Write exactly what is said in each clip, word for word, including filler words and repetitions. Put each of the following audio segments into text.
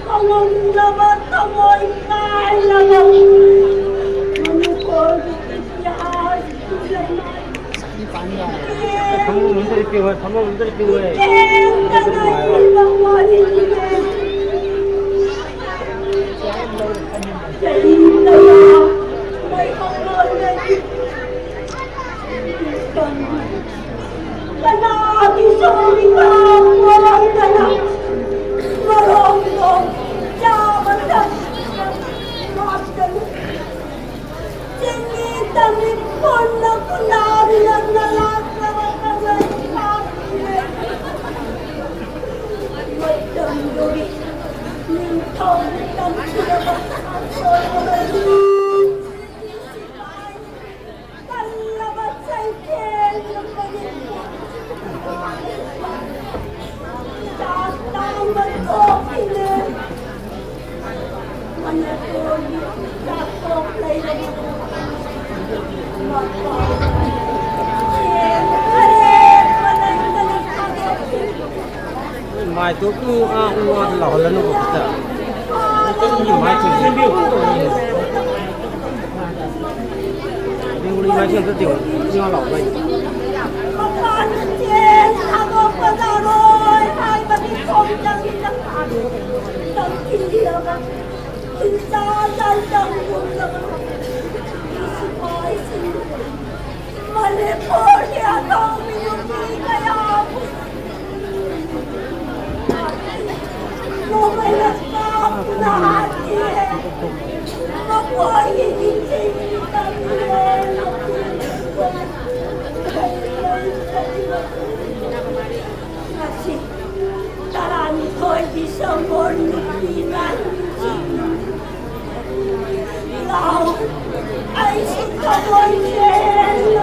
ꯀꯥꯎꯉꯝꯂꯕ ꯊꯃꯣꯏ ꯀꯥꯏꯔꯕ ꯃꯅꯤꯄꯨꯔꯒꯤ ꯏꯇꯤꯍꯥꯁꯀꯤ ꯂꯩꯃꯥꯏ ꯐꯃꯨꯡ ꯑꯝꯇ ꯍꯤꯞꯄꯤꯌꯨ, ꯐꯃꯨꯡ ꯑꯝꯇ ꯍꯤꯞꯄꯤꯌꯨ꯫ ꯂꯦꯡꯗꯅ ꯍꯤꯡꯕ ꯋꯥꯔꯤꯅꯤ꯫ ꯆꯍꯤ ꯀꯌꯥ ꯃꯩꯍꯧꯔꯣꯟꯗꯒꯤ ꯀꯅꯥꯒꯤꯁꯨ ꯃꯤꯀꯥꯞ ꯄꯣꯔꯝꯗꯅ ꯃꯔꯣꯝꯗꯣꯝ ꯆꯥꯕ ꯊꯛꯄ ꯉꯥꯛꯇꯅ ꯆꯤꯡꯃꯤ ꯇꯝꯃꯤ ꯄꯨꯟꯅ ꯈꯨꯟꯗꯥꯃꯤꯟꯅꯗꯨꯅ ꯂꯥꯛꯂꯕ ꯀꯪꯂꯩ ꯄꯥꯛꯄꯤꯅ ꯃꯇꯝꯗꯨꯒꯤ ꯅꯤꯡꯊꯧ ꯇꯝꯊꯤꯔꯕ ꯁꯥꯁꯣꯏ ꯀꯜꯂꯕ ꯆꯩꯊꯦꯡ ꯂꯨꯞꯄꯒꯤ ꯆꯥꯛ ꯇꯥꯡꯕ ꯊꯣꯛꯈꯤꯅꯦ꯫ ꯃꯅꯤꯄꯨꯔꯒꯤ ꯆꯥꯛꯊꯣꯛ ꯂꯩꯔꯕ ꯃꯄꯥ ꯆꯦꯡ ꯑꯔꯦꯝꯕ ꯂꯩꯇꯅ ꯊꯥꯗꯣꯛꯈꯤ꯫ ꯃꯥꯏꯇꯣ ꯎ ꯑꯥ ꯎ ꯑꯥ ꯂꯥꯎꯍꯜꯂꯅꯨ ꯈꯤꯇ꯫ ꯃꯥꯏꯇꯣ ꯁꯦꯝꯕꯤꯌꯨ꯫ ꯕꯦꯡꯒꯣꯂꯤ ꯃꯥꯏꯁꯦ ꯑꯝꯇ ꯇꯦꯡꯉꯨ꯫ ꯎ ꯑꯥ ꯂꯥꯎꯕ ꯍꯥꯏꯁꯦ꯫ ꯃꯄꯥꯟ ꯆꯦꯟ ꯊꯥꯗꯣꯛꯄ ꯌꯥꯔꯣꯏ ꯍꯥꯏꯕꯒꯤ ꯈꯣꯡꯖꯪꯗ ꯇꯝꯊꯤꯔꯕ ꯍꯤꯡꯆꯥ ꯂꯥꯟꯖꯪ ꯄꯨꯝꯅꯃꯛ ꯁꯤꯐꯥꯏꯁꯤꯡ ꯃꯅꯤꯄꯨꯔꯒꯤ ꯑꯇꯥꯎꯕꯤ ꯅꯨꯄꯤ ꯀꯌꯥꯕꯨ ꯅꯣꯡꯃꯩꯅ ꯀꯥꯞꯇꯨꯅ ꯍꯥꯠꯈꯤ꯫ ꯃꯈꯣꯏꯒꯤ ꯅꯤꯡꯁꯤꯡ ꯇꯝꯂꯦ꯫ ꯉꯁꯤ ꯇꯔꯥꯅꯤꯊꯣꯏ ꯗꯤꯁꯦꯝꯕꯔ ꯅꯨꯄꯤ ꯃꯌꯥꯝꯁꯤꯡ ꯂꯥꯎ꯫ ꯑꯩꯁꯨ ꯊꯃꯣꯏ ꯁꯦꯡꯅ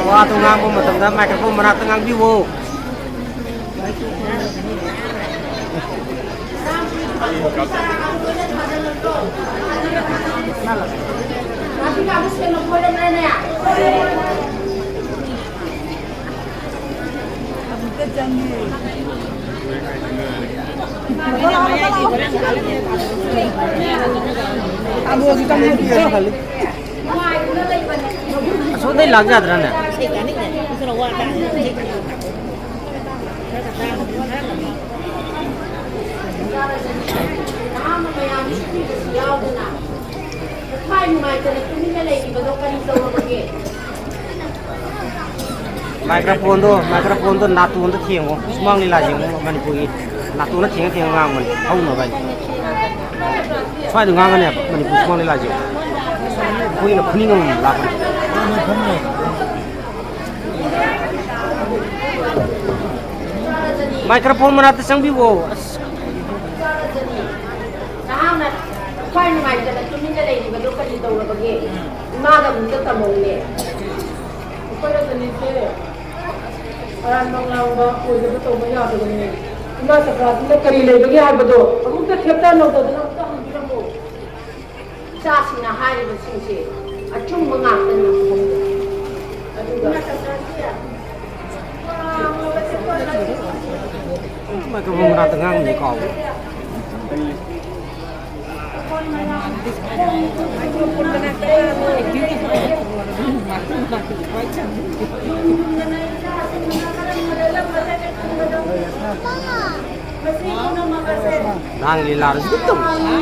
ꯋꯥꯗꯨ ꯉꯥꯡꯕ ꯃꯇꯝꯗ microphone ꯃꯅꯥꯛꯇ ꯉꯥꯡꯕꯤꯌꯨ꯫ ꯑꯁꯣꯝꯗꯩ ꯂꯥꯛ ꯌꯥꯗ꯭ꯔꯥꯅꯦ? ꯃꯥꯏꯀ꯭ꯔꯣꯐꯣꯟꯗꯣ, ꯃꯥꯏꯀ꯭ꯔꯣꯐꯣꯟꯗꯣ ꯅꯥꯇꯣꯟꯗ ꯊꯦꯡꯉꯣ꯫ ꯁꯨꯃꯥꯡ ꯂꯤꯂꯥ ꯌꯦꯡꯉꯣ, ꯃꯅꯤꯄꯨꯔꯒꯤ ꯅꯥꯇꯣꯟꯗ ꯊꯦꯡꯉ ꯊꯦꯡꯉ ꯉꯥꯡꯕꯅꯤ, ꯍꯧꯅꯕ ꯍꯥꯏꯅ꯫ ꯁ꯭ꯋꯥꯏꯗ ꯉꯥꯡꯒꯅꯦꯕ ꯃꯅꯤꯄꯨꯔ ꯁꯨꯃꯥꯡ ꯂꯤꯂꯥꯁꯦ꯫ ꯑꯩꯈꯣꯏꯅ ꯐꯨꯅꯤꯡ ꯑꯃꯃꯝ ꯂꯥꯛꯀꯅꯤ꯫ ꯃꯥꯏꯀ꯭ꯔꯣꯐꯣꯟ ꯃꯅꯥꯛꯇ ꯆꯪꯕꯤꯌꯣ꯫ ꯑꯁ꯫ ꯅꯍꯥꯛꯅ ꯈ꯭ꯋꯥꯏ ꯅꯨꯡꯉꯥꯏꯇꯅ ꯇꯨꯃꯤꯟꯅ ꯂꯩꯔꯤꯕꯗꯣ ꯀꯔꯤ ꯇꯧꯔꯕꯒꯦ? ꯏꯃꯥꯗ ꯑꯃꯨꯛꯇ ꯇꯝꯃꯧꯅꯦ꯫ ꯑꯩꯈꯣꯏꯅ ꯆꯅꯤꯁꯦ ꯑꯔꯥꯟꯕ ꯉꯥꯡꯕ, ꯑꯣꯏꯗꯕ ꯇꯧꯕ ꯌꯥꯗꯕꯅꯦ꯫ ꯏꯃꯥ ꯆꯀ꯭ꯔꯥꯁꯤꯅ ꯀꯔꯤ ꯂꯩꯕꯒꯦ ꯍꯥꯏꯕꯗꯣ ꯑꯃꯨꯛꯇ ꯊꯦꯞꯇ ꯅꯧꯗꯗꯅ ꯑꯃꯨꯛꯇ ꯍꯪꯕꯤꯔꯝꯃꯣ꯫ ꯏꯆꯥꯁꯤꯡꯅ ꯍꯥꯏꯔꯤꯕꯁꯤꯡꯁꯦ ꯑꯆꯨꯝꯕ ꯉꯥꯛꯇꯅꯤ꯫ ꯑꯗꯨꯒ ꯃꯥꯏꯀ꯭ꯔꯣꯐꯣꯟ ꯃꯅꯥꯛꯇ ꯉꯥꯡꯕꯗꯤ ꯀꯥꯎꯋꯦ꯫ ꯅꯍꯥꯟ ꯂꯤꯂꯥꯗꯁꯨ ꯑꯗꯨꯝ ꯇꯧꯏ꯫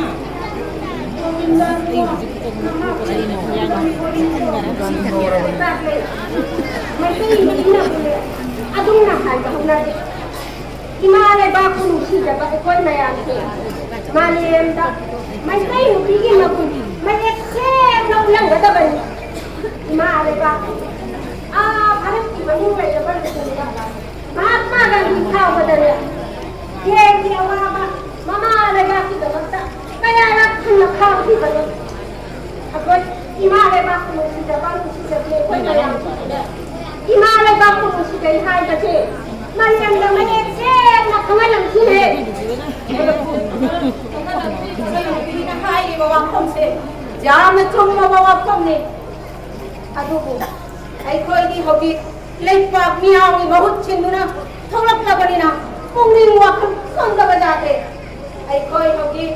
ꯑꯗꯨꯝꯅ ꯍꯥꯏꯕ ꯍꯧꯅꯗꯦ꯫ ꯏꯃꯥ ꯂꯩꯕꯥꯛꯄꯨ ꯅꯨꯡꯁꯤꯖꯕ ꯑꯩꯈꯣꯏ ꯃꯌꯥꯝꯁꯦ ꯃꯥꯂꯦꯝꯗ ꯃꯩꯇꯩ ꯅꯨꯄꯤꯒꯤ ꯃꯒꯨꯟ ꯃꯌꯦꯛ ꯁꯦꯡꯅ ꯎꯠꯂꯝꯒꯗꯕꯅꯤ꯫ ꯏꯃꯥ ꯂꯩꯕꯥꯛ, ꯑꯥ, ꯚꯥꯔꯠꯀꯤ ꯃꯅꯨꯡ ꯂꯩꯔꯕ ꯂꯨꯆꯤꯡꯕ ꯃꯍꯥꯠꯃꯥ ꯒꯥꯟꯙꯤ ꯐꯥꯎꯕꯗꯅꯦ ꯖꯦꯜꯒꯤ ꯑꯋꯥꯕ ꯃꯃꯥ ꯂꯩꯕꯥꯛꯀꯤꯗꯃꯛꯇ ꯀꯌꯥꯔꯛ ꯍꯟꯅ ꯐꯥꯎꯈꯤꯕꯅꯣ꯫ ꯑꯩꯈꯣꯏ ꯏꯃꯥ ꯂꯩꯕꯥꯛꯄꯨ ꯅꯨꯡꯁꯤꯖꯕ, ꯅꯨꯡꯁꯤꯖꯕꯤ ꯑꯩꯈꯣꯏ ꯃꯌꯥꯝꯁꯤꯡꯅ ꯏꯃꯥ ꯂꯩꯕꯥꯛꯄꯨ ꯅꯨꯡꯁꯤꯖꯩ ꯍꯥꯏꯕꯁꯦ ꯃꯥꯂꯦꯝꯗ ꯃꯌꯦꯛ ꯁꯦꯡꯅ ꯈꯪꯍꯜꯂꯝꯁꯤꯅꯦ꯫ ꯍꯥꯏꯔꯤꯕ ꯋꯥꯐꯝꯁꯦ ꯌꯥꯝꯅ ꯆꯨꯝꯂꯕ ꯋꯥꯐꯝꯅꯤ꯫ ꯑꯗꯨꯕꯨ ꯑꯩꯈꯣꯏꯗꯤ ꯍꯧꯖꯤꯛ ꯂꯩꯄꯥꯛ ꯃꯤꯌꯥꯝꯒꯤ ꯃꯍꯨꯠ ꯁꯤꯟꯗꯨꯅ ꯊꯣꯛꯂꯛꯂꯕꯅꯤꯅ ꯄꯨꯛꯅꯤꯡ ꯋꯥꯈꯜ ꯁꯣꯟꯊꯕ ꯌꯥꯗꯦ꯫ ꯑꯩꯈꯣꯏ ꯍꯧꯖꯤꯛ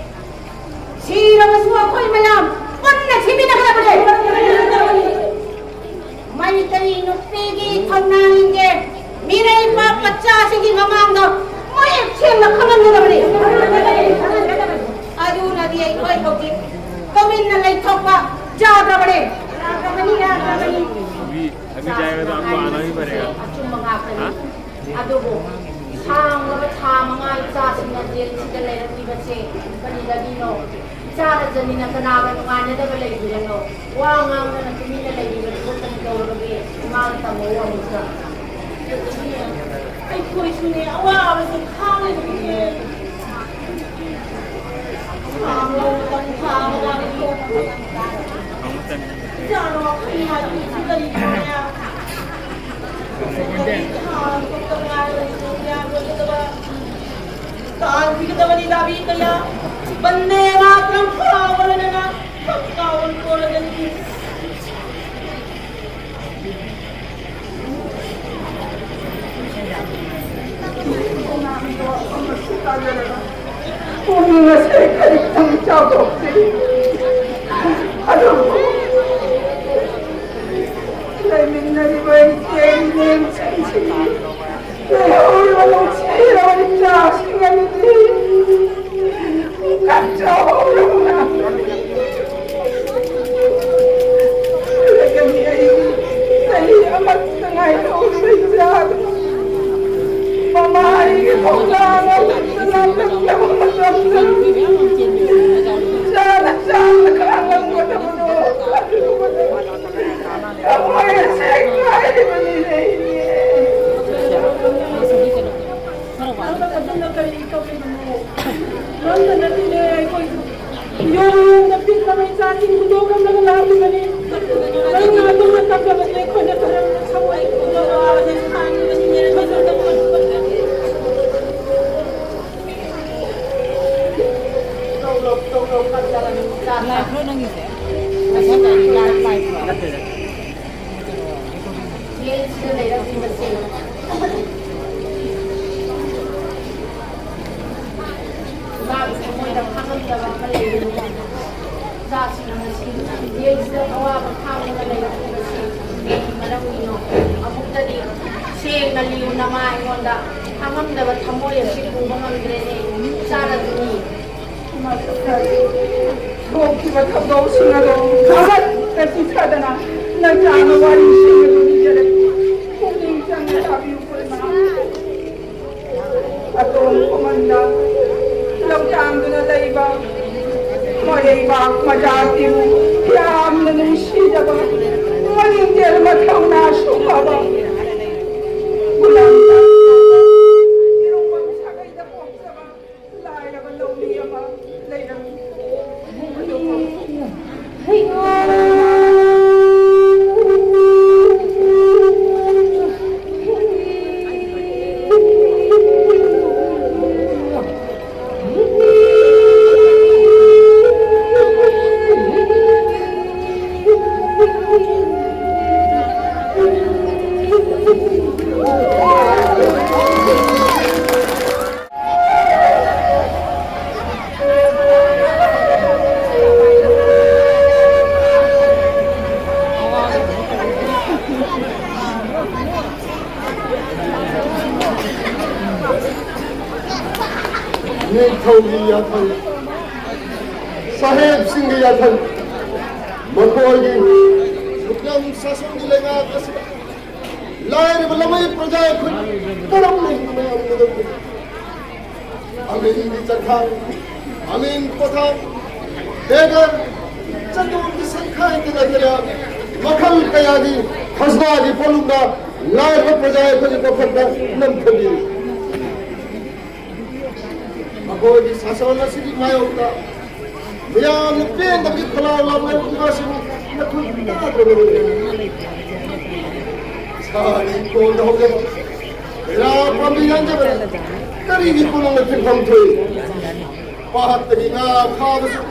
ꯁꯤꯔꯕꯁꯨ ꯑꯩꯈꯣꯏ ꯃꯌꯥꯝ ꯄꯨꯟꯅ ꯁꯤꯃꯤꯟꯅꯒꯗꯕꯅꯦ꯫ ꯃꯩꯇꯩ ꯅꯨꯄꯤꯒꯤ ꯊꯧꯅꯥ ꯂꯤꯡꯖꯦꯜ ꯃꯤꯔꯩꯕꯥꯛ ꯃꯆꯥꯁꯤꯡꯒꯤ ꯃꯃꯥꯡꯗ ꯃꯌꯦꯛ ꯁꯦꯡꯅ ꯈꯪꯍꯟꯒꯗꯕꯅꯤ꯫ ꯑꯗꯨꯅꯗꯤ ꯑꯩꯈꯣꯏ ꯍꯧꯖꯤꯛ ꯇꯨꯃꯤꯟꯅ ꯂꯩꯊꯣꯛꯄ ꯌꯥꯗ꯭ꯔꯕꯅꯤ꯫ ꯌꯥꯗ꯭ꯔꯕꯅꯤ, ꯌꯥꯗ꯭ꯔꯕꯅꯤ꯫ अभी, अभी जाएगा तो आपको आना भी पड़ेगा। ꯑꯆꯨꯝꯕ ꯉꯥꯛꯇꯅꯤ꯫ हाँ? ꯑꯗꯨꯕꯨ ꯁꯥꯡꯂꯕ ꯊꯥ ꯃꯉꯥ ꯏꯆꯥꯁꯤꯡꯅ ꯖꯦꯜꯁꯤꯗ ꯂꯩꯔꯛꯂꯤꯕꯁꯦ ꯀꯔꯤꯗꯒꯤꯅꯣ? ꯏꯆꯥꯅ ꯖꯅꯤꯅ ꯀꯅꯥꯒ ꯅꯨꯡꯉꯥꯏꯅꯗꯕ ꯂꯩꯕꯤꯔꯅꯣ? ꯋꯥ ꯉꯥꯡꯗꯅ ꯇꯨꯃꯤꯟꯅ ꯂꯩꯕꯤꯕꯗꯨꯕꯨ ꯀꯔꯤ ꯇꯧꯔꯕꯒꯦ? ꯏꯃꯥꯅ ꯇꯝꯃꯛꯎ ꯑꯃꯨꯛꯇ꯫ ꯑꯩ ꯑꯩꯈꯣꯏꯁꯨꯅꯦ ꯑꯋꯥꯕꯁꯦ ꯈꯥꯡꯉꯤꯕꯅꯤꯅꯦ꯫ ꯈꯥꯡꯉꯣ, ꯃꯇꯝ ꯈꯥꯡꯉꯣ, ꯋꯥꯔꯤ ꯊꯣꯛꯄ꯫ ꯏꯆꯥꯅꯣ ꯑꯩꯈꯣꯏ ꯍꯥꯏꯕꯁꯤ ꯀꯔꯤꯅꯣꯅꯦ? ꯆꯍꯤ ꯊꯥ ꯇꯔꯨꯛꯇ ꯉꯥꯏꯔꯕꯅꯤ, ꯌꯥꯔꯣꯏꯗꯕ꯫ ꯇꯥꯟꯈꯤꯒꯗꯕꯅꯤ ꯂꯥꯕꯤ ꯀꯌꯥ꯫ ꯕꯟꯗꯦ ꯃꯥꯇꯔꯝ ꯐꯥꯎꯔꯗꯅ ꯐꯛ ꯀꯥꯎꯟ ꯀꯣꯜꯂꯒꯅꯤ꯫ ꯄꯨꯛꯅꯤꯡ ꯑꯁꯦ ꯈꯖꯤꯛꯇꯪ ꯆꯥꯎꯊꯣꯛꯆꯩ꯫ ꯑꯗꯨꯕꯨ ꯂꯩꯃꯤꯟꯅꯔꯤꯕ ꯏꯆꯦ ꯏꯅꯦꯁꯤꯡꯁꯤꯒꯤ ꯂꯩꯍꯧꯔꯤꯕ ꯅꯨꯡꯁꯤꯔꯕ ꯏꯆꯥꯁꯤꯡ ꯑꯗꯨꯗꯤ ꯀꯞꯆꯍꯧꯔꯕ ꯉꯥꯛꯇꯅꯤ꯫ ꯑꯗꯨꯗꯒꯤ ꯑꯩ ꯆꯍꯤ ꯑꯃꯈꯛꯇ ꯉꯥꯏꯔꯕ ꯏꯆꯥꯗꯨ ꯃꯃꯥ ꯑꯩꯒꯤ ꯈꯣꯡꯅꯥꯡ ꯑꯃꯠꯇ ꯂꯥꯟꯊꯣꯛꯆꯕ ꯃꯇꯝꯗ ꯏꯆꯥꯅ ꯆꯥꯅ ꯈꯥꯡꯂꯝꯒꯗꯕꯗꯣ ꯑꯗꯨꯒꯨꯝꯕꯗꯣ ꯊꯃꯣꯏ ꯑꯁꯦ ꯀꯥꯏꯔꯤꯕꯅꯤꯅꯦ ꯏꯅꯦ꯫ ꯅꯪꯅ ꯑꯗꯨꯅ ꯀꯔꯤ ꯇꯧꯔꯤꯕꯅꯣ? ꯅꯪꯅ ꯅꯠꯇꯦꯅꯦ ꯑꯩꯈꯣꯏꯁꯨ ꯌꯣꯡ ꯌꯣꯡꯗ ꯄꯤꯛꯂꯕ ꯏꯆꯥꯁꯤꯡ ꯍꯨꯟꯗꯣꯛꯂꯝꯂꯒ ꯂꯥꯛꯂꯤꯕꯅꯤ꯫ ꯅꯪꯅ ꯑꯗꯨꯝꯅ ꯀꯞꯂꯕꯗꯤ ꯑꯩꯈꯣꯏꯅ ꯀꯔꯝꯅ ꯊꯃꯣꯏ ꯄꯨꯛꯅꯤꯡ ꯋꯥꯕꯅ ꯈꯥꯡꯒꯅꯤꯅꯦ? ꯇꯧꯔꯣ, ꯇꯧꯔꯣ, ꯀꯞꯇꯅ ꯅꯨꯃꯤꯠ ꯇꯥ ꯂꯥꯏꯐ꯭ꯔꯣ ꯅꯪꯒꯤꯁꯦ? ꯉꯁꯥꯏ ꯂꯥꯏꯐ, ꯂꯥꯏꯐ꯭ꯔꯣ? ꯅꯠꯇꯦꯗ꯫ ꯖꯦꯜꯁꯤꯗ ꯂꯩꯔꯛꯂꯤꯕꯁꯦ ꯏꯃꯥꯒꯤ ꯊꯃꯣꯏꯗ ꯈꯥꯡꯉꯝꯗꯕ ꯑꯃ ꯂꯩꯕꯅꯤꯅ ꯏꯆꯥꯁꯤꯡꯅ ꯉꯁꯤ ꯖꯦꯜꯁꯤꯗ ꯑꯋꯥꯕ ꯈꯥꯡꯗꯨꯅ ꯂꯩꯔꯛꯂꯤꯕꯁꯤ ꯀꯔꯤ ꯃꯔꯝꯒꯤꯅꯣ? ꯑꯃꯨꯛꯇꯗꯤ ꯁꯦꯡꯅ ꯂꯤꯌꯨ ꯅꯃꯥ ꯑꯩꯉꯣꯟꯗ꯫ ꯈꯥꯡꯉꯝꯗꯕ ꯊꯃꯣꯏ ꯑꯁꯤ ꯄꯨꯕ ꯉꯝꯗ꯭ꯔꯦꯅꯦ ꯏꯆꯥꯅ ꯑꯗꯨꯅꯤ꯫ ꯊꯣꯛꯈꯤꯕ ꯊꯧꯗꯣꯛꯁꯤꯡ ꯑꯗꯣ ꯑꯃꯠꯇ ꯆꯤꯊꯗꯅ ꯅꯆꯥꯅ ꯋꯥꯔꯤꯁꯤꯡ ꯑꯗꯨ ꯂꯤꯖꯔꯛꯏ꯫ ꯄꯨꯛꯅꯤꯡ ꯆꯪꯅ ꯇꯥꯕꯤꯌꯨ, ꯏꯃꯥ꯫ ꯑꯇꯣꯝ ꯈꯨꯃꯟꯗ ꯂꯧꯇꯥꯡꯗꯨꯅ ꯂꯩꯕ ꯃꯔꯩꯕꯥꯛ ꯃꯆꯥꯁꯤꯕꯨ ꯌꯥꯝꯅ ꯅꯨꯡꯁꯤꯖꯕ, ꯃꯔꯤꯡꯖꯦꯜ ꯃꯊꯧꯅꯥꯁꯨ ꯐꯕ, ꯒꯨꯂꯥꯝ ꯅꯤꯡꯊꯧꯒꯤ ꯌꯥꯊꯪ, ꯁꯥꯍꯦꯕꯁꯤꯡꯒꯤ ꯌꯥꯊꯪ, ꯃꯈꯣꯏꯒꯤ ꯁꯨꯛꯂꯝ ꯁꯥꯁꯣꯝꯒꯤ ꯂꯩꯉꯥꯛ ꯑꯁꯤꯗ ꯂꯥꯏꯔꯕ ꯂꯃꯩ ꯄ꯭ꯔꯖꯥ ꯑꯩꯈꯣꯏ ꯀꯔꯝꯅ ꯍꯤꯡꯕ ꯉꯝꯒꯗꯕꯅꯣ? ꯑꯃꯤꯟꯒꯤ ꯆꯠꯊꯥꯡ, ꯑꯃꯤꯟ ꯄꯣꯊꯥꯡ, ꯕꯦꯒꯔ, ꯆꯟꯗꯣꯟꯒꯤ ꯁꯪꯈꯥꯏꯗ ꯅꯠꯇꯅ ꯃꯈꯜ ꯀꯌꯥꯒꯤ ꯈꯖꯅꯥꯒꯤ ꯄꯣꯠꯂꯨꯝꯅ ꯂꯥꯏꯔꯕ ꯄ꯭ꯔꯖꯥ ꯑꯩꯈꯣꯏꯒꯤ ꯄꯣꯠꯊꯣꯛꯇ ꯅꯝꯊꯕꯤꯔꯤ꯫ ꯃꯈꯣꯏꯒꯤ ꯁꯥꯁꯟ ꯑꯁꯤꯒꯤ ꯃꯥꯌꯣꯛꯇ ꯃꯤꯌꯥꯝꯅ ꯄꯦꯟꯗꯕꯒꯤ ꯈꯣꯜꯂꯥꯎ ꯂꯥꯎꯅꯔꯤꯕ ꯑꯁꯤꯕꯨ ꯅꯈꯣꯏ ꯇꯥꯗ꯭ꯔꯕꯔꯣ? ꯁꯥꯔꯤ ꯀꯣꯟꯗ ꯍꯧꯖꯕ ꯔꯥ ꯄꯥꯝꯕꯤ ꯌꯥꯟꯖꯕꯅ ꯀꯔꯤꯒꯤ ꯀꯣꯅꯨꯡꯗ ꯊꯤꯟꯐꯝ ꯊꯣꯛꯏ? ꯄꯥꯠꯇꯒꯤ ꯉꯥ ꯐꯥꯕꯁꯨ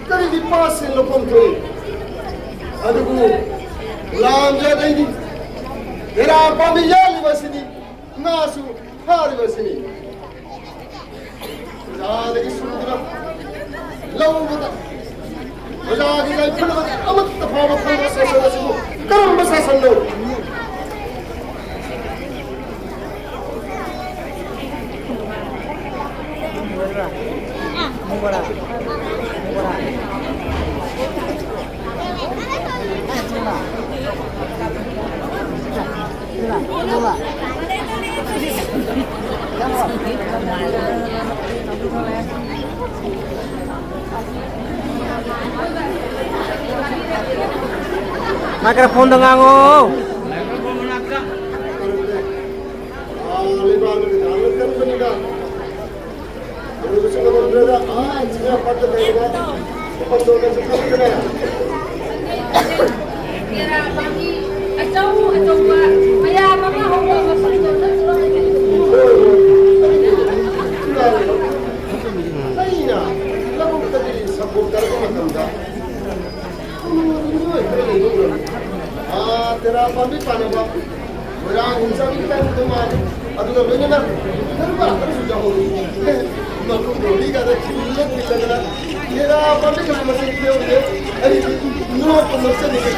ꯀꯔꯤꯒꯤ ꯄꯥꯠꯁꯤꯡ ꯂꯧꯐꯝ ꯊꯣꯛꯏ? ꯑꯗꯨꯕꯨ ꯂꯥꯝꯖꯗꯩꯗꯤ ꯇꯦꯔꯥ ꯄꯥꯝꯕꯤ ꯌꯥꯜꯂꯤꯕ ꯑꯁꯤꯅꯤ, ꯉꯥꯁꯨ ꯐꯥꯔꯤꯕ ꯑꯁꯤꯅꯤ꯫ ꯑꯣꯖꯥꯗꯒꯤ ꯁꯨꯗꯨꯅ ꯂꯧꯕꯗ ꯑꯣꯖꯥꯒꯤ ꯌꯥꯏꯐꯅꯕꯗꯤ ꯑꯃꯠꯇ ꯐꯥꯎꯕ ꯐꯪꯗꯕ ꯁꯥꯁꯟ ꯑꯁꯤꯕꯨ ꯀꯔꯝꯕ ꯁꯥꯁꯟꯅꯣ? Microphone-ꯗ ꯉꯥꯡꯉꯣ꯫ ꯇꯦꯔꯥ ꯄꯥꯝꯕꯤ ꯑꯆꯧ ꯑꯆꯧꯕ ꯃꯌꯥꯝ ꯑꯃ ꯍꯧꯕ ꯃꯐꯝꯗꯣ ꯅꯠꯇ꯭ꯔꯣ? ꯑꯩꯅ ꯂꯧꯕꯨꯛꯇꯒꯤ ꯁꯪꯒꯣꯝ ꯇꯥꯔꯛꯄ ꯃꯇꯝꯗ ꯃꯤꯑꯣꯏ ꯈꯔ ꯂꯩꯕ ꯎꯔꯝꯃꯤ꯫ ꯑꯥ, ꯇꯦꯔꯥ ꯄꯥꯝꯕꯤ ꯄꯥꯟꯅꯕ ꯃꯣꯏꯔꯥꯡ ꯍꯤꯡꯆꯥꯕꯤꯒꯤ ꯇꯥꯏꯞꯇ ꯃꯥꯜꯂꯤ꯫ ꯑꯗꯨꯒ ꯂꯣꯏꯅꯅ ꯅꯪ ꯂꯥꯛꯇ꯭ꯔꯁꯨ ꯌꯥꯍꯧꯔꯤ꯫ ꯃꯈꯣꯡ ꯂꯣꯝꯕꯤꯒꯗ ꯈꯤꯜꯂ ꯈꯤꯜꯂꯒꯅ ꯇꯦꯔꯥ ꯄꯥꯝꯕꯤ ꯈꯔ ꯃꯁꯤꯡ ꯊꯤꯍꯧꯔꯤꯌꯦ꯫ ꯑꯩꯗꯤ ꯅꯣꯛꯄ ꯅꯣꯛꯆꯅꯤꯡꯉꯤ꯫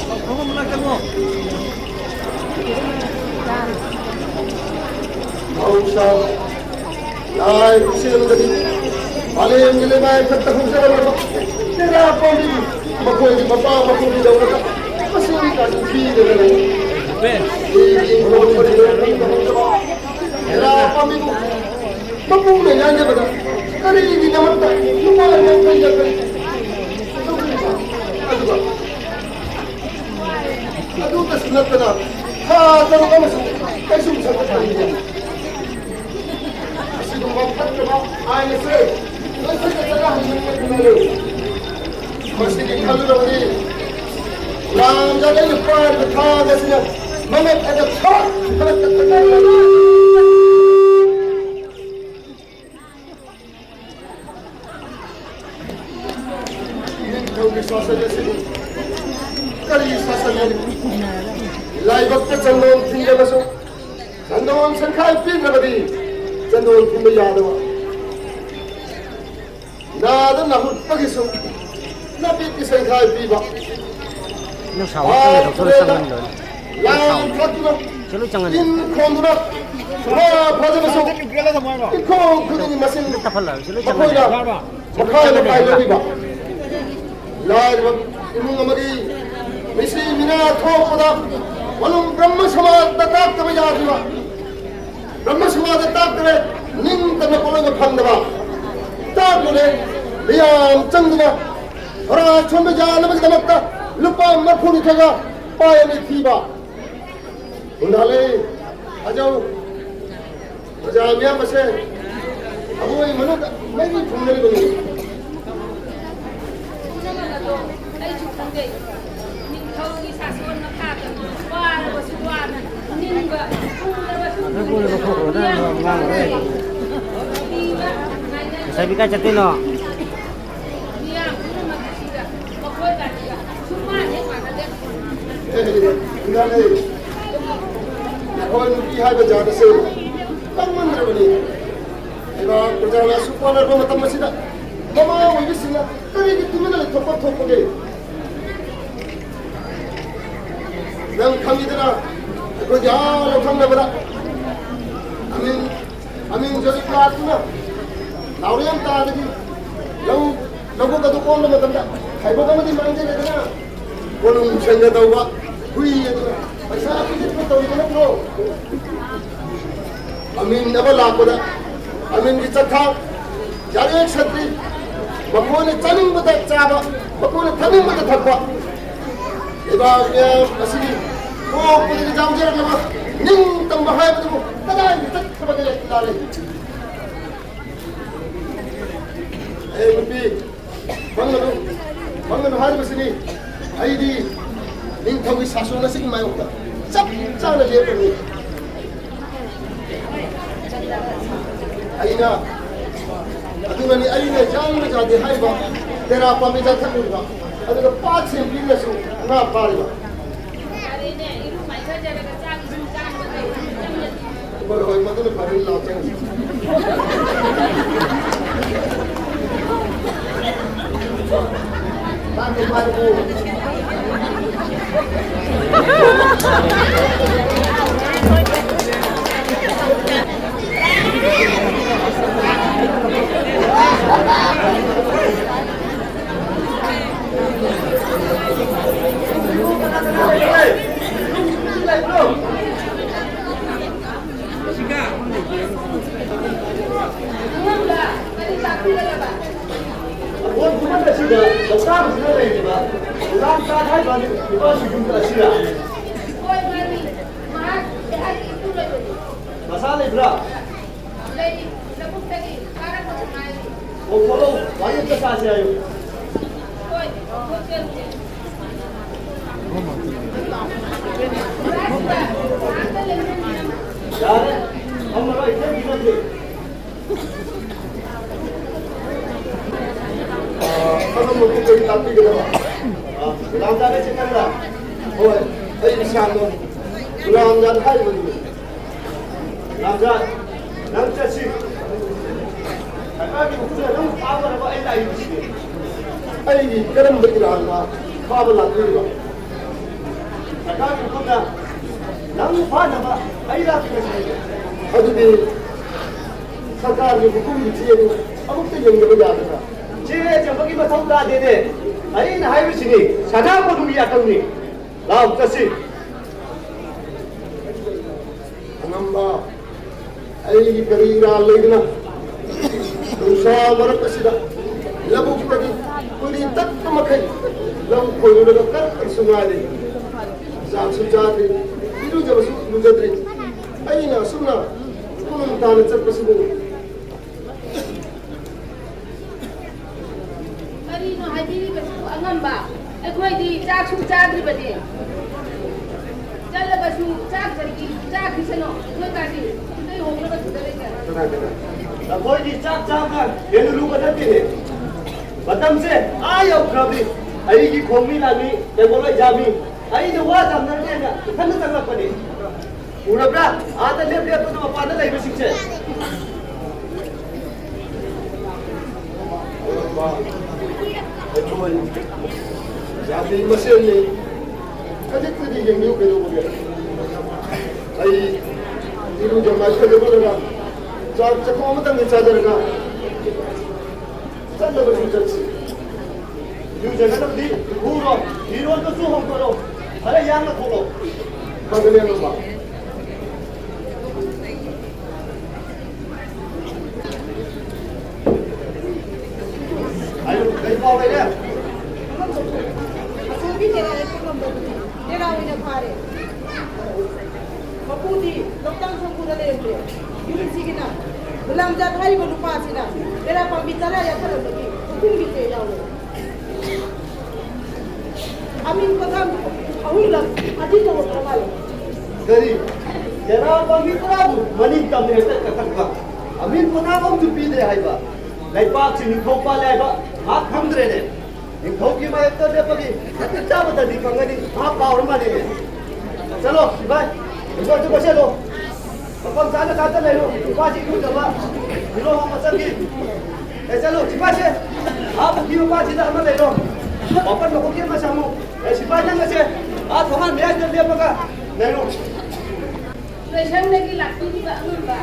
ꯃꯐꯝ ꯑꯃ ꯂꯥꯛꯀꯅꯨ꯫ ꯂꯩꯃꯥꯏ ꯃꯊꯛꯇ ꯍꯧꯖꯔꯝꯂꯕ ꯇꯦꯔꯥ ꯄꯥꯝꯕꯤꯗꯨ ꯃꯈꯣꯏꯒꯤ ꯃꯄꯥ ꯃꯄꯨꯒꯤꯗꯃꯛꯇ ꯃꯁꯤꯡ ꯀꯥꯏꯅ ꯄꯤꯗꯅ ꯂꯩ꯫ ꯑꯩꯒꯤ ꯏꯪꯈꯣꯜ ꯄꯔꯤꯡꯗ ꯍꯧꯖꯕ ꯇꯦꯔꯥ ꯄꯥꯝꯕꯤꯗꯨ ꯃꯄꯨꯅ ꯌꯥꯟꯖꯕꯗ ꯀꯔꯤꯒꯤꯗꯃꯛꯇ ꯂꯨꯄꯥ ꯌꯥꯡꯈꯩ ꯌꯥꯡꯈꯩ ꯂꯧꯔꯤꯕ? ꯑꯗꯨꯒ ꯑꯗꯨꯇꯁꯨ ꯅꯠꯇꯅ ꯊꯥ ꯇꯔꯨꯛ ꯑꯃꯁꯨ ꯀꯩꯁꯨꯝ ꯁꯪꯒꯠꯇꯕꯤꯗ ꯑꯁꯤꯒꯨꯝꯕ ꯐꯠꯇꯕ ꯑꯥꯏꯟ ꯑꯁꯤ ꯂꯣꯏꯁꯤꯟꯅ ꯆꯠꯅꯍꯟꯅꯤꯡꯕ ꯈꯪꯍꯜꯂꯨ꯫ ꯃꯁꯤꯒꯤ ꯈꯜꯂꯨꯔꯕꯗꯤ ꯂꯥꯡꯗ ꯑꯩꯅ ꯄꯥꯏꯔꯤꯕ ꯊꯥꯡ ꯑꯁꯤꯅ ꯃꯃꯤꯠ ꯑꯗꯨ ꯊꯣꯛ ꯊꯣꯛ ꯊꯣꯛ ꯅꯤꯡꯊꯧꯒꯤ ꯁꯥꯁꯟ ꯑꯁꯤꯕꯨ ꯀꯔꯤ ꯁꯥꯁꯟ ꯍꯥꯏꯔꯤꯕꯅꯣ? ꯂꯥꯏꯕꯛꯇ ꯆꯟꯗꯣꯟ ꯊꯤꯟꯖꯕꯁꯨ ꯆꯟꯗꯣꯟ ꯁꯪꯈꯥꯏ ꯄꯤꯗ꯭ꯔꯕꯗꯤ ꯆꯟꯗꯣꯟ ꯊꯤꯟꯕ ꯌꯥꯗꯕ꯫ ꯅꯥꯗ ꯅꯥꯍꯨꯠꯄꯒꯤꯁꯨ ꯅꯥꯄꯤꯠꯀꯤ ꯁꯪꯈꯥꯏ ꯄꯤꯕ꯫ ꯅꯪ ꯁꯥꯎꯕ ꯄꯥꯠ ꯀꯩꯅꯣ ꯇꯧꯊꯣꯛꯑ ꯇꯨꯔꯦꯜꯗ ꯆꯪꯍꯟꯗꯣꯏꯅꯤ꯫ ꯂꯥꯡ ꯊꯛꯇꯨꯅ ꯆꯠꯂꯨ ꯆꯪꯍꯟ꯫ ꯏꯟ ꯈꯣꯡꯗꯨꯅ ꯉꯥ ꯐꯥꯖꯕꯁꯨ ꯏꯪꯈꯣꯜ ꯈꯨꯗꯤꯡꯒꯤ ꯃꯁꯤꯡ ꯇꯞꯍꯜꯂꯣ, ꯁꯤ ꯂꯣꯏ ꯃꯈꯣꯏꯅ ꯆꯪꯍꯟꯗꯣꯏꯅꯤ꯫ ꯃꯈꯥꯏ ꯃꯈꯥꯏ ꯂꯧꯕꯤꯕ꯫ ꯂꯥꯏꯔꯕ ꯏꯃꯨꯡ ꯑꯃꯒꯤ ꯃꯤꯁꯤ ꯃꯤꯅꯥ ꯊꯣꯛꯄꯗ ꯃꯅꯨꯡ ꯕ꯭ꯔꯍ꯭ꯃ ꯁꯃꯥꯖꯇ ꯇꯥꯛꯇꯕ ꯌꯥꯗ꯭ꯔꯤꯕ꯫ ꯕ꯭ꯔꯍ꯭ꯃ ꯁꯃꯥꯖꯇ ꯇꯥꯛꯇ꯭ꯔꯦ, ꯅꯤꯡꯇꯝꯅ ꯄꯣꯛꯂꯒ ꯐꯪꯗꯕ꯫ ꯇꯥꯛꯂꯨꯔꯦ, ꯃꯤꯌꯥꯝ ꯆꯪꯗꯨꯅ ꯍꯣꯔꯥ ꯁꯣꯟꯕ ꯌꯥꯅꯕꯒꯤꯗꯃꯛꯇ ꯂꯨꯄꯥ ꯃꯔꯐꯨꯅꯤꯊꯣꯏꯒ ꯄꯥꯏ ꯑꯅꯤ ꯊꯤꯕ꯫ ꯍꯨꯟꯗꯥꯂꯦ, ꯑꯖꯧ, ꯄ꯭ꯔꯖꯥ ꯃꯤꯌꯥꯝ ꯑꯁꯦ ꯊꯃꯣꯏ ꯃꯅꯨꯡꯗ ꯃꯩ ꯐꯨꯡꯅꯔꯤꯕꯅꯤ꯫ ꯑꯩꯁꯨ ꯈꯪꯖꯩ꯫ ꯅꯤꯡꯊꯧꯒꯤ ꯁꯥꯁꯣꯟ ꯃꯈꯥꯗ ꯋꯥꯔꯕꯁꯨ ꯋꯥꯅ ꯅꯤꯡꯕ ꯊꯨꯡꯂꯕꯁꯨ ꯊꯨꯡꯅ ꯃꯤꯌꯥꯝ ꯉꯁꯥꯏꯕꯤ ꯀꯥꯏ ꯆꯠꯇꯣꯏꯅꯣ? ꯃꯤꯌꯥꯝ ꯄꯨꯝꯅꯃꯛ ꯑꯁꯤꯗ ꯃꯈꯣꯏꯒ ꯑꯁꯤꯒ ꯁꯨꯃꯥꯟ ꯍꯦꯛ ꯃꯥꯟꯅꯗꯦ꯫ ꯑꯦ, ꯏꯟꯅꯔꯦ꯫ ꯑꯩꯈꯣꯏ ꯅꯨꯄꯤ ꯍꯥꯏꯕ ꯖꯥꯠ ꯑꯁꯦ ꯄꯪꯃꯟꯗ꯭ꯔꯕꯅꯤ꯫ ꯂꯩꯕꯥꯛ ꯄ꯭ꯔꯖꯥꯅ ꯑꯁꯨꯛ ꯋꯥꯅꯔꯕ ꯃꯇꯝ ꯑꯁꯤꯗ ꯃꯃꯥ ꯑꯣꯏꯕꯤꯁꯤꯡꯅ ꯀꯔꯤꯒꯤ ꯇꯨꯃꯤꯟꯅ ꯂꯩꯊꯣꯛꯄ ꯊꯣꯛꯄꯒꯦ? ꯅꯪ ꯈꯪꯉꯤꯗꯅ, ꯑꯩꯈꯣꯏꯒꯤ ꯑꯥ ꯂꯧꯊꯪꯅꯕꯗ ꯑꯃꯤꯟ, ꯑꯃꯤꯟ ꯖꯣꯂꯤ ꯀ꯭ꯂꯥꯁꯇꯨꯅ ꯅꯥꯎꯔꯦꯝ ꯇꯥꯗꯒꯤ ꯂꯧ, ꯂꯧꯕꯨꯛ ꯑꯗꯨ ꯀꯣꯝꯕ ꯃꯇꯝꯗ ꯐꯥꯏꯕꯣꯛ ꯑꯃꯗꯤ ꯃꯥꯡꯖꯔꯦꯗꯅ, ꯀꯣꯅꯨꯡ ꯁꯪꯒ ꯇꯧꯕ ꯍꯨꯏ ꯑꯗꯨꯅ ꯄꯩꯁꯥ ꯄꯤꯊꯠꯄ ꯇꯧꯔꯤꯕ ꯅꯠꯇ꯭ꯔꯣ? ꯑꯃꯤꯟ ꯑꯃ ꯂꯥꯛꯄꯗ ꯑꯃꯤꯟꯒꯤ ꯆꯠꯊꯥꯎ, ꯌꯥꯔꯦ ꯁꯟꯇ꯭ꯔꯤ, ꯃꯈꯣꯏꯅ ꯆꯥꯅꯤꯡꯕꯗ ꯆꯥꯕ, ꯃꯈꯣꯏꯅ ꯊꯛꯅꯤꯡꯕꯗ ꯊꯛꯄ, ꯂꯩꯕꯥꯛ ꯃꯌꯥꯝ ꯑꯁꯤꯒꯤ ꯄꯣꯛꯄꯗꯒꯤ ꯌꯥꯎꯖꯔꯛꯂꯕ ꯅꯤꯡꯇꯝꯕ ꯍꯥꯏꯕꯗꯨꯕꯨ ꯀꯗꯥꯏꯗ ꯆꯠꯈ꯭ꯔꯕꯒꯦ? ꯂꯥꯜꯂꯦ꯫ ꯑꯦ ꯅꯨꯄꯤ, ꯐꯪꯒꯅꯨ, ꯐꯪꯒꯅꯨ ꯍꯥꯏꯔꯤꯕꯁꯤꯅꯤ꯫ ꯑꯩꯗꯤ ꯅꯤꯡꯊꯧꯒꯤ ꯁꯥꯁꯣꯟ ꯑꯁꯤꯒꯤ ꯃꯥꯌꯣꯛꯇ ꯆꯞ ꯆꯥꯅ ꯂꯦꯞꯄꯅꯤ꯫ ꯑꯩꯅ, ꯑꯗꯨꯒꯅꯤ ꯑꯩꯅ ꯌꯥꯡꯅ ꯌꯥꯗꯦ ꯍꯥꯏꯕ ꯇꯦꯔꯥ ꯄꯥꯝꯕꯤ ꯆꯥꯊꯠꯂꯨꯔꯤꯕ, ꯑꯗꯨꯒ ꯄꯥꯠ ꯁꯦꯝꯕꯤꯔꯒꯁꯨ ꯉꯥ ꯐꯥꯔꯤꯕ꯫ ꯍꯣꯏ, ꯍꯣꯏ, ꯃꯗꯨꯅ ꯐꯔꯦ, ꯂꯥꯛꯀꯦ꯫ ꯂꯥꯛꯀꯦ, ꯄꯥꯏꯔꯛꯑꯣ꯫ ꯑꯁꯤꯗ ꯂꯣꯛꯇꯥꯛ ꯑꯁꯤꯗ ꯂꯩꯔꯤꯕ ꯒꯨꯂꯥꯝ ꯆꯥꯟ ꯍꯥꯏꯕ ꯅꯨꯄꯥꯁꯤ ꯌꯨꯝꯗ ꯑꯁꯤꯔ? ꯍꯣꯏ, ꯃꯥꯅꯤ꯫ ꯃꯍꯥꯛ ꯑꯩꯍꯥꯛꯀꯤ ꯏꯄꯨꯔꯣꯏꯕꯅꯤ꯫ ꯃꯁꯥ ꯂꯩꯕ꯭ꯔꯥ? ꯂꯩ, ꯂꯧꯕꯨꯛꯇꯒꯤ ꯀꯥꯔꯛꯄꯗ ꯉꯥꯏꯔꯤ꯫ ꯀꯧꯊꯣꯛꯂꯛꯎ, ꯋꯥꯔꯤ ꯑꯝꯇ ꯁꯥꯁꯤ ꯍꯥꯏꯌꯨ꯫ ꯍꯣꯏ, ꯀꯧꯊꯣꯛꯆꯔꯨꯒꯦ꯫ ꯌꯥꯔꯦ, ꯐꯝꯃꯔꯣꯏ, ꯏꯆꯟꯒꯤ ꯅꯠꯇꯦ꯫ ꯑ, ꯑꯗꯣꯝꯕꯨ ꯀꯔꯤ ꯇꯥꯛꯄꯤꯒꯗꯕ? ꯑ, ꯒꯨꯂꯥꯝ ꯖꯥꯠ ꯍꯥꯏꯁꯦ ꯈꯪꯕ꯭ꯔꯥ? ꯍꯣꯏ, ꯑꯩ ꯏꯁꯥꯃꯛ ꯒꯨꯂꯥꯝ ꯖꯥꯠ ꯍꯥꯏꯔꯤꯕꯗꯨꯅꯤ꯫ ꯒꯨꯂꯥꯝ ꯖꯥꯠ, ꯅꯪ ꯆꯠꯁꯤ꯫ ꯁꯔꯀꯥꯔꯒꯤ ꯃꯈꯨꯠꯇ ꯅꯪ ꯐꯥꯕꯅꯕ ꯑꯩ ꯂꯥꯛꯏꯕꯁꯤꯅꯤ꯫ ꯑꯩꯒꯤ ꯀꯔꯝꯕ ꯏꯔꯥꯟꯅ ꯐꯥꯕ ꯂꯥꯛꯄꯤꯔꯤꯕ? ꯁꯔꯀꯥꯔꯒꯤ ꯃꯈꯨꯠꯇ ꯅꯪ ꯐꯥꯅꯕ ꯑꯩ ꯂꯥꯛꯂꯤꯕꯁꯤꯅꯤ꯫ ꯑꯗꯨꯗꯤ ꯁꯔꯀꯥꯔꯒꯤ ꯃꯈꯨꯝꯒꯤ ꯆꯦ ꯑꯗꯨ ꯑꯃꯨꯛꯇ ꯌꯦꯡꯗꯕ ꯌꯥꯒꯗ꯭ꯔꯥ? ꯆꯦ ꯆꯪꯕꯒꯤ ꯃꯊꯧ ꯇꯥꯗꯦꯅꯦ꯫ ꯑꯩꯅ ꯍꯥꯏꯕꯁꯤꯅꯤ, ꯁꯅꯥ ꯀꯣꯅꯨꯡꯒꯤ ꯑꯀꯪꯅꯤ꯫ ꯂꯥꯎ, ꯆꯠꯁꯤ꯫ ꯑꯉꯝꯕ, ꯑꯩꯒꯤ ꯀꯔꯤ ꯏꯔꯥꯜ ꯂꯩꯗꯅ ꯅꯨꯡꯁꯥ ꯃꯔꯛ ꯑꯁꯤꯗ ꯂꯧꯕꯨꯛꯇꯒꯤ ꯀꯨꯂꯤ ꯇꯠꯄ ꯃꯈꯩ ꯂꯧ ꯈꯣꯏꯔꯨꯔꯒ ꯀꯔꯛ ꯀꯔꯛꯁꯨ ꯉꯥꯏꯔꯤ꯫ ꯆꯥꯛꯁꯨ ꯆꯥꯗ꯭ꯔꯤ, ꯏꯔꯨꯖꯕꯁꯨ ꯂꯨꯖꯗ꯭ꯔꯤ꯫ ꯑꯩꯅ ꯑꯁꯨꯝꯅ ꯀꯨꯂꯤ ꯇꯥꯅ ꯆꯠꯄꯁꯤꯕꯨ ꯀꯔꯤꯅꯣ ꯍꯥꯏꯕꯤꯔꯤꯕꯁꯤꯕꯨ ꯑꯉꯝꯕ? ꯑꯩꯈꯣꯏꯗꯤ ꯆꯥꯛꯁꯨ ꯆꯥꯗ꯭ꯔꯤꯕꯅꯤ꯫ ꯆꯠꯂꯕꯁꯨ ꯆꯥꯛꯇꯒꯤ ꯆꯥꯈꯤꯁꯅꯨ꯫ ꯑꯩꯈꯣꯏ ꯀꯥꯗꯤ ꯁꯤꯗꯩ ꯍꯣꯡꯅꯕ ꯊꯤꯗ ꯂꯩꯇꯦ꯫ ꯀꯅꯥ, ꯀꯅꯥ? ꯑꯩꯈꯣꯏꯗꯤ ꯆꯥꯛ ꯆꯥꯕ ꯍꯦꯟꯅ ꯂꯨꯕ ꯅꯠꯇꯦꯅꯦ꯫ ꯃꯇꯝꯁꯦ ꯑꯥ ꯌꯧꯈ꯭ꯔꯕꯅꯤ꯫ ꯑꯩꯒꯤ ꯈꯣꯡꯃꯤ ꯂꯥꯟꯃꯤ ꯀꯩꯅꯣ ꯂꯩꯖꯥꯃꯤ꯫ ꯑꯩꯅ ꯋꯥ ꯇꯝꯅꯔꯦꯅ ꯏꯊꯟꯗ ꯆꯪꯂꯛꯄꯅꯤ꯫ ꯎꯔꯕ꯭ꯔꯥ? ꯑꯥꯗ ꯂꯦꯞ ꯂꯦꯞꯇꯅ ꯃꯄꯥꯟꯗ ꯂꯩꯕꯁꯤꯡꯁꯦ꯫ ꯑꯩꯈꯣꯏ ꯖꯥꯇꯤ ꯃꯁꯦꯜꯅꯤ꯫ ꯈꯖꯤꯛꯇꯗꯤ ꯌꯦꯡꯕꯤꯌꯨ ꯀꯩꯗꯧꯕꯒꯦ? ꯑꯩ ꯏꯔꯨꯖ ꯃꯥꯏꯊꯖꯕ ꯂꯣꯏꯔꯒ ꯆꯥꯛ ꯆꯈꯣ ꯑꯃꯇꯪꯗꯤ ꯆꯥꯖꯔꯒ ꯆꯠꯅꯕꯁꯨ ꯆꯠꯁꯤ꯫ ꯏꯔꯨꯖꯒꯗꯕꯗꯤ ꯂꯨꯔꯣ, ꯐꯤꯔꯣꯜꯗꯨꯁꯨ ꯍꯣꯡꯗꯣꯛꯑꯣ꯫ ꯈꯔ ꯌꯥꯡꯅ ꯊꯣꯛꯂꯣ꯫ ꯐꯒꯅꯤ ꯑꯉꯝꯕ꯫ ꯍꯥꯏꯌꯨ, ꯀꯔꯤ ꯄꯥꯎ ꯂꯩꯔꯦ? ꯑꯁꯣꯝꯒꯤ ꯇꯦꯔꯥ ꯍꯦꯛꯄ ꯉꯝꯗꯕꯅꯤ꯫ ꯇꯦꯔꯥ ꯑꯣꯏꯅ ꯐꯥꯔꯦ꯫ ꯃꯄꯨꯗꯤ ꯂꯣꯛꯇꯥꯛ ꯁꯪꯒꯨꯗ ꯂꯩꯔꯝꯂꯦ꯫ ꯌꯨꯝꯁꯤꯒꯤꯅ ꯒꯨꯂꯥꯝꯖꯥꯠ ꯍꯥꯏꯔꯤꯕ ꯅꯨꯄꯥꯁꯤꯅ ꯇꯦꯔꯥ ꯄꯥꯝꯕꯤ ꯇꯔꯥ ꯌꯥꯟꯊꯠꯂꯝꯕꯒꯤ ꯈꯨꯐꯨꯝꯒꯤ ꯆꯦ ꯌꯥꯎꯔꯦ꯫ ꯑꯃꯤꯟ ꯄꯣꯊꯥꯝ ꯑꯍꯨꯝꯂꯛ ꯑꯗꯤ ꯇꯧꯔꯛꯄ ꯃꯥꯜꯂꯦ꯫ ꯀꯔꯤ? ꯇꯦꯔꯥ ꯄꯥꯝꯕꯤ ꯇꯔꯥꯕꯨ ꯃꯅꯤꯡ ꯇꯝꯅ ꯍꯦꯛꯇ ꯀꯛꯊꯠꯄ? ꯑꯃꯤꯟ ꯄꯣꯊꯥꯝ ꯑꯃꯁꯨ ꯄꯤꯗ꯭ꯔꯦ ꯍꯥꯏꯕ? ꯂꯩꯕꯥꯛꯁꯤ ꯅꯤꯡꯊꯧ ꯄꯥꯜꯂꯦ ꯍꯥꯏꯕ ꯃꯍꯥꯛ ꯈꯪꯗ꯭ꯔꯦꯅꯦ꯫ ꯅꯤꯡꯊꯧꯒꯤ ꯃꯥꯌꯣꯛꯇ ꯂꯦꯞꯄꯒꯤ ꯃꯇꯤꯛ ꯆꯥꯕ ꯇꯟꯗꯤ ꯐꯪꯒꯅꯤ, ꯃꯍꯥꯛ ꯀꯥꯎꯔ ꯃꯥꯜꯂꯦꯅꯦ꯫ ꯆꯠꯂꯣ, ꯁꯤꯐꯥꯏ, ꯅꯤꯡꯊꯧ ꯆꯠꯄ ꯆꯠꯂꯣ꯫ ꯃꯐꯝ ꯆꯥꯅ ꯀꯥꯗ ꯂꯩꯔꯣ, ꯅꯨꯄꯥꯁꯤ ꯏꯔꯨꯖꯕ, ꯐꯤꯔꯣꯜ ꯍꯣꯡꯕ ꯆꯠꯈꯤ꯫ ꯑꯦ, ꯆꯠꯂꯣ, ꯁꯤꯐꯥꯏꯁꯦ, ꯑꯥ ꯄꯨꯈ꯭ꯔꯤ ꯃꯄꯥꯟꯁꯤꯗ ꯑꯃ ꯂꯩꯔꯣ꯫ ꯃꯥꯄꯟ ꯃꯈꯣꯡꯒꯤ ꯑꯃ ꯁꯥꯃꯨ꯫ ꯑꯦ, ꯁꯤꯐꯥꯏ ꯅꯪ ꯑꯁꯦ, ꯑꯥ ꯊꯣꯡꯒꯥꯟ ꯃꯌꯥꯏꯗ ꯂꯦꯞꯄꯒ ꯂꯩꯔꯣ꯫ ꯂꯣꯏꯁꯪꯗꯒꯤ ꯂꯥꯛꯄꯤꯔꯤꯕ ꯑꯉꯝꯕ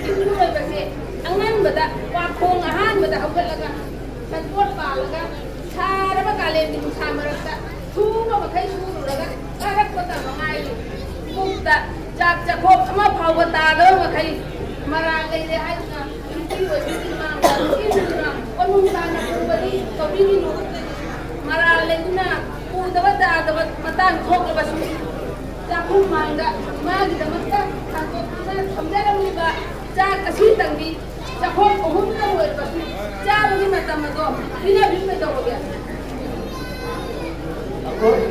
ꯏꯄꯨꯔꯣꯏꯕꯁꯦ ꯑꯉꯟꯕꯗ ꯋꯥꯈꯣꯡ ꯑꯍꯥꯟꯕꯗ ꯍꯧꯒꯠꯂꯒ ꯁꯟꯄꯣꯠ ꯄꯥꯜꯂꯒ ꯁꯥꯔꯕ ꯀꯥꯂꯦꯟꯒꯤ ꯅꯨꯡꯁꯥ ꯃꯔꯛꯇ ꯁꯨꯕ ꯃꯈꯩ ꯁꯨꯔꯨꯔꯒ ꯀꯥꯔꯛꯄꯇ ꯃꯉꯥꯏꯔꯤ꯫ ꯄꯨꯛꯇ ꯆꯥꯛ ꯆꯥꯛꯈꯣꯝ ꯑꯃ ꯐꯥꯎꯕ ꯇꯥꯗꯕ ꯃꯈꯩ ꯃꯔꯥꯜ ꯂꯩꯔꯦ ꯍꯥꯏꯗꯨꯅ ꯅꯨꯄꯤ ꯑꯣꯏꯕꯤꯒꯤ ꯃꯥꯡꯗ ꯅꯨꯄꯤꯗꯨꯅ ꯀꯣꯅꯨꯡ ꯇꯥꯅ ꯄꯨꯕꯗꯤ ꯇꯧꯕꯤꯒꯅꯨ꯫ ꯃꯔꯥꯜ ꯂꯩꯗꯨꯅ ꯄꯨꯗꯕ ꯇꯥꯗꯕ ꯃꯇꯥꯡ ꯊꯣꯛꯂꯕꯁꯨ ꯆꯥꯛꯈꯨꯝ ꯃꯥꯡꯗ ꯏꯃꯥꯒꯤꯗꯃꯛꯇ ꯊꯥꯡꯗꯣꯛꯇꯨꯅ ꯊꯝꯖꯔꯝꯂꯤꯕ ꯆꯥꯛ ꯑꯁꯤꯇꯪꯗꯤ ꯆꯥꯛꯈꯣꯝ ꯑꯍꯨꯝꯗ ꯂꯣꯏꯔꯕꯁꯨ ꯆꯥꯕꯒꯤ ꯃꯇꯝ ꯑꯗꯣ ꯄꯤꯅꯕꯤꯌꯨ ꯀꯩꯗꯧꯔꯒꯦ? ꯑꯩꯈꯣꯏ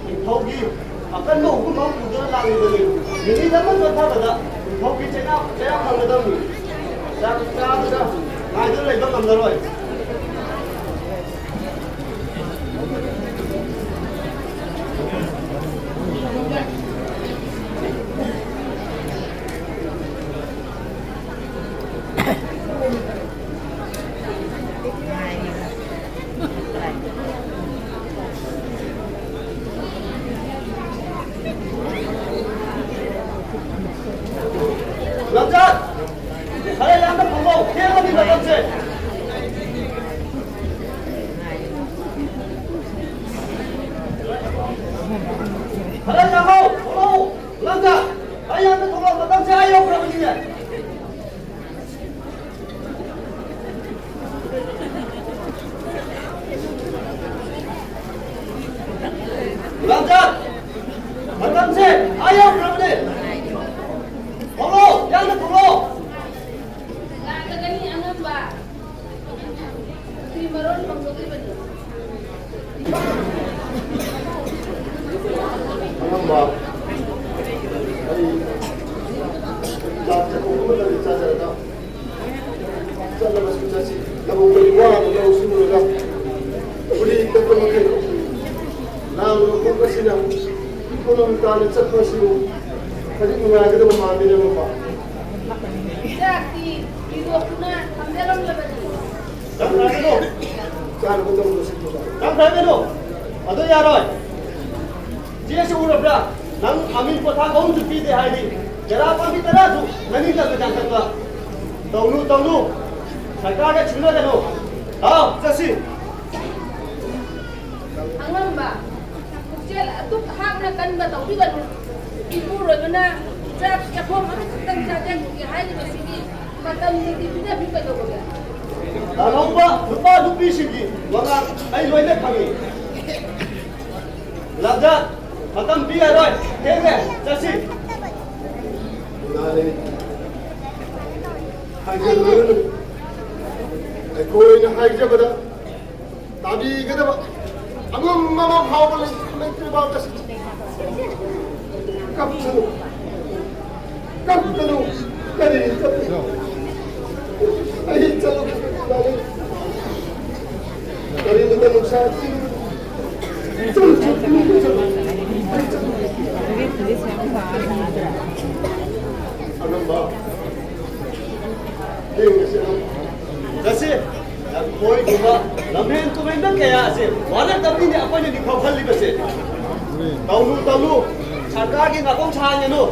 ꯅꯤꯡꯊꯧꯒꯤ ꯑꯀꯟꯕ ꯎꯄꯨ ꯃꯍꯨꯠ ꯄꯨꯗꯨꯅ ꯂꯥꯛꯂꯤꯕꯅꯤ꯫ ꯃꯤꯅꯤꯠ ꯑꯃ ꯆꯣꯟꯊꯕꯗ ꯅꯤꯡꯊꯧꯒꯤ ꯆꯩꯔꯥꯛ, ꯆꯩꯔꯥꯛ ꯐꯪꯒꯗꯕꯅꯤ꯫ ꯆꯥꯛ ꯆꯥꯕꯗ ꯉꯥꯏꯗꯨꯅ ꯂꯩꯕ ꯉꯝꯂꯔꯣꯏ꯫ ꯂꯝꯖꯥꯠ! ꯈꯔ ꯌꯥꯝꯅ ꯐꯝꯃꯣ, ꯊꯦꯡꯉꯅꯤ ꯃꯇꯝꯁꯦ꯫ ꯈꯔ ꯌꯥꯝꯃꯣ, ꯊꯣꯛꯂꯛꯑꯣ꯫ ꯂꯝꯖꯥꯠ! ꯈꯔ ꯌꯥꯝꯅ ꯊꯣꯛꯂꯛꯑꯣ, ꯃꯇꯝꯁꯦ ꯑꯥ ꯌꯧꯈ꯭ꯔꯕꯅꯤꯅꯦ꯫ ꯂꯝꯖꯥꯠ! ꯃꯇꯝꯁꯦ ꯑꯥ ꯌꯧꯈ꯭ꯔꯕꯅꯦ꯫ ꯊꯣꯛꯂꯛꯑꯣ, ꯌꯥꯝꯅ ꯊꯣꯛꯂꯛꯑꯣ꯫ ꯂꯥꯛꯂꯒꯅꯤ ꯑꯉꯝꯕ꯫ ꯁꯤ ꯃꯔꯣꯟ ꯐꯣꯡꯗꯣꯛꯂꯤꯕꯅꯤ꯫ ꯑꯉꯝꯕ, ꯑꯩ ꯆꯥꯛ ꯆꯥꯛꯈꯨꯝ ꯑꯃꯗ ꯆꯥꯖꯔꯒ ꯆꯠꯂꯕꯁꯨ ꯆꯠꯁꯤ꯫ ꯂꯧꯕꯨꯛꯇ ꯋꯥꯅ ꯂꯧ ꯁꯨꯔꯒ ꯎꯔꯤ ꯇꯛꯄ ꯃꯈꯩ ꯂꯥꯡꯂꯤꯕ ꯈꯣꯡ ꯑꯁꯤꯅ ꯀꯣꯅꯨꯡ ꯇꯥꯅ ꯆꯠꯄ ꯑꯁꯤꯕꯨ ꯈꯖꯤꯛ ꯅꯨꯡꯉꯥꯏꯒꯗꯕ ꯃꯥꯟꯗꯦꯅꯦ, ꯑꯉꯝꯕ꯫ ꯆꯥꯛꯇꯤ ꯊꯤꯗꯣꯛꯇꯨꯅ ꯊꯝꯖꯔꯝꯂꯕꯅꯤ꯫ ꯅꯪ ꯍꯥꯏꯒꯅꯨ꯫ ꯆꯥꯅꯕ ꯇꯧꯗ꯭ꯔꯁꯤ꯫ ꯅꯪ ꯍꯥꯏꯒꯅꯨ꯫ ꯑꯗꯨ ꯌꯥꯔꯣꯏ꯫ ꯆꯦꯁꯤ ꯎꯔꯕ꯭ꯔꯥ? ꯅꯪ ꯑꯃꯤꯟ ꯄꯣꯊꯥ ꯑꯍꯨꯝꯁꯨ ꯄꯤꯗꯦ ꯍꯥꯏꯔꯤ꯫ ꯆꯔꯥ ꯄꯥꯝꯕꯤ ꯇꯔꯥꯁꯨ ꯅꯪꯒꯤ ꯀꯟꯕ ꯆꯥꯡ ꯆꯠꯄ꯫ ꯇꯧꯅꯨ, ꯇꯧꯅꯨ꯫ ꯁꯔꯀꯥꯔꯒ ꯁꯤꯡꯅꯒꯅꯨ꯫ ꯂꯥꯎ, ꯆꯠꯁꯤ꯫ ꯑꯉꯝꯕ ꯄꯨꯛꯆꯦꯜ ꯑꯗꯨꯛ ꯍꯥꯞꯅ ꯀꯟꯕ ꯇꯧꯕꯤꯒꯅꯨ꯫ ꯏꯄꯨꯔꯣꯏꯕꯅ ꯆꯥꯛ ꯆꯥꯛꯈꯣꯝ ꯑꯃꯈꯛꯇꯪ ꯆꯥꯖꯅꯤꯡꯒꯦ ꯍꯥꯏꯔꯤꯕꯁꯤꯒꯤ ꯃꯇꯝꯗꯨꯗꯤ ꯄꯤꯖꯕꯤꯌꯨ ꯀꯩꯗꯧꯕꯒꯦ? ꯂꯥꯜꯍꯧꯕ ꯅꯨꯄꯥ ꯅꯨꯄꯤꯁꯤꯡꯒꯤ ꯋꯥꯉꯥꯡ ꯑꯩ ꯂꯣꯏꯅ ꯈꯪꯏ꯫ ꯂꯥꯟꯖꯥ, ꯃꯇꯝ ꯄꯤꯔꯔꯣꯏ꯫ ꯊꯦꯡꯂꯦ, ꯆꯠꯁꯤ꯫ ꯌꯥꯔꯦ꯫ ꯍꯥꯏꯖꯔꯨꯔꯅꯨ꯫ ꯑꯩꯈꯣꯏꯅ ꯍꯥꯏꯖꯕꯗ ꯇꯥꯕꯤꯒꯗꯕ ꯑꯉꯝꯕ ꯑꯃ ꯐꯥꯎꯕ ꯂꯩ-, ꯂꯩꯇ꯭ꯔꯤꯕ ꯑꯁꯤ꯫ ꯀꯞꯁꯅꯨ꯫ ꯀꯞꯀꯅꯨ꯫ ꯀꯔꯤ ꯀꯞꯄꯤꯅꯣ? ꯑꯩ ꯆꯠꯂꯨ꯫ ꯀꯔꯤꯅꯣ ꯅꯨꯡꯁꯥ ꯊꯤꯔꯤꯕ? ꯆꯠꯂꯨ, ꯆꯠꯂꯨ, ꯆꯠꯂꯨ, ꯆꯠꯂꯨ꯫ ꯑꯉꯝꯕ꯫ ꯌꯦꯡꯉꯁꯤ ꯑꯉꯝꯕ꯫ ꯆꯠꯁꯤ꯫ ꯂꯝꯀꯣꯏꯒꯨꯝꯕ ꯂꯝꯍꯦꯟ ꯇꯨꯍꯦꯟꯕ ꯀꯌꯥ ꯑꯁꯤ ꯋꯥꯔꯛꯇꯕꯅꯤꯅꯦ ꯑꯩꯈꯣꯏꯅ ꯅꯤꯡꯊꯧ ꯈꯜꯂꯤꯕꯁꯦ꯫ ꯇꯧꯅꯨ, ꯇꯧꯅꯨ꯫ ꯁꯔꯀꯥꯔꯒꯤ ꯅꯥꯀꯣꯡ ꯁꯥꯡꯉꯅꯨ꯫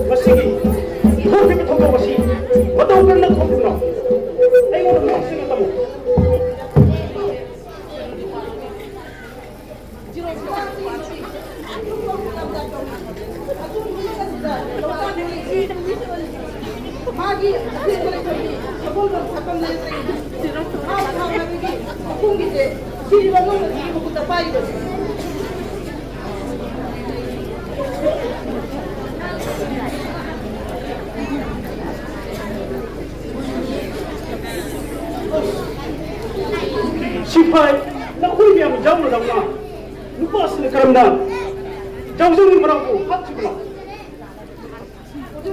ꯃꯁꯤꯒꯤ ꯊꯣꯛꯈꯤꯕ ꯊꯧꯗꯣꯛ ꯑꯁꯤ ꯃꯇꯧ ꯀꯔꯝꯅ ꯊꯣꯛꯈꯤꯕꯅꯣ? ꯑꯩꯉꯣꯟꯗ ꯃꯁꯤꯅ ꯇꯝꯃꯨ꯫ ꯃꯥꯒꯤ ꯑꯁꯦꯡꯕ ꯂꯩꯐꯝꯗꯤ ꯁꯒꯣꯜꯕꯟ ꯁꯥꯄꯝ ꯂꯩꯔꯛꯇꯒꯤꯅꯤ꯫ ꯃꯥ ꯃꯊꯥ ꯍꯥꯏꯕꯒꯤ ꯃꯈꯣꯡꯒꯤꯁꯦ ꯁꯤꯔꯤꯕ ꯉꯧꯅ ꯁꯤꯒꯤ ꯃꯈꯨꯠꯇ ꯄꯥꯏꯔꯤꯕꯅꯤ꯫ ꯁꯤꯐꯥꯏ, ꯅꯈꯣꯏ ꯃꯌꯥꯝ ꯌꯥꯎꯅꯗꯧꯅ ꯅꯨꯄꯥꯁꯤꯅ ꯀꯔꯝꯅ ꯖꯥꯎꯖꯧꯒꯤ ꯃꯅꯥꯎꯕꯨ ꯍꯥꯠꯈꯤꯕꯅꯣ? ꯑꯗꯨ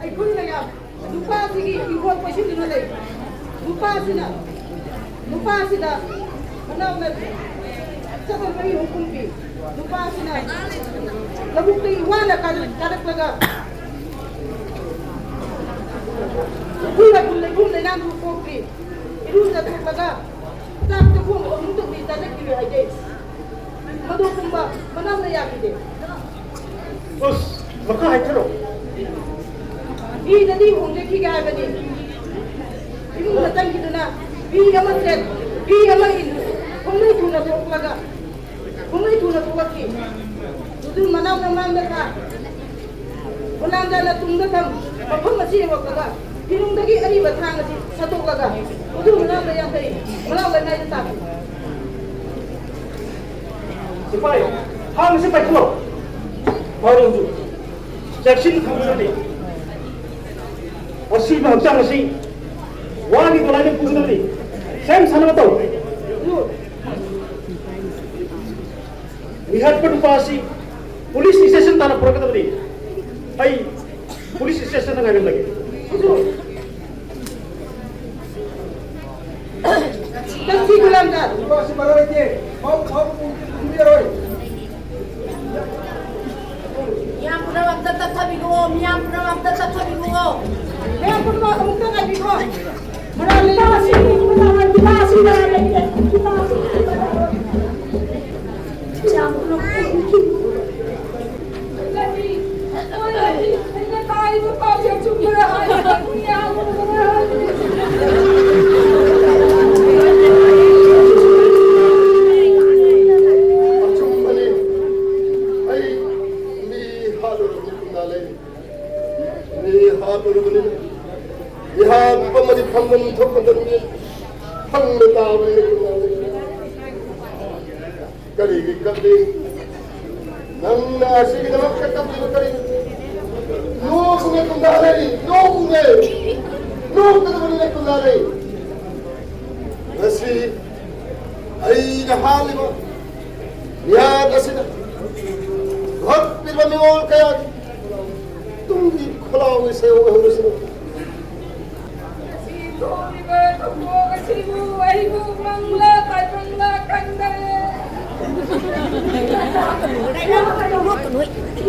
ꯑꯩꯈꯣꯏꯅ ꯌꯥꯝ ꯅꯨꯄꯥꯁꯤꯒꯤ ꯏꯪꯈꯣꯜ ꯀꯣꯏꯁꯤꯟꯗꯨꯅ ꯂꯩ꯫ ꯅꯨꯄꯥꯁꯤꯅ, ꯅꯨꯄꯥꯁꯤꯗ ꯃꯅꯥꯎꯅ ꯆꯠꯊꯣꯛꯄꯒꯤ ꯍꯨꯀꯨꯝ ꯄꯤ꯫ ꯅꯨꯄꯥꯁꯤꯅ ꯂꯧꯕꯨꯛꯇꯒꯤ ꯋꯥꯅ ꯀꯥꯔꯛ-, ꯀꯥꯔꯛꯂꯒ ꯎꯈ꯭ꯔꯨꯜ ꯂꯩꯈꯨꯝ ꯂꯩꯅꯥꯡ ꯄꯣꯛꯇ꯭ꯔꯤ꯫ ꯏꯔꯨꯖꯊꯣꯛꯂꯒ ꯆꯥꯛ ꯆꯥꯛꯈꯣꯝ ꯑꯍꯨꯝ ꯇꯧꯕꯤ ꯆꯥꯖꯈꯤꯕ ꯍꯥꯏꯖꯩ꯫ ꯃꯗꯨꯒꯨꯝꯕ ꯃꯅꯥꯎꯅ ꯌꯥꯈꯤꯗꯦ꯫ ꯑꯁ, ꯃꯈꯥ ꯍꯥꯏꯊꯔꯣ꯫ ꯃꯤꯗꯗꯤ ꯍꯣꯡꯖꯈꯤꯒꯦ ꯍꯥꯏꯕꯅꯤ꯫ ꯏꯃꯨꯡꯗ ꯆꯪꯈꯤꯗꯨꯅ ꯐꯤ ꯑꯃ ꯁꯦꯠ, ꯐꯤ ꯑꯃ ꯏꯟ, ꯈꯣꯡꯂꯩ ꯊꯨꯅ ꯊꯣꯛꯂꯒ, ꯈꯣꯡꯂꯩ ꯊꯨꯅ ꯊꯣꯛꯂꯛꯈꯤ꯫ ꯃꯗꯨ ꯃꯅꯥꯎ ꯃꯃꯥꯡꯗ ꯊꯥ, ꯒꯨꯂꯥꯝ ꯖꯥꯅ ꯇꯨꯡꯗ ꯊꯝ, ꯃꯐꯝ ꯑꯁꯤ ꯌꯧꯔꯛꯄꯒ ꯐꯤꯔꯨꯡꯗꯒꯤ ꯑꯔꯤꯕ ꯊꯥꯡ ꯑꯁꯤ ꯁꯠꯇꯣꯛꯂꯒ ꯃꯗꯨ ꯃꯅꯥꯎ ꯂꯩꯌꯥꯡꯊꯩ, ꯃꯅꯥꯎ ꯂꯩꯃꯥꯏꯗ ꯇꯥꯈꯤ꯫ ꯁꯤꯐꯥꯏ, ꯊꯥꯡ ꯑꯁꯤ ꯄꯥꯏꯈꯠꯂꯣ꯫ ꯐꯥꯎꯔꯦ ꯍꯧꯖꯤꯛ꯫ ꯆꯦꯛꯁꯤꯟ ꯊꯝꯒꯗꯕꯅꯤ꯫ ꯑꯁꯤꯕ ꯍꯛꯆꯥꯡ ꯑꯁꯤ ꯋꯥꯒꯤ ꯒꯣꯂꯥꯏꯗ ꯄꯨꯒꯗꯕꯅꯤ꯫ ꯁꯦꯝ ꯁꯥꯅꯕ ꯇꯧ꯫ ꯃꯤꯍꯥꯠꯄ ꯅꯨꯄꯥ ꯑꯁꯤ ꯄꯨꯂꯤꯁ ꯁ꯭ꯇꯦꯁꯟ ꯇꯥꯟꯅ ꯄꯨꯔꯛꯀꯗꯕꯅꯤ꯫ ꯑꯩ ꯄꯨꯂꯤꯁ ꯁ꯭ꯇꯦꯁꯟꯗ ꯉꯥꯏꯔꯝꯂꯒꯦ꯫ ꯇꯛꯁꯤ ꯒꯨꯂꯥꯝ ꯖꯥꯟ꯫ ꯅꯨꯄꯥꯁꯤ ꯃꯔꯥ ꯂꯩꯇꯦ꯫ ꯃꯥꯕꯨ, ꯃꯥꯕꯨ ꯄꯨꯕꯤꯔꯣꯏ꯫ ꯃꯤꯌꯥꯝ ꯄꯨꯝꯅꯃꯛꯇ ꯇꯞꯊꯕꯤꯈꯣ, ꯃꯤꯌꯥꯝ ꯄꯨꯝꯅꯃꯛꯇ ꯇꯞꯊꯕꯤꯈꯣ꯫ ꯃꯤꯌꯥꯝ ꯄꯨꯝꯅꯃꯛ ꯑꯃꯨꯛꯇ ꯉꯥꯏꯕꯤꯈꯣ꯫ ꯃꯔꯥ ꯂꯩꯇꯦ꯫ ꯃꯤꯌꯥꯝ ꯄꯨꯝꯅꯃꯛ ꯑꯆꯨꯝꯕꯅꯤ꯫ ꯑꯩ ꯃꯤ ꯍꯥꯠꯂꯨꯔꯕꯅꯤ ꯀꯨꯟꯗꯥ ꯂꯩ꯫ ꯃꯤ ꯍꯥꯠꯂꯨꯔꯕꯅꯤꯅ ꯃꯤꯍꯥꯠꯄ ꯑꯃꯗꯤ ꯐꯪꯐꯝ ꯊꯣꯛꯄꯗꯅꯤ꯫ ꯐꯪꯕ ꯇꯥꯕꯅꯤ ꯀꯨꯟꯗꯥ ꯂꯩ꯫ ꯀꯔꯤꯒꯤ ꯀꯞꯂꯤ? ꯅꯪꯅ ꯑꯁꯤꯒꯤꯗꯃꯛꯇ ꯀꯞꯂꯤꯕ ꯀꯔꯤꯒꯤꯅꯣ? ꯅꯣꯛꯎꯅꯦ ꯀꯨꯟꯗꯥ ꯂꯩ, ꯅꯣꯛꯎꯅꯦ꯫ ꯅꯣꯛꯀꯗꯕꯅꯤꯅꯦ ꯀꯨꯟꯗꯥ ꯂꯩ꯫ ꯉꯁꯤ ꯑꯩꯅ ꯍꯥꯠꯂꯤꯕ ꯃꯤꯍꯥꯠ ꯑꯁꯤꯗ ꯍꯥꯠꯄꯤꯕ ꯃꯤꯑꯣꯏ ꯀꯌꯥꯒꯤ ꯇꯨꯡꯒꯤ ꯈꯣꯜꯂꯥꯎꯒꯤ ꯁꯦꯜ ꯑꯣꯏꯍꯧꯔꯁꯅꯨ꯫ ꯈꯪꯕ꯭ꯔꯥ, ꯇꯥꯏꯕꯪꯅ ꯈꯪꯗꯔꯦ꯫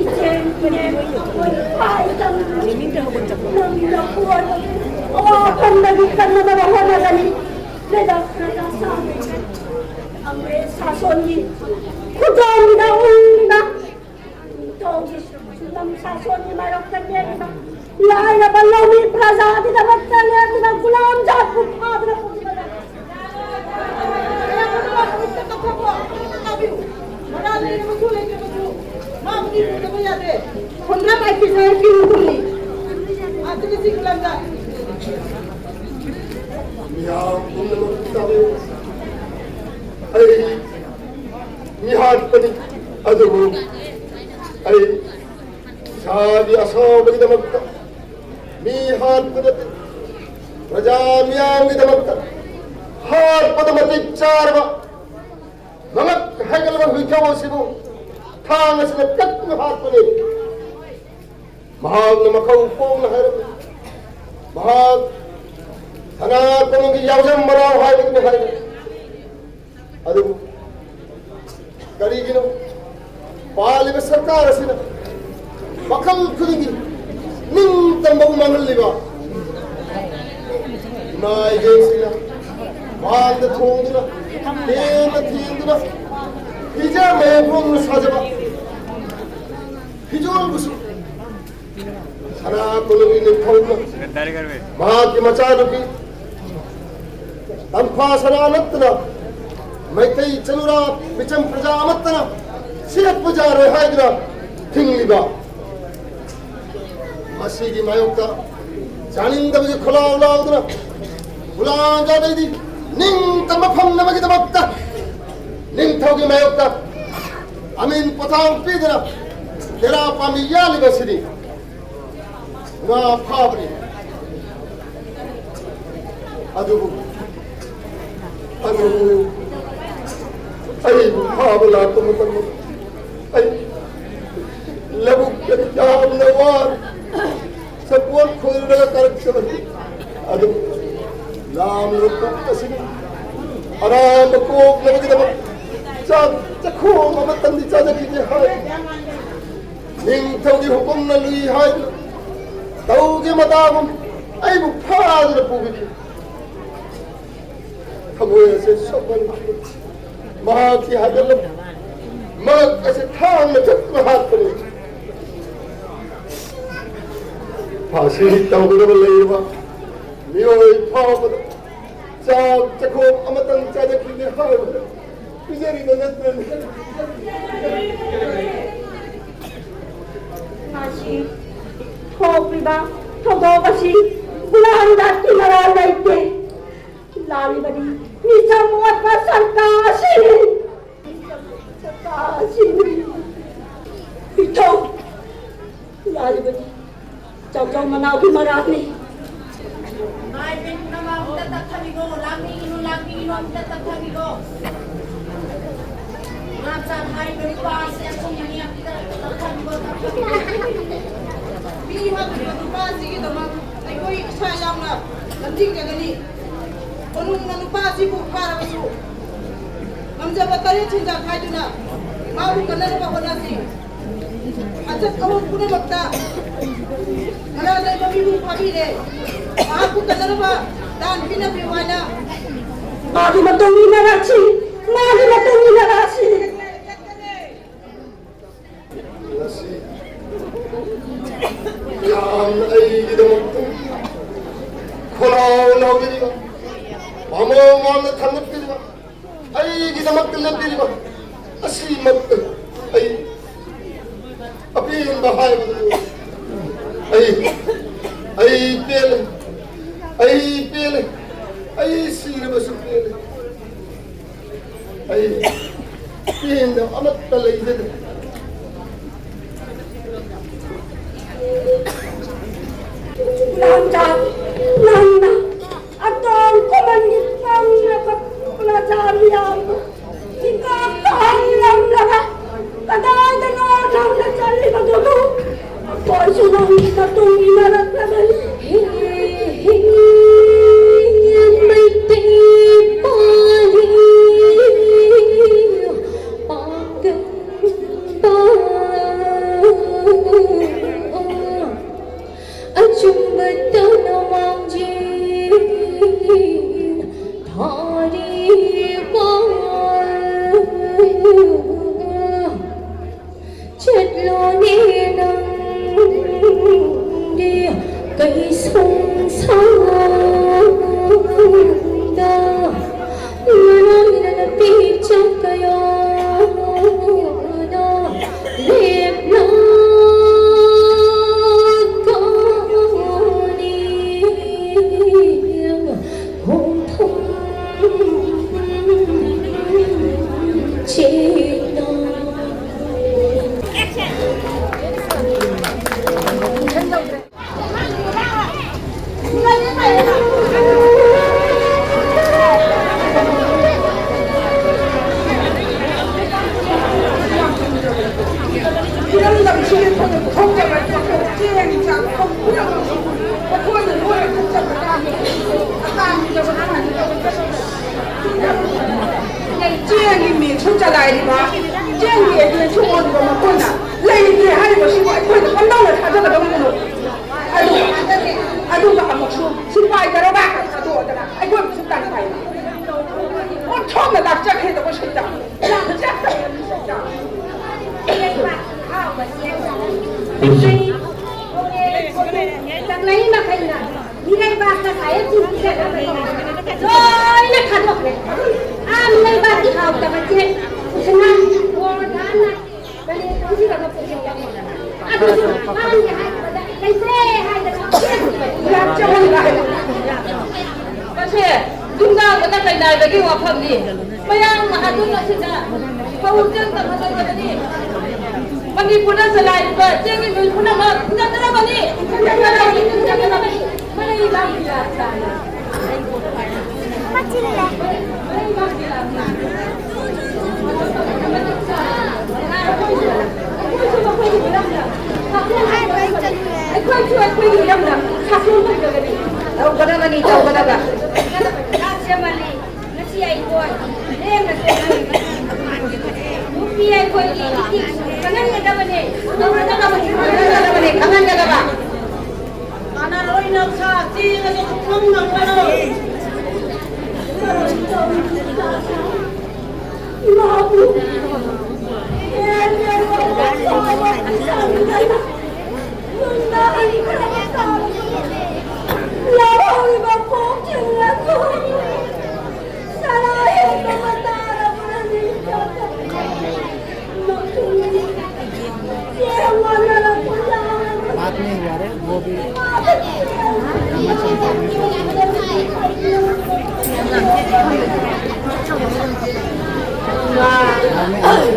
ꯏꯆꯦ, ꯏꯅꯦ, ꯑꯩꯈꯣꯏ ꯏꯄꯥ ꯏꯆꯟ ꯅꯪꯅ ꯄꯣꯟꯕꯒꯤ ꯑꯋꯥꯐꯝꯗꯒꯤ ꯀꯟꯅꯕ ꯍꯣꯠꯅꯒꯅꯤ꯫ ꯂꯩꯕꯥꯛ ꯄ꯭ꯔꯖꯥ ꯁꯥ-, ꯑꯪꯒ꯭ꯔꯦꯖ ꯁꯥꯁꯣꯟꯒꯤ ꯈꯨꯖꯥꯎꯅ ꯎꯪꯗꯨꯅ ꯅꯤꯡꯊꯧꯒꯤ ꯁꯨꯝꯕꯝ ꯁꯥꯁꯣꯟꯒꯤ ꯃꯥꯌꯣꯛꯇ ꯂꯦꯞꯇꯨꯅ, ꯂꯥꯏꯔꯕ ꯂꯧꯃꯤ ꯄ꯭ꯔꯖꯥꯒꯤꯗꯃꯛꯇ ꯂꯦꯞꯇꯨꯅ, ꯒꯨꯂꯥꯝ ꯖꯥꯠꯄꯨ ꯐꯥꯗꯨꯅ ꯄꯨꯈꯤꯕꯗ ꯃꯔꯥꯜ ꯂꯩꯔꯕꯁꯨ ꯂꯩꯇ꯭ꯔꯕꯁꯨ ꯃꯥꯕꯨꯗꯤ ꯎꯗꯕ ꯌꯥꯗꯦ꯫ ꯍꯨꯝꯗ꯭ꯔꯥ ꯃꯥꯏꯊꯤ ꯁꯥꯏ ꯄꯤꯔꯨ ꯀꯨꯝꯅꯤ꯫ ꯑꯗꯨꯒ ꯁꯤ ꯈꯨꯂꯪꯗ ꯃꯤꯌꯥꯝ ꯄꯨꯝꯅꯃꯛ ꯇꯥꯕꯤꯌꯨ꯫ ꯑꯩ ꯃꯤꯍꯥꯠꯄꯅꯤ, ꯑꯗꯨꯕꯨ ꯑꯩ ꯏꯁꯥꯒꯤ ꯑꯁꯥꯎꯕꯒꯤꯗꯃꯛꯇ ꯃꯤ ꯍꯥꯠꯄ ꯅꯠꯇꯦ, ꯄ꯭ꯔꯖꯥ ꯃꯤꯌꯥꯝꯒꯤꯗꯃꯛꯇ ꯍꯥꯠꯄꯗ ꯃꯇꯤꯛ ꯆꯥꯔꯕ ꯃꯉꯛ ꯍꯥꯏꯒꯠꯂꯕ ꯍꯨꯏꯊꯧ ꯑꯁꯤꯕꯨ ꯊꯥꯡ ꯑꯁꯤꯅ ꯀꯛꯇꯨꯅ ꯍꯥꯠꯄꯅꯤ꯫ ꯃꯍꯥꯛꯅ ꯃꯈꯧ ꯄꯣꯡꯅ ꯍꯥꯏꯔꯝꯃꯤ, ꯃꯍꯥꯛ ꯁꯅꯥ ꯀꯣꯅꯨꯡꯒꯤ ꯌꯥꯎꯖꯝ ꯃꯅꯥꯎ ꯍꯥꯏꯕꯗꯨꯅꯤ ꯍꯥꯏꯔꯝꯃꯤ꯫ ꯑꯗꯨꯕꯨ ꯀꯔꯤꯒꯤꯅꯣ ꯄꯥꯜꯂꯤꯕ ꯁꯔꯀꯥꯔ ꯑꯁꯤꯅ ꯃꯈꯜ ꯈꯨꯗꯤꯡꯒꯤ ꯅꯤꯡꯇꯝꯕꯕꯨ ꯃꯥꯡꯍꯜꯂꯤꯕ? ꯏꯃꯥ ꯏꯕꯦꯟꯁꯤꯡꯅ ꯃꯥꯡꯗ ꯊꯣꯡꯗꯨꯅ, ꯇꯦꯟꯗ ꯊꯦꯡꯗꯨꯅ, ꯐꯤꯖꯥ ꯃꯌꯦꯛꯐꯝꯅ ꯁꯥꯖꯕ ꯐꯤꯖꯣꯜꯕꯨꯁꯨ ꯁꯅꯥ ꯀꯣꯅꯨꯡꯒꯤ ꯅꯤꯡꯊꯧꯅ ꯃꯍꯥꯛꯀꯤ ꯃꯆꯥꯅꯨꯄꯤ ꯇꯝꯐꯥ ꯁꯅꯥ ꯅꯠꯇꯅ ꯃꯩꯇꯩ ꯆꯅꯨꯔꯥ ꯃꯤꯆꯝ ꯄ꯭ꯔꯖꯥ ꯑꯃꯠꯇꯅ ꯁꯤꯔꯛꯄ ꯌꯥꯔꯣꯏ ꯍꯥꯏꯗꯨꯅ ꯊꯤꯡꯂꯤꯕ, ꯃꯁꯤꯒꯤ ꯃꯥꯌꯣꯛꯇ ꯌꯥꯅꯤꯡꯗꯕꯒꯤ ꯈꯣꯜꯂꯥꯎ ꯂꯥꯎꯗꯨꯅ ꯒꯨꯂꯥꯝ ꯖꯥꯠ ꯑꯩꯗꯤ ꯅꯤꯡꯇꯝꯕ ꯐꯪꯅꯕꯒꯤꯗꯃꯛꯇ ꯅꯤꯡꯊꯧꯒꯤ ꯃꯥꯌꯣꯛꯇ ꯑꯃꯤꯟ ꯄꯣꯊꯥꯡ ꯄꯤꯗꯨꯅ ꯇꯦꯔꯥ ꯄꯥꯝꯕꯤ ꯌꯥꯜꯂꯤꯕ ꯑꯁꯤꯗꯤ ꯉꯥ ꯐꯥꯕꯅꯤ꯫ ꯑꯗꯨꯕꯨ, ꯑꯗꯨꯕꯨ ꯑꯩꯕꯨ ꯐꯥꯕ ꯂꯥꯛꯄ ꯃꯇꯝꯗ ꯑꯩ ꯂꯧꯕꯨꯛꯇ ꯌꯥꯝꯅ ꯋꯥꯅ ꯁꯄꯣꯜ ꯈꯣꯏꯔꯒ ꯀꯥꯔꯛꯆꯕꯅꯤ꯫ ꯑꯗꯨꯕꯨ ꯂꯥꯝꯂꯕ ꯄꯨꯛ ꯑꯁꯤꯅ ꯑꯔꯥꯝꯕ ꯀꯣꯛꯅꯕꯒꯤꯗꯃꯛ ꯆꯥꯛ ꯆꯈꯣꯝ ꯑꯃꯇꯪꯗꯤ ꯆꯥꯖꯈꯤꯒꯦ ꯍꯥꯏ꯫ ꯅꯤꯡꯊꯧꯒꯤ ꯍꯨꯀꯨꯝꯅ ꯂꯨꯏ ꯍꯥꯏꯗꯨꯅ ꯇꯧꯒꯦ ꯃꯇꯥꯒꯨꯝ ꯑꯩꯕꯨ ꯐꯥꯗꯨꯅ ꯄꯨꯕꯤꯈꯤ꯫ ꯊꯃꯣꯏ ꯑꯁꯦ ꯁꯣꯛꯍꯟꯈꯤ꯫ ꯃꯍꯥꯛꯀꯤ ꯍꯥꯏꯒꯠꯂꯝ ꯃꯍꯥꯛ ꯑꯁꯦ ꯊꯥꯡꯅ ꯆꯠꯇꯨꯅ ꯍꯥꯠꯄꯅꯤ꯫ ꯐꯥꯁꯤ ꯇꯧꯒꯗꯕ ꯂꯩꯔꯕ ꯃꯤꯑꯣꯏ ꯐꯥꯎꯕꯗ ꯆꯥꯛ ꯆꯈꯣꯝ ꯑꯃꯇꯪ ꯆꯥꯖꯈꯤꯒꯦ ꯍꯥꯏꯕꯗ ꯄꯤꯖꯔꯤꯕ ꯅꯠꯇ꯭ꯔꯅꯦ? ꯉꯁꯤ ꯊꯣꯛꯂꯤꯕ ꯊꯧꯗꯣꯛ ꯑꯁꯤ ꯍꯨꯔꯥꯟꯕ ꯀꯤꯃꯔꯥ ꯂꯩꯇꯦ꯫ ꯂꯥꯜꯂꯤꯕꯗꯤ ꯃꯤꯆꯪ ꯑꯣꯠꯄ ꯁꯔꯀꯥꯔ ꯑꯁꯤꯅꯤ꯫ ꯁꯔꯀꯥꯔ ꯑꯁꯤꯅꯤ꯫ ꯏꯊꯧ ꯂꯥꯜꯂꯤꯕꯗꯤ ꯆꯥꯎꯖꯥꯎ ꯃꯅꯥꯎꯒꯤ ꯃꯔꯥꯜꯅꯤ꯫ ꯃꯥꯏ ꯄꯦꯝꯃ, ꯑꯝꯇ ꯇꯞꯊꯕꯤꯈꯣ, ꯂꯥꯛꯄꯤꯒꯅꯨ, ꯂꯥꯛꯄꯤꯒꯅꯨ, ꯑꯝꯇ ꯇꯞꯊꯕꯤꯈꯣ꯫ ꯉꯥ ꯆꯥꯛ ꯍꯥꯏꯔꯤꯕ ꯅꯨꯄꯥ ꯑꯁꯤ ꯑꯆꯨꯝꯕꯅꯤ, ꯑꯝꯇ ꯇꯞꯊꯕꯤꯈꯣ, ꯇꯞꯊꯕꯤꯈꯣ꯫ ꯃꯤ ꯍꯥꯠꯈꯤꯕ ꯅꯨꯄꯥ ꯑꯁꯤꯒꯤꯗꯃꯛ ꯑꯩꯈꯣꯏ ꯏꯁꯥ ꯌꯥꯎꯅ ꯂꯝꯖꯤꯡꯖꯒꯅꯤ꯫ ꯀꯣꯅꯨꯡꯅ ꯅꯨꯄꯥ ꯑꯁꯤꯕꯨ ꯐꯥꯔꯕꯁꯨ, ꯉꯝꯖꯕ ꯇꯔꯦꯠ ꯁꯦꯟꯖꯥ ꯈꯥꯏꯗꯨꯅ ꯃꯥꯕꯨ ꯀꯟꯅꯅꯕ ꯍꯣꯠꯅꯁꯤ꯫ ꯑꯆꯠ ꯑꯋꯣꯟ ꯄꯨꯝꯅꯃꯛꯇ ꯃꯔꯥꯜ ꯂꯩꯕ ꯃꯤꯕꯨ ꯐꯥꯕꯤꯔꯦ꯫ ꯃꯍꯥꯛꯄꯨ ꯀꯟꯅꯅꯕ ꯗꯥꯟ ꯄꯤꯅꯕꯤꯌꯨ ꯍꯥꯏꯅ꯫ ꯃꯥꯒꯤ ꯃꯇꯨꯡ ꯏꯟꯅꯔꯛꯁꯤ, ꯃꯥꯒꯤ ꯃꯇꯨꯡ ꯏꯟꯅꯔꯛꯁꯤ꯫ ꯉꯁꯤ ꯌꯥꯝꯅ ꯑꯩꯒꯤꯗꯃꯛꯇ ꯈꯣꯜꯂꯥꯎ ꯂꯥꯎꯕꯤꯔꯤꯕ, ꯃꯃꯣ ꯃꯥꯝꯅ ꯊꯥꯡꯒꯠꯄꯤꯔꯤꯕ, ꯑꯩꯒꯤꯗꯃꯛꯇ ꯂꯦꯞꯄꯤꯔꯤꯕ ꯑꯁꯤꯃꯛꯇ ꯑꯩ ꯑꯄꯦꯟꯕ ꯍꯥꯏꯕꯗꯨ ꯑꯩ, ꯑꯩ ꯄꯦꯜꯂꯦ, ꯑꯩ ꯄꯦꯜꯂꯦ, ꯑꯩ ꯁꯤꯔꯕꯁꯨ ꯄꯦꯜꯂꯦ꯫ ꯑꯩ ꯄꯦꯟꯗꯕ ꯑꯃꯠꯇ ꯂꯩꯖꯗꯦ꯫ ꯂꯥꯡꯖꯥ, ꯅꯪꯅ ꯑꯇꯣꯝ ꯈꯨꯃꯟꯒꯤ ꯄꯪꯂꯕ ꯄ꯭ꯔꯖꯥ ꯃꯤꯌꯥꯝꯕꯨ ꯏꯀꯥ ꯀꯥꯍꯜꯂꯝꯂꯒ ꯀꯗꯥꯏꯗꯅꯣ ꯅꯪꯅ ꯆꯠꯂꯤꯕꯗꯨꯕꯨ? ꯑꯩꯈꯣꯏꯁꯨ ꯅꯪꯒꯤ ꯃꯇꯨꯡ ꯏꯟꯅꯔꯛꯂꯕꯅꯤ꯫ ꯍꯦ, ꯍꯦ, ꯃꯩꯇꯩ ꯄꯥ ꯍꯥꯏꯔꯤꯕ ꯆꯦꯡꯒꯤ ꯑꯦꯖꯦꯟꯁꯤ ꯑꯣꯏꯔꯤꯕ ꯃꯈꯣꯏꯅ ꯂꯩꯇ꯭ꯔꯦ ꯍꯥꯏꯔꯤꯕꯁꯤꯕꯨ ꯑꯩꯈꯣꯏꯅ ꯀꯝꯗꯧꯅ ꯊꯥꯖꯒꯗꯧꯔꯤꯕꯅꯣ? ꯑꯗꯨ-, ꯑꯗꯨꯒ ꯑꯃꯨꯛꯁꯨ ꯁꯤꯐꯥꯏ ꯗꯔꯣꯒꯥ ꯈꯛ ꯊꯥꯗꯣꯛꯑꯗꯅ ꯑꯩꯈꯣꯏꯕꯨꯁꯨ ꯇꯥꯟꯊꯥꯏ꯫ ꯑꯣꯟꯊꯣꯛꯅ ꯂꯥꯛꯆꯈ꯭ꯔꯦꯗꯀꯣ ꯁꯩꯇ꯫ ꯂꯥꯛꯆꯈ꯭ꯔꯦ ꯁꯩꯇ꯫ ꯆꯥꯛꯅꯩ ꯃꯈꯩꯅ ꯃꯤꯔꯩꯕꯥꯛꯇ ꯁꯥꯍꯦꯕꯁꯤꯡ ꯄꯤꯖꯅꯕꯅꯤ꯫ ꯂꯣꯏꯅ ꯊꯥꯗꯣꯛꯈ꯭ꯔꯦ꯫ ꯑꯥ, ꯃꯤꯔꯩꯕꯥꯛꯀꯤ ꯍꯥꯎꯇꯕ ꯆꯦꯡ ꯎꯁꯅꯥ ꯕꯣꯔꯗꯥꯟꯅ ꯃꯅꯤꯄꯨꯔꯁꯤꯗ ꯄꯨꯁꯤꯜꯂꯛꯑꯦ꯫ ꯑꯗꯨꯁꯨ ꯃꯥꯒꯤ ꯍꯥꯏꯕꯗ ꯂꯩꯇ꯭ꯔꯦ ꯍꯥꯏꯗꯅ ꯌꯥꯝ ꯆꯥꯎꯍꯟꯕ ꯍꯥꯏꯕ꯫ ꯃꯁꯦ ꯅꯨꯡꯗꯥꯡꯗꯅ ꯀꯩꯅꯥꯏꯕꯒꯤ ꯋꯥꯐꯝꯅꯤ꯫ ꯃꯌꯥꯡ ꯃꯍꯥꯖꯣꯟ ꯑꯁꯤꯅ ꯐꯧ ꯆꯦꯡ ꯇꯝꯍꯜꯂꯕꯅꯤ꯫ ꯃꯅꯤꯄꯨꯔꯗ ꯆꯂꯥꯏꯔꯤꯕ ꯆꯦꯡꯒꯤ ꯃꯤꯜ ꯄꯨꯝꯅꯃꯛ ꯊꯤꯡꯖꯤꯟꯒꯗꯕꯅꯤ꯫ ꯊꯤꯡꯖꯤꯟꯒꯗꯕꯅꯤ꯫ ꯊꯤꯡꯖꯤꯟꯒꯗꯕꯅꯤ꯫ ꯃꯔꯩ ꯂꯥꯡꯕꯤꯔꯛꯇ꯭ꯔꯥ? ꯃꯔꯩ ꯂꯥꯡꯕꯤꯔꯛꯇ꯭ꯔꯥ? ꯑꯩꯈꯣꯏꯁꯨ ꯑꯩꯈꯣꯏꯒꯤ ꯏꯔꯝꯗ ꯁꯥꯁꯣꯟ ꯇꯧꯖꯒꯅꯤ꯫ ꯇꯧꯒꯗꯕꯅꯤ, ꯇꯧꯒꯗꯕ꯫ ꯉꯁꯤ ꯑꯩꯈꯣꯏ ꯂꯦꯝꯅ ꯇꯣꯛꯂꯣꯏ꯫ ꯅꯨꯄꯤ ꯑꯩꯈꯣꯏꯒꯤ ꯏꯊꯤꯛ ꯈꯪꯍꯟꯒꯗꯕꯅꯤ, ꯇꯧꯒꯗꯕꯅꯤ, ꯈꯪꯍꯟꯒꯗꯕꯅꯤ, ꯈꯪꯍꯟꯒꯗꯕ꯫ ꯀꯅꯥ ꯂꯣꯏꯅ ꯁꯥ ꯆꯦꯡ ꯑꯗꯨ ꯊꯨꯝ ꯉꯝꯒꯅꯨ꯫ ꯏꯃꯥꯕꯨ ꯍꯦꯟꯅ ꯂꯣꯏꯅ ꯁꯥꯎꯗꯅ ꯌꯨꯝꯗ ꯍꯟꯈ꯭ꯔꯕ ꯇꯥꯔꯕ ꯂꯧꯍꯧꯔꯤꯕ ꯀꯣꯛꯁꯤꯡ ꯑꯗꯨ ꯆꯔꯥ ꯍꯦꯟꯕ ꯃꯇꯥ ꯑꯃꯅꯤ꯫ बात नहीं हुआ रे, वो भी।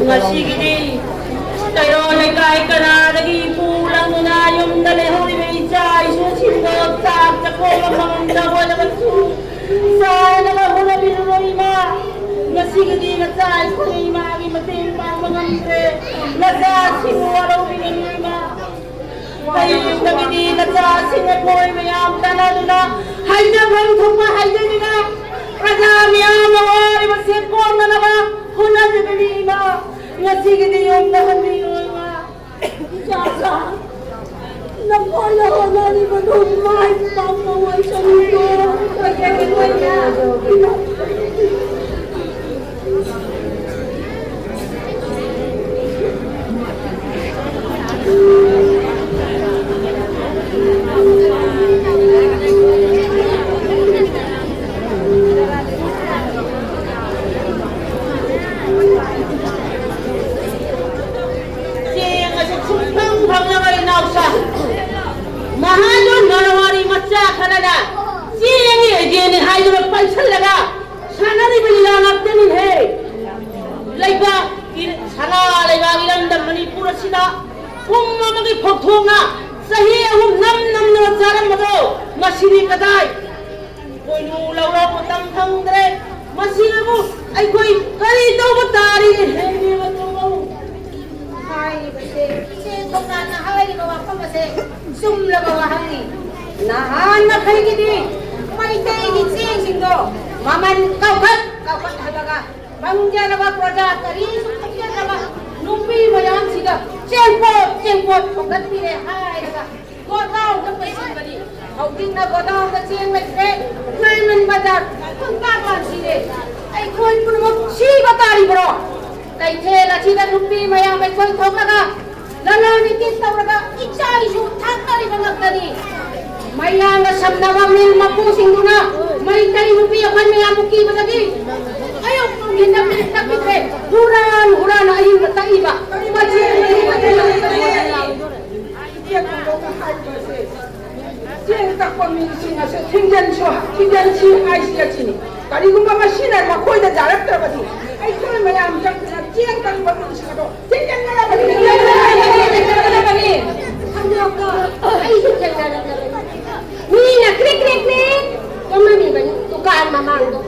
ꯉꯁꯤꯒꯤꯗꯤ ꯀꯩꯔꯣꯜ ꯂꯩꯀꯥꯏ ꯀꯅꯥꯗꯒꯤ ꯏꯄꯨ ꯂꯪꯗꯨꯅ ꯌꯨꯝꯗ ꯂꯩꯍꯧꯔꯤꯕ ꯏꯆꯥ ꯏꯁꯨꯁꯤꯡꯗꯣ ꯆꯥꯛ ꯆꯥꯛꯈꯣꯝ ꯑꯃꯃꯝꯗ ꯑꯣꯏꯔꯕꯁꯨ ꯆꯥꯅꯕ ꯍꯣꯠꯅꯕꯤꯔꯨꯔꯣ ꯏꯃꯥ꯫ ꯉꯁꯤꯒꯤꯗꯤ ꯅꯆꯥ ꯑꯩꯈꯣꯏꯅ ꯏꯃꯥꯒꯤ ꯃꯇꯦꯡ ꯄꯥꯡꯕ ꯉꯝꯗ꯭ꯔꯦ꯫ ꯅꯆꯥꯁꯤꯡꯕꯨ ꯋꯥꯔꯧꯕꯤꯒꯅꯨ ꯏꯃꯥ꯫ ꯍꯌꯦꯡꯗꯒꯤꯗꯤ ꯅꯆꯥꯁꯤꯡ ꯑꯩꯈꯣꯏ ꯃꯌꯥꯝ ꯇꯥꯟꯅꯗꯨꯅ ꯍꯥꯏꯖꯐꯝ ꯊꯣꯛꯄ ꯍꯥꯏꯖꯗꯨꯅ ꯄ꯭ꯔꯖꯥ ꯃꯤꯌꯥꯝꯅ ꯋꯥꯔꯤꯕꯁꯦ ꯀꯣꯟꯅꯅꯕ ꯍꯣꯠꯅꯖꯒꯦ꯫ ꯏꯃꯥ, ꯉꯁꯤꯒꯤꯗꯤ ꯌꯨꯝꯗ ꯍꯟꯕꯤꯌꯨ, ꯏꯃꯥ꯫ ꯏꯆꯥꯁꯥ, ꯅꯈꯣꯏꯅ ꯍꯣꯠꯅꯔꯤꯕꯗꯨ ꯃꯥꯏ ꯄꯥꯛꯅ ꯑꯣꯏꯁꯅꯨꯀꯣ꯫ ꯆꯦꯡ ꯑꯁꯤ ꯁꯨꯡꯐꯪ ꯐꯪꯂꯔꯣꯏ, ꯏꯅꯥꯎꯁꯥ꯫ ꯃꯍꯥꯖꯣꯟ ꯃꯔꯋꯥꯔꯤ ꯃꯆꯥ ꯈꯔꯅ ꯆꯦꯡ ꯌꯦꯟꯅꯤ ꯍꯥꯏꯗꯨꯅ ꯄꯩꯁꯜꯂꯒ ꯁꯥꯟꯅꯔꯤꯕ ꯂꯤꯂꯥ ꯉꯥꯛꯇꯅꯤꯍꯦ꯫ ꯂꯩꯕꯥꯛ ꯏ-, ꯁꯅꯥ ꯂꯩꯕꯥꯛ ꯏꯔꯝꯗꯝ ꯃꯅꯤꯄꯨꯔ ꯑꯁꯤꯗ ꯄꯨꯝ ꯑꯃꯒꯤ ꯐꯧꯊꯣꯛꯅ ꯆꯍꯤ ꯑꯍꯨꯝ ꯅꯝ ꯅꯝꯗꯨꯅ ꯆꯥꯔꯝꯕꯗꯣ ꯉꯁꯤꯗꯤ ꯀꯗꯥꯏ? ꯄꯣꯏꯅꯨ ꯂꯧꯔꯣ, ꯃꯇꯝ ꯐꯪꯗ꯭ꯔꯦ꯫ ꯃꯁꯤꯅꯕꯨ ꯑꯩꯈꯣꯏ ꯀꯔꯤ ꯇꯧꯕ ꯇꯥꯔꯤ? ꯍꯥꯏꯔꯤꯕꯁꯦ, ꯏꯆꯦ ꯊꯧꯅꯥꯅ ꯍꯥꯏꯔꯤꯕ ꯋꯥꯐꯝ ꯑꯁꯦ ꯆꯨꯝꯂꯕ ꯋꯥꯍꯪꯅꯤ꯫ ꯅꯍꯥꯟ ꯃꯈꯩꯒꯤꯗꯤ ꯃꯩꯇꯩꯒꯤ ꯆꯦꯡꯁꯤꯡꯗꯣ ꯃꯃꯜ ꯀꯧꯈꯠ ꯀꯧꯈꯠꯍꯜꯂꯒ ꯐꯪꯖꯔꯕ ꯄ꯭ꯔꯖꯥ ꯀꯔꯤꯁꯨ ꯈꯪꯖꯗ꯭ꯔꯕ ꯅꯨꯄꯤ ꯃꯌꯥꯝꯁꯤꯒ ꯆꯦꯡꯄꯣꯠ ꯆꯦꯡꯄꯣꯠ ꯊꯣꯡꯒꯠꯄꯤꯔꯦ ꯍꯥꯏꯔꯒ ꯒꯣꯗꯥꯎꯟꯗ ꯄꯩꯁꯤꯟꯕꯅꯤ꯫ ꯍꯧꯖꯤꯛꯅ ꯒꯣꯗꯥꯎꯟꯗ ꯆꯦꯡ ꯂꯩꯇ꯭ꯔꯦ, ꯂꯥꯏꯃꯟ ꯕꯖꯥꯔ ꯈꯨꯟꯇꯥꯛ ꯂꯥꯟꯁꯤꯔꯦ꯫ ꯑꯩꯈꯣꯏ ꯄꯨꯝꯅꯃꯛ ꯁꯤꯕ ꯇꯥꯔꯤꯕ꯭ꯔꯣ? ꯀꯩꯊꯦꯜ ꯑꯁꯤꯗ ꯅꯨꯄꯤ ꯃꯌꯥꯝ ꯑꯩꯈꯣꯏ ꯊꯣꯛꯂꯒ ꯂꯂꯣꯟ ꯏꯇꯤꯛ ꯇꯧꯔꯒ ꯏꯆꯥ ꯏꯁꯨ ꯊꯥꯛꯅꯔꯤꯕ ꯉꯥꯛꯇꯅꯤ꯫ ꯃꯌꯥꯡꯅ ꯁꯝꯅꯕ ꯃꯤꯜ ꯃꯄꯨꯁꯤꯡꯗꯨꯅ ꯃꯩꯇꯩ ꯅꯨꯄꯤ ꯑꯩꯈꯣꯏ ꯃꯌꯥꯝꯕꯨ ꯀꯤꯕꯗꯒꯤ ꯑꯌꯨꯛ ꯅꯨꯡꯊꯤꯟꯗ ꯃꯤꯠ ꯇꯛꯄꯤꯗ꯭ꯔꯦ꯫ ꯍꯨꯔꯥꯟ ꯍꯨꯔꯥꯟꯅ ꯑꯍꯤꯡꯗ ꯇꯛꯏꯕ꯫ ꯃꯁꯤ ꯏꯆꯦ ꯈꯨꯟꯗꯣꯛꯅ ꯍꯥꯏꯔꯤꯕꯁꯦ, ꯆꯦꯡ ꯇꯛꯄ ꯃꯤꯁꯤꯡ ꯑꯁꯦ ꯊꯤꯡꯖꯤꯟꯁꯨ, ꯊꯤꯡꯖꯤꯟꯁꯤ ꯍꯥꯏꯁꯤ ꯑꯁꯤꯅꯤ꯫ ꯀꯔꯤꯒꯨꯝꯕ ꯃꯁꯤꯅ ꯃꯈꯣꯏꯗ ꯌꯥꯔꯛꯇ꯭ꯔꯕꯗꯤ ꯑꯩꯈꯣꯏ ꯃꯌꯥꯝ ꯆꯪꯗꯅ ꯆꯦꯡ ꯇꯛꯄ ꯃꯤꯁꯤꯡ ꯑꯗꯣ ꯊꯤꯡꯖꯤꯟꯒꯗꯕꯅꯤ, ꯊꯤꯡꯖꯤꯟꯒꯗꯕꯅꯤ꯫ ꯈꯨꯟꯗꯣꯛꯇꯣ ꯑꯩꯁꯨ ꯊꯦꯡꯅꯔꯛꯂꯕꯅꯤ꯫ ꯃꯤꯅ ꯀ꯭ꯔꯤꯛ ꯀ꯭ꯔꯤꯛ ꯀ꯭ꯔꯤꯛ ꯇꯨꯝꯃꯝꯃꯤꯕꯅꯤ ꯗꯨꯀꯥꯟ ꯃꯃꯥꯡꯗꯣ꯫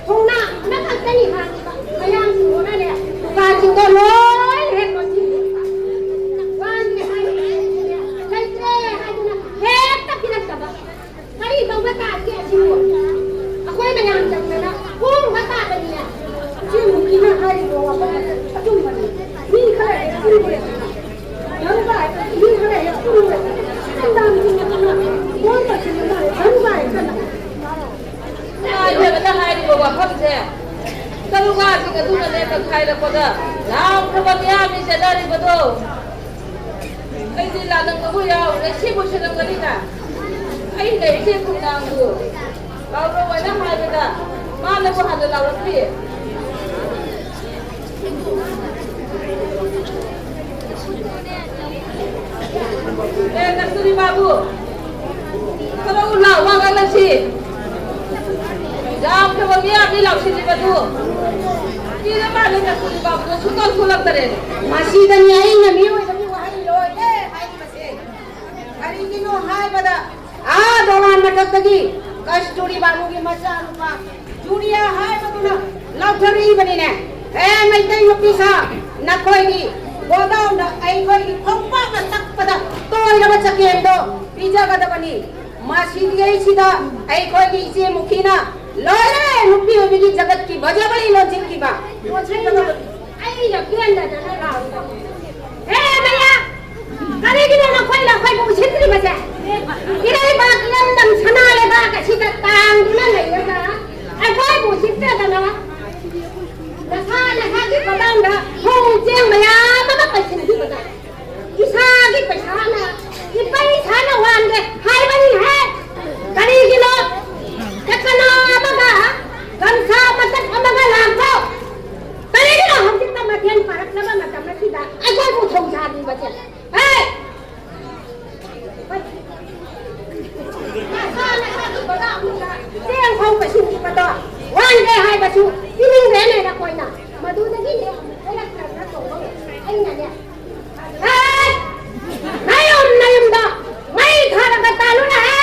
ꯊꯣꯡꯅꯥ ꯑꯃꯈꯛꯇꯅꯤ ꯍꯥꯡꯉꯤꯕ꯫ ꯃꯌꯥꯝꯁꯤꯡꯗꯨꯅꯅꯦ, ꯗꯨꯀꯥꯟꯁꯤꯡꯗꯣ ꯂꯣꯏ ꯍꯦꯛ ꯂꯣꯟꯁꯤꯟꯕꯤꯕ꯫ ꯋꯥꯟꯗꯦ ꯍꯥꯏꯗꯨꯅ, ꯂꯩꯇ꯭ꯔꯦ ꯍꯥꯏꯗꯨꯅ ꯍꯦꯛꯇ ꯄꯤꯔꯛꯇꯕ꯫ ꯀꯔꯤ ꯇꯧꯕ ꯇꯥꯒꯦ ꯑꯁꯤꯕꯨ? ꯑꯩꯈꯣꯏ ꯃꯌꯥꯝ ꯆꯪꯗꯅ ꯍꯣꯡꯕ ꯇꯥꯕꯅꯤꯅꯦ꯫ ꯏꯆꯦ ꯃꯨꯀꯤꯅ ꯍꯥꯏ ꯑꯗꯨꯅꯅꯦ ꯇꯛꯈꯥꯏꯔꯛꯄꯗ ꯂꯥꯎꯈ꯭ꯔꯕ ꯃꯤꯌꯥꯝꯅꯤ ꯆꯦꯟꯅꯔꯤꯕꯗꯣ꯫ ꯑꯩꯗꯤ ꯂꯥꯟꯗꯝꯗꯕꯨ ꯌꯥꯎꯔꯦ, ꯁꯤꯕꯨ ꯁꯤꯔꯝꯒꯅꯤꯅ꯫ ꯑꯩꯅ ꯏꯆꯦ ꯈꯨꯝꯅꯥꯡꯕꯨ ꯂꯥꯎꯔꯣ ꯍꯥꯏꯅ ꯍꯥꯏꯕꯗ ꯃꯥꯅꯕꯨ ꯍꯥꯟꯅ ꯂꯥꯎꯔꯛꯇ꯭ꯔꯤ꯫ ꯑꯦ, ꯀꯁꯇꯨꯔꯤ ꯕꯥꯕꯨ, ꯈꯔ ꯎ ꯂꯥꯎ, ꯋꯥ ꯉꯥꯡꯅꯁꯤ꯫ ꯌꯥꯝꯗꯕ ꯃꯤꯌꯥꯝꯅꯤ ꯂꯥꯎꯁꯤꯜꯂꯤꯕꯗꯨ꯫ ꯀꯤꯔ ꯃꯥꯜꯂꯦ ꯀꯁꯇꯨꯔꯤ ꯕꯥꯕꯨꯗꯣ ꯁꯨꯡꯊꯣꯛ ꯊꯣꯛꯂꯛꯇꯔꯦꯅꯦ꯫ ꯃꯁꯤꯗꯅꯤ ꯑꯩꯅ ꯃꯤꯑꯣꯏꯕꯒꯤ ꯋꯥꯍꯩ ꯂꯣꯏꯔꯦ ꯍꯥꯏꯔꯤꯕꯁꯦ꯫ ꯀꯔꯤꯒꯤꯅꯣ ꯍꯥꯏꯕꯗ, ꯑꯥ ꯗꯣꯂꯥꯟ ꯃꯊꯛꯇꯒꯤ ꯀꯁꯇꯨꯔꯤ ꯕꯥꯕꯨꯒꯤ ꯃꯆꯥꯅꯨꯄꯥ ꯖꯨꯅꯤꯌꯥ ꯍꯥꯏꯕꯗꯨꯅ ꯂꯥꯎꯊꯔꯛꯏꯕꯅꯤꯅꯦ꯫ "ꯍꯦ ꯃꯩꯇꯩ ꯅꯨꯄꯤ ꯁꯥ, ꯅꯈꯣꯏꯒꯤ ꯒꯣꯗꯥꯎꯟꯗ ꯑꯩꯈꯣꯏꯒꯤ ꯈꯣꯡꯄꯥꯛꯅ ꯇꯛꯄꯗ ꯇꯣꯏꯔꯕ ꯆꯀꯦꯝꯗꯣ ꯄꯤꯖꯒꯗꯕꯅꯤ꯫ ꯃꯁꯤꯗꯩꯁꯤꯗ ꯑꯩꯈꯣꯏꯒꯤ ꯏꯆꯦ ꯃꯨꯈꯤꯅ ꯂꯣꯏꯔꯦ ꯅꯨꯄꯤ ꯑꯣꯏꯕꯒꯤ ꯖꯒꯠꯀꯤ ꯕꯖꯕꯔꯤ ꯂꯣꯟꯁꯤꯟꯈꯤꯕ꯫" ꯑꯩꯅ ꯄꯦꯟꯗꯗꯅ ꯂꯥꯎꯔꯤꯕꯅꯤ꯫ "ꯍꯦ ꯃꯌꯥ, ꯀꯔꯤꯒꯤꯅꯣ ꯅꯈꯣꯏꯅ ꯑꯩꯈꯣꯏꯕꯨ ꯎꯁꯤꯠꯇ꯭ꯔꯤꯕꯁꯦ? ꯏꯔꯩꯕꯥꯛ ꯏꯔꯝꯗꯝ ꯁꯅꯥ ꯂꯩꯕꯥꯛ ꯑꯁꯤꯗ ꯇꯥꯡꯗꯨꯅ ꯂꯩꯔꯒ ꯑꯩꯈꯣꯏꯕꯨ ꯎꯁꯤꯠꯇꯗꯅ ꯅꯁꯥ ꯅꯁꯥꯒꯤ ꯒꯣꯗꯥꯎꯟꯗ ꯐꯧ ꯆꯦꯡ ꯃꯌꯥꯝ ꯑꯃ ꯄꯩꯁꯤꯟꯈꯤꯕꯗ ꯏꯁꯥꯒꯤ ꯄꯩꯁꯥꯅ ꯏꯄꯩ ꯏꯁꯥꯅ ꯋꯥꯟꯒꯦ ꯍꯥꯏꯕꯅꯤꯍꯦ꯫ ꯀꯔꯤꯒꯤꯅꯣ ꯀꯀꯅꯥ ꯑꯃꯒ ꯒꯝꯁꯥ ꯃꯇꯠ ꯑꯃꯒ ꯂꯥꯛꯄ? ꯀꯔꯤꯒꯤꯅꯣ ꯍꯧꯖꯤꯛꯇ ꯃꯊꯦꯜ ꯄꯥꯔꯛꯅꯕ ꯃꯇꯝ ꯑꯁꯤꯗ ꯑꯩꯈꯣꯏꯕꯨ ꯊꯧꯁꯥꯕꯤꯕꯁꯦ? ꯍꯦ!" ꯆꯦꯡ ꯐꯧ ꯄꯩꯁꯤꯟꯈꯤꯕꯗꯣ ꯋꯥꯟꯗꯦ ꯍꯥꯏꯕꯁꯨ ꯄꯤꯅꯤꯡꯗꯦꯅꯦ ꯅꯈꯣꯏꯅ꯫ ꯃꯗꯨꯗꯒꯤꯅꯦ ꯑꯩꯅ ꯈꯔ ꯈꯔ ꯇꯧꯕ ꯑꯩꯅꯅꯦ꯫ ꯍꯦ! ꯅꯌꯨꯝ ꯅꯌꯨꯝꯗ ꯃꯩ ꯊꯥꯔꯒ ꯇꯥꯜꯂꯨꯅꯦ! ꯍꯦ!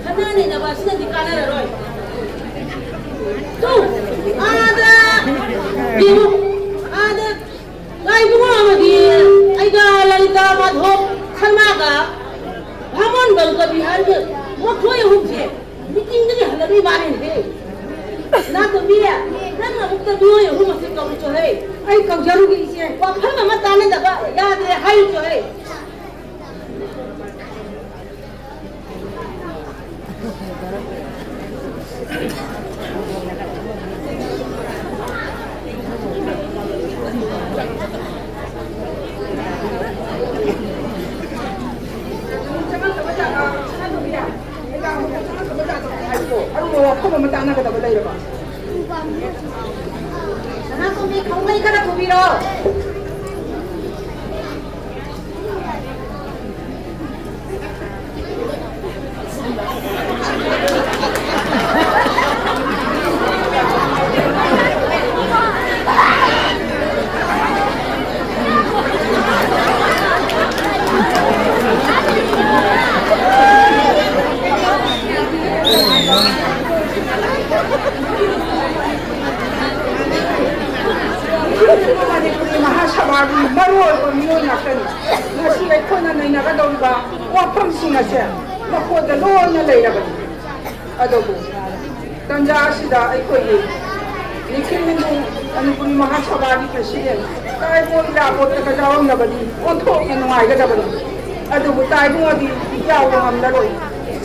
ꯈꯠꯅ ꯅꯩꯅꯕ ꯑꯁꯤꯅꯗꯤ ꯀꯥꯟꯅꯔꯔꯣꯏ꯫ ꯇꯨ, ꯑꯥꯗ ꯌꯦꯡꯉꯨ, ꯑꯥꯗ ꯂꯥꯏ ꯏꯕꯨꯡꯉꯣ ꯑꯃꯗꯤ ꯑꯩꯒ ꯂꯂꯤꯇꯥ ꯃꯥꯙꯣꯞ ꯁꯔꯃꯥꯒ ꯚꯥꯃꯣꯟ ꯕꯪꯀ ꯕꯤꯍꯥꯔꯒꯤ ꯃꯈꯣꯏ ꯑꯍꯨꯝꯁꯦ ꯃꯤꯇꯤꯡꯗꯒꯤ ꯍꯜꯂꯛꯂꯤ ꯃꯥꯜꯂꯦꯅꯦꯍꯦ꯫ ꯅꯥꯇꯣꯝꯕꯤ, ꯅꯪ ꯑꯃꯨꯛꯇ ꯃꯤꯑꯣꯏ ꯑꯍꯨꯝ ꯑꯁꯤ ꯀꯧꯔꯨꯆꯣꯍꯦ꯫ ꯑꯩ ꯀꯧꯖꯔꯨꯒꯦ ꯏꯆꯦ, ꯋꯥꯐꯝ ꯑꯃ ꯇꯥꯟꯅꯗꯕ ꯌꯥꯗ꯭ꯔꯦ ꯍꯥꯏꯔꯤꯁꯨ ꯑꯩ꯫ ꯑꯔꯨꯕ ꯋꯥꯐꯝ ꯑꯃ ꯇꯥꯟꯅꯒꯗꯕ ꯂꯩꯔꯕ? ꯁꯅꯥꯇꯣꯝꯕꯤ, ꯈꯧꯃꯩ ꯈꯔ ꯄꯨꯕꯤꯔꯣ꯫ ꯃꯅꯤꯄꯨꯔꯤ ꯃꯍꯥꯁꯚꯥꯒꯤ ꯃꯔꯨꯑꯣꯏꯕ ꯃꯤꯑꯣꯏ ꯉꯥꯛꯇꯅꯤ꯫ ꯉꯁꯤ ꯑꯩꯈꯣꯏꯅ ꯅꯩꯅꯒꯗꯧꯔꯤꯕ ꯋꯥꯐꯝꯁꯤꯡ ꯑꯁꯦ ꯃꯈꯣꯏꯗ ꯂꯣꯏꯅ ꯂꯩꯔꯕꯅꯤ꯫ ꯑꯗꯨꯕꯨ ꯇꯟꯖꯥ ꯑꯁꯤꯗ ꯑꯩꯈꯣꯏꯒꯤ ꯅꯤꯈꯤꯜ ꯍꯤꯟꯗꯨ ꯃꯅꯤꯄꯨꯔꯤ ꯃꯍꯥꯁꯚꯥꯒꯤ president ꯇꯥꯏꯕꯣ ꯏꯔꯥꯕꯣꯠꯇꯒ ꯌꯥꯎꯔꯝꯂꯕꯗꯤ ꯑꯣꯟꯊꯣꯛꯅ ꯅꯨꯡꯉꯥꯏꯒꯗꯕꯅꯤ꯫ ꯑꯗꯨꯕꯨ ꯇꯥꯏꯕꯣ ꯑꯗꯤ ꯌꯥꯎꯕ ꯉꯝꯂꯔꯣꯏ꯫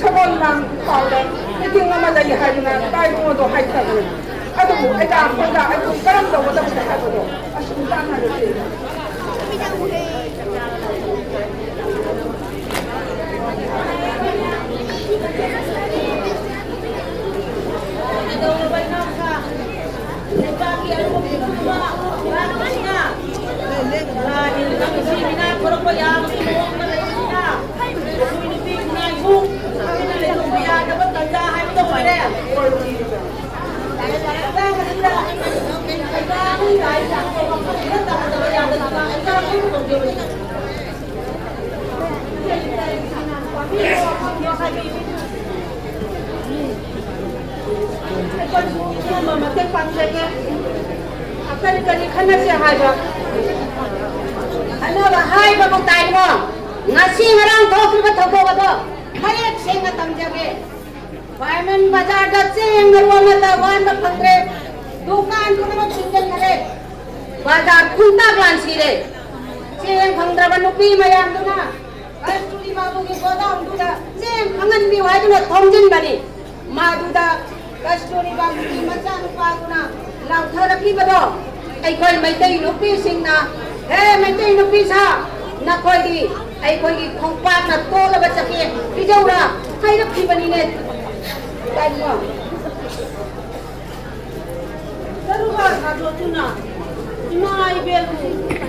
ꯁꯒꯣꯜ ꯃꯥꯡ ꯏꯝꯐꯥꯜꯗ meeting ꯑꯃ ꯂꯩ ꯍꯥꯏꯗꯨꯅ ꯇꯥꯏꯕꯣ ꯑꯗꯣ ꯍꯥꯏꯈ꯭ꯔꯕꯅꯤ꯫ ꯑꯗꯨꯕꯨ ꯑꯩꯅ ꯑꯩꯈꯣꯏꯅ ꯑꯩꯈꯣꯏ ꯀꯔꯝ ꯇꯧꯒꯗꯕꯅꯣ ꯍꯥꯏꯕꯗꯣ ꯑꯁꯨꯝ ꯇꯥꯟꯅꯔꯁꯤ꯫ ꯑꯩꯈꯣꯏꯁꯨ ꯁꯤꯒꯨꯝꯕ ꯃꯇꯦꯡ ꯄꯥꯡꯖꯒꯦ꯫ ꯀꯔꯤ ꯀꯔꯤ ꯈꯟꯅꯁꯦ ꯍꯥꯏꯕ? ꯈꯟꯅꯕ ꯍꯥꯏꯕꯕꯨ ꯇꯥꯏꯉꯣ, ꯉꯁꯤ ꯉꯔꯥꯡ ꯊꯣꯛꯈꯤꯕ ꯊꯧꯗꯣꯛ ꯑꯗꯣ ꯃꯌꯦꯛ ꯁꯦꯡꯅ ꯇꯝꯖꯒꯦ꯫ ꯈ꯭ꯋꯥꯏꯔꯝꯕꯟ ꯕꯖꯥꯔꯗ ꯆꯦꯡ ꯃꯔꯨ ꯑꯃꯠꯇ ꯋꯥꯟꯕ ꯐꯪꯗ꯭ꯔꯦ, ꯗꯨꯀꯥꯟ ꯄꯨꯝꯅꯃꯛ ꯊꯤꯡꯖꯤꯟꯈꯔꯦ꯫ ꯕꯖꯥꯔ ꯈꯨꯟꯇꯥꯛ ꯂꯥꯟꯁꯤꯔꯦ꯫ ꯆꯦꯡ ꯐꯪꯗ꯭ꯔꯕ ꯅꯨꯄꯤ ꯃꯌꯥꯝꯗꯨꯅ ꯀꯁꯇꯨꯔꯤ ꯕꯥꯕꯨꯒꯤ ꯒꯣꯗꯥꯎꯟꯗꯨꯗ ꯆꯦꯡ ꯐꯪꯍꯟꯕꯤꯌꯨ ꯍꯥꯏꯗꯨꯅ ꯊꯣꯝꯖꯤꯟꯕꯅꯤ꯫ ꯃꯗꯨꯗ ꯀꯁꯇꯨꯔꯤ ꯕꯥꯕꯨꯒꯤ ꯃꯆꯥꯅꯨꯄꯥꯗꯨꯅ ꯂꯥꯎꯊꯔꯛꯈꯤꯕꯗꯣ ꯑꯩꯈꯣꯏ ꯃꯩꯇꯩ ꯅꯨꯄꯤꯁꯤꯡꯅ, "ꯍꯦ ꯃꯩꯇꯩ ꯅꯨꯄꯤ ꯁꯥ, ꯅꯈꯣꯏꯗꯤ ꯑꯩꯈꯣꯏꯒꯤ ꯈꯣꯡꯄꯥꯛꯅ ꯇꯣꯠꯂꯕ ꯆꯀꯦ ꯄꯤꯖꯧꯔꯥ?" ꯍꯥꯏꯔꯛꯈꯤꯕꯅꯤꯅꯦ꯫ ꯇꯥꯏꯀꯣ? ꯇꯔꯨꯕ ꯊꯥꯗꯣꯛꯇꯨꯅ ꯏꯃꯥ ꯏꯕꯦꯜꯕꯨ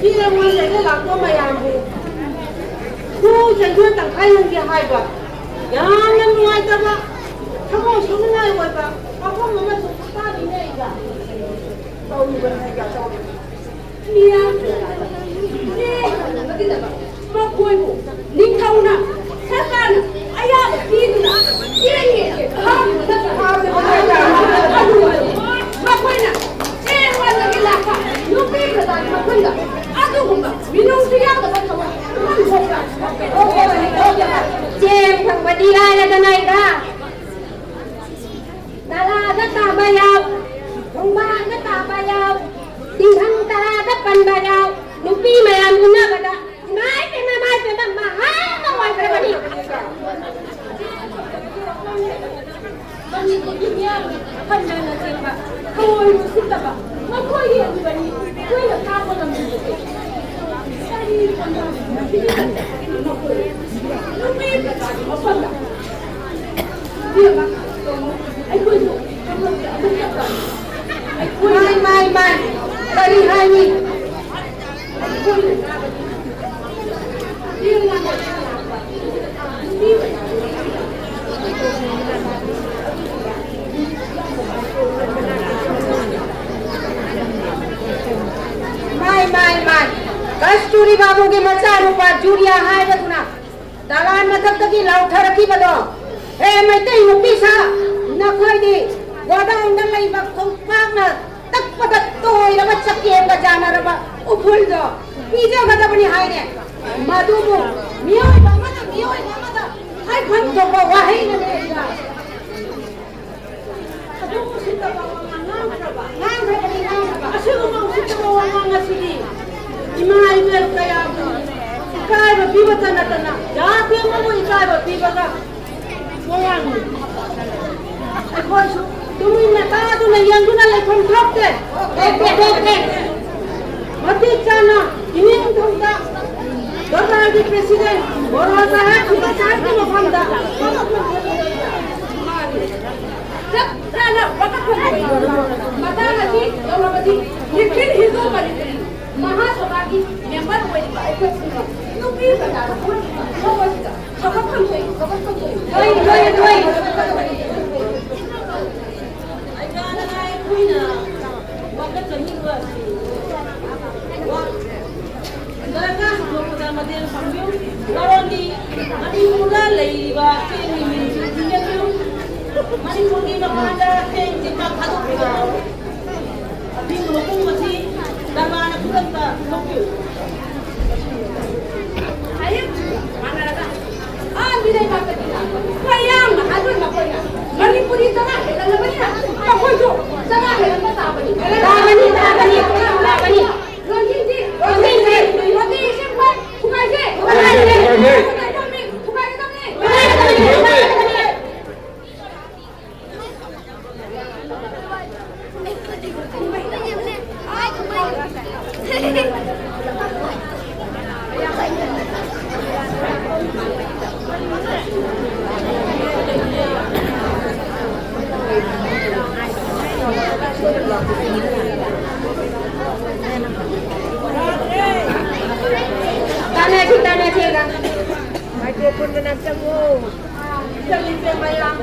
ꯆꯦꯔꯪ ꯃꯜꯂꯒ ꯂꯥꯛꯄ ꯃꯌꯥꯝꯕꯨ ꯏꯁꯣꯔ ꯆꯟꯗꯣꯟ ꯇꯪꯈꯥꯏ ꯅꯪꯒꯦ ꯍꯥꯏꯕ ꯌꯥꯝꯅ ꯅꯨꯡꯉꯥꯏꯇꯕ, ꯊꯃꯣꯏ ꯁꯣꯛꯅꯤꯡꯉꯥꯏ ꯑꯣꯏꯕ ꯋꯥꯐꯝ ꯑꯃꯁꯨ ꯇꯥꯔꯤꯅꯦ ꯑꯩꯒ꯫ ꯇꯧꯔꯤꯕꯅꯤ ꯑꯩꯒ ꯇꯧꯔꯤꯕꯅꯤ꯫ ꯃꯤꯌꯥꯝ ꯆꯦ ꯐꯪꯅꯕꯒꯤꯗꯃꯛ ꯃꯈꯣꯏꯕꯨ ꯅꯤꯡꯊꯧꯅ ꯁꯔꯀꯥꯔꯅ ꯑꯌꯥꯕ ꯄꯤꯗꯨꯅ ꯆꯦꯡ ꯌꯦꯟꯒꯤ ꯐꯥꯝ ꯑꯗꯨ ꯃꯈꯣꯏꯅ ꯆꯦ ꯋꯥꯟꯗꯒꯤ ꯂꯥꯛꯄ ꯅꯨꯄꯤ ꯃꯆꯥꯒꯤ ꯃꯐꯝꯗ ꯑꯗꯨꯒꯨꯝꯕ ꯃꯤꯅꯨꯡꯁꯤ ꯌꯥꯎꯗꯕ ꯊꯕꯛ ꯄꯥꯡꯊꯣꯛꯄ ꯆꯦꯡ ꯐꯪꯕꯗꯤ ꯂꯥꯏꯔꯗꯅ ꯑꯩꯒ ꯇꯔꯥꯗ ꯇꯥꯕ ꯌꯥꯎ, ꯈꯣꯡꯕꯥꯟꯗ ꯇꯥꯕ ꯌꯥꯎ, ꯇꯤꯡꯈꯪ ꯇꯔꯥꯗ ꯄꯟꯕ ꯌꯥꯎ, ꯅꯨꯄꯤ ꯃꯌꯥꯝ ꯎꯅꯕꯗ ꯏꯃꯥꯏ ꯄꯦꯝꯃ, ꯏꯃꯥꯏ ꯄꯦꯝꯃ, ꯃꯍꯥ ꯑꯃ ꯑꯣꯏꯈ꯭ꯔꯕꯅꯤ꯫ ꯃꯅꯤꯄꯨꯔꯒꯤ ꯃꯤꯌꯥꯝꯅ ꯍꯟꯊꯅ ꯆꯦꯟꯕ, ꯊꯑꯣꯏ ꯎꯁꯤꯠꯇꯕ, ꯃꯈꯣꯏꯒꯤ ꯑꯗꯨꯒꯅꯤ ꯑꯩꯈꯣꯏꯅ ꯈꯥꯡꯕ ꯉꯝꯗꯕꯁꯦ꯫ ꯀꯔꯤ ꯀꯅꯥ ꯃꯈꯣꯏ ꯅꯨꯄꯤ ꯃꯆꯥꯒꯤ ꯃꯐꯝꯗ ꯃꯥꯏ, ꯃꯥꯏ, ꯃꯥꯏ꯫ ꯀꯔꯤ ꯍꯥꯏꯅꯤ? ꯃꯥꯏ, ꯃꯥꯏ, ꯃꯥꯏ꯫ ꯀꯁꯇꯨꯔꯤ ꯕꯥꯕꯨꯒꯤ ꯃꯆꯥꯅꯨꯄꯥ ꯖꯨꯂꯤꯌꯥ ꯍꯥꯏꯕꯗꯨꯅ ꯗꯂꯥꯟ ꯃꯊꯛꯇꯒꯤ ꯂꯥꯎꯊꯔꯛꯈꯤꯕꯗꯣ, "ꯍꯦ ꯃꯩꯇꯩ ꯅꯨꯄꯤ ꯁꯥ, ꯅꯈꯣꯏꯗꯤ ꯒꯣꯗꯥꯎꯟꯗ ꯂꯩꯕ ꯈꯣꯡꯄꯥꯛꯅ ꯇꯛꯄꯗ ꯇꯣꯏꯔꯕ ꯆꯀꯦꯝꯒ ꯌꯥꯅꯔꯕ ꯎꯐꯨꯜꯗꯣ ꯄꯤꯖꯒꯗꯕꯅꯤ" ꯍꯥꯏꯔꯦ꯫ ꯃꯗꯨꯕꯨ ꯃꯤꯑꯣꯏꯕ ꯑꯃꯅ ꯃꯤꯑꯣꯏꯕ ꯑꯃꯗ ꯍꯥꯏꯐꯝ ꯊꯣꯛꯄ ꯋꯥꯍꯩꯅ ꯂꯩꯔꯤꯕ꯫ ꯑꯗꯨ ꯎꯁꯤꯠꯇꯕ ꯋꯥꯉꯥꯡ ꯉꯥꯡꯈ꯭ꯔꯕ? ꯉꯥꯡꯈ꯭ꯔꯕꯅꯤ, ꯉꯥꯡꯈ꯭ꯔꯕ꯫ ꯑꯁꯤꯒꯨꯝꯕ ꯎꯁꯤꯠꯇꯕ ꯋꯥꯉꯥꯡ ꯅꯠꯇꯅ ꯖꯥꯇꯤ ꯑꯃꯕꯨ ꯏꯀꯥꯏꯕ ꯄꯤꯕꯒ ꯃꯌꯥꯝꯅꯤ꯫ ꯑꯩꯈꯣꯏꯁꯨ ꯇꯨꯃꯤꯟꯅ ꯇꯥꯗꯨꯅ ꯌꯦꯡꯗꯨꯅ ꯂꯩꯐꯝ ꯊꯣꯛꯇꯦ꯫ ꯊꯣꯛꯇꯦ, ꯊꯣꯛꯇꯦ꯫ ꯃꯇꯤꯛ ꯆꯥꯅ ꯏꯅꯤꯡꯊꯧꯗ ꯗꯔꯕꯥꯔꯒꯤ president ꯕꯣꯔꯣ ꯁꯥꯍꯦꯕ ꯈꯨꯕꯥ ꯁꯥꯍꯦꯕꯀꯤ ꯃꯐꯝꯗ ꯆꯞ ꯆꯥꯅ ꯋꯥꯀꯠꯐꯝ ꯊꯣꯛꯏ꯫ ꯃꯇꯥꯡ ꯑꯁꯤ ꯌꯧꯔꯕꯗꯤ ꯅꯤꯈꯤꯜ ꯍꯤꯟꯗꯨ ꯃꯅꯤꯄꯨꯔꯤ ꯃꯍꯥꯁꯚꯥꯒꯤ member ꯑꯣꯏꯔꯤꯕ ꯑꯩꯈꯣꯏ ꯄꯨꯝꯅꯃꯛ ꯅꯨꯄꯤ ꯄ꯭ꯔꯖꯥꯗ ꯊꯣꯛꯂꯛꯂꯤꯕ ꯊꯧꯑꯣꯡ ꯑꯁꯤꯗ ꯆꯥꯎꯈꯠꯐꯝ ꯊꯣꯛꯏ, ꯆꯥꯎꯈꯠꯐꯝ ꯊꯣꯛꯏ꯫ ꯍꯣꯏ, ꯍꯣꯏ, ꯍꯣꯏ꯫ ꯑꯩꯈꯣꯏꯅ ꯋꯥꯀꯠꯆꯅꯤꯡꯕ ꯑꯁꯤ ꯗꯔꯀꯥꯔ ꯊꯣꯛꯄꯗ ꯃꯇꯦꯡ ꯄꯥꯡꯕꯤꯌꯨ꯫ ꯃꯔꯝꯗꯤ ꯃꯅꯤꯄꯨꯔꯗ ꯂꯩꯔꯤꯕ ꯆꯦꯡꯒꯤ ꯃꯤꯜꯁꯤꯡ ꯊꯤꯡꯖꯤꯟꯕꯤꯌꯨ꯫ ꯃꯅꯤꯄꯨꯔꯒꯤ ꯃꯄꯥꯟꯗ ꯆꯦꯡ ꯆꯦꯡꯄꯥꯛ ꯊꯥꯗꯣꯛꯄꯤꯌꯨ꯫ ꯑꯊꯤꯡꯕ ꯃꯄꯨꯝ ꯑꯁꯤ ꯗꯔꯕꯥꯔꯅ ꯈꯨꯗꯛꯇ ꯂꯧꯊꯣꯛꯄꯤꯌꯨ꯫ ꯃꯥꯟꯅꯔꯒ ꯑꯥ ꯃꯤꯔꯩꯕꯥꯛꯇꯒꯤ ꯂꯥꯛꯄ ꯃꯌꯥꯝꯅ ꯍꯥꯏꯕ ꯃꯈꯣꯏꯅ ꯃꯅꯤꯄꯨꯔꯤ ꯆꯔꯥ ꯍꯦꯜꯂꯕꯅꯤꯅ ꯃꯈꯣꯏꯁꯨ ꯆꯔꯥ ꯍꯦꯜꯂꯝꯕ ꯇꯥꯕꯅꯤ꯫ ꯇꯥꯕꯅꯤ, ꯇꯥꯕꯅꯤ, ꯇꯥꯕꯅꯤ꯫ ꯂꯣꯟꯖꯤꯟꯁꯤ, ꯂꯣꯟꯖꯤꯟꯁꯤ, ꯂꯣꯟꯖꯤꯟꯁꯤ, ꯊꯨꯒꯥꯏꯁꯤ, ꯊꯨꯒꯥꯏꯁꯤ, ꯊꯨꯒꯥꯏꯒꯗꯕꯅꯤ, ꯊꯨꯒꯥꯏꯒꯗꯕꯅꯤ꯫ ꯇꯥꯟꯅꯁꯤ, ꯇꯥꯟꯅꯁꯤ꯫ ꯃꯥꯏꯀ꯭ꯔꯣꯐꯣꯟ ꯃꯅꯥꯛ ꯆꯪꯉꯣ꯫ ꯆꯠꯂꯤꯁꯦ ꯃꯌꯥꯝ꯫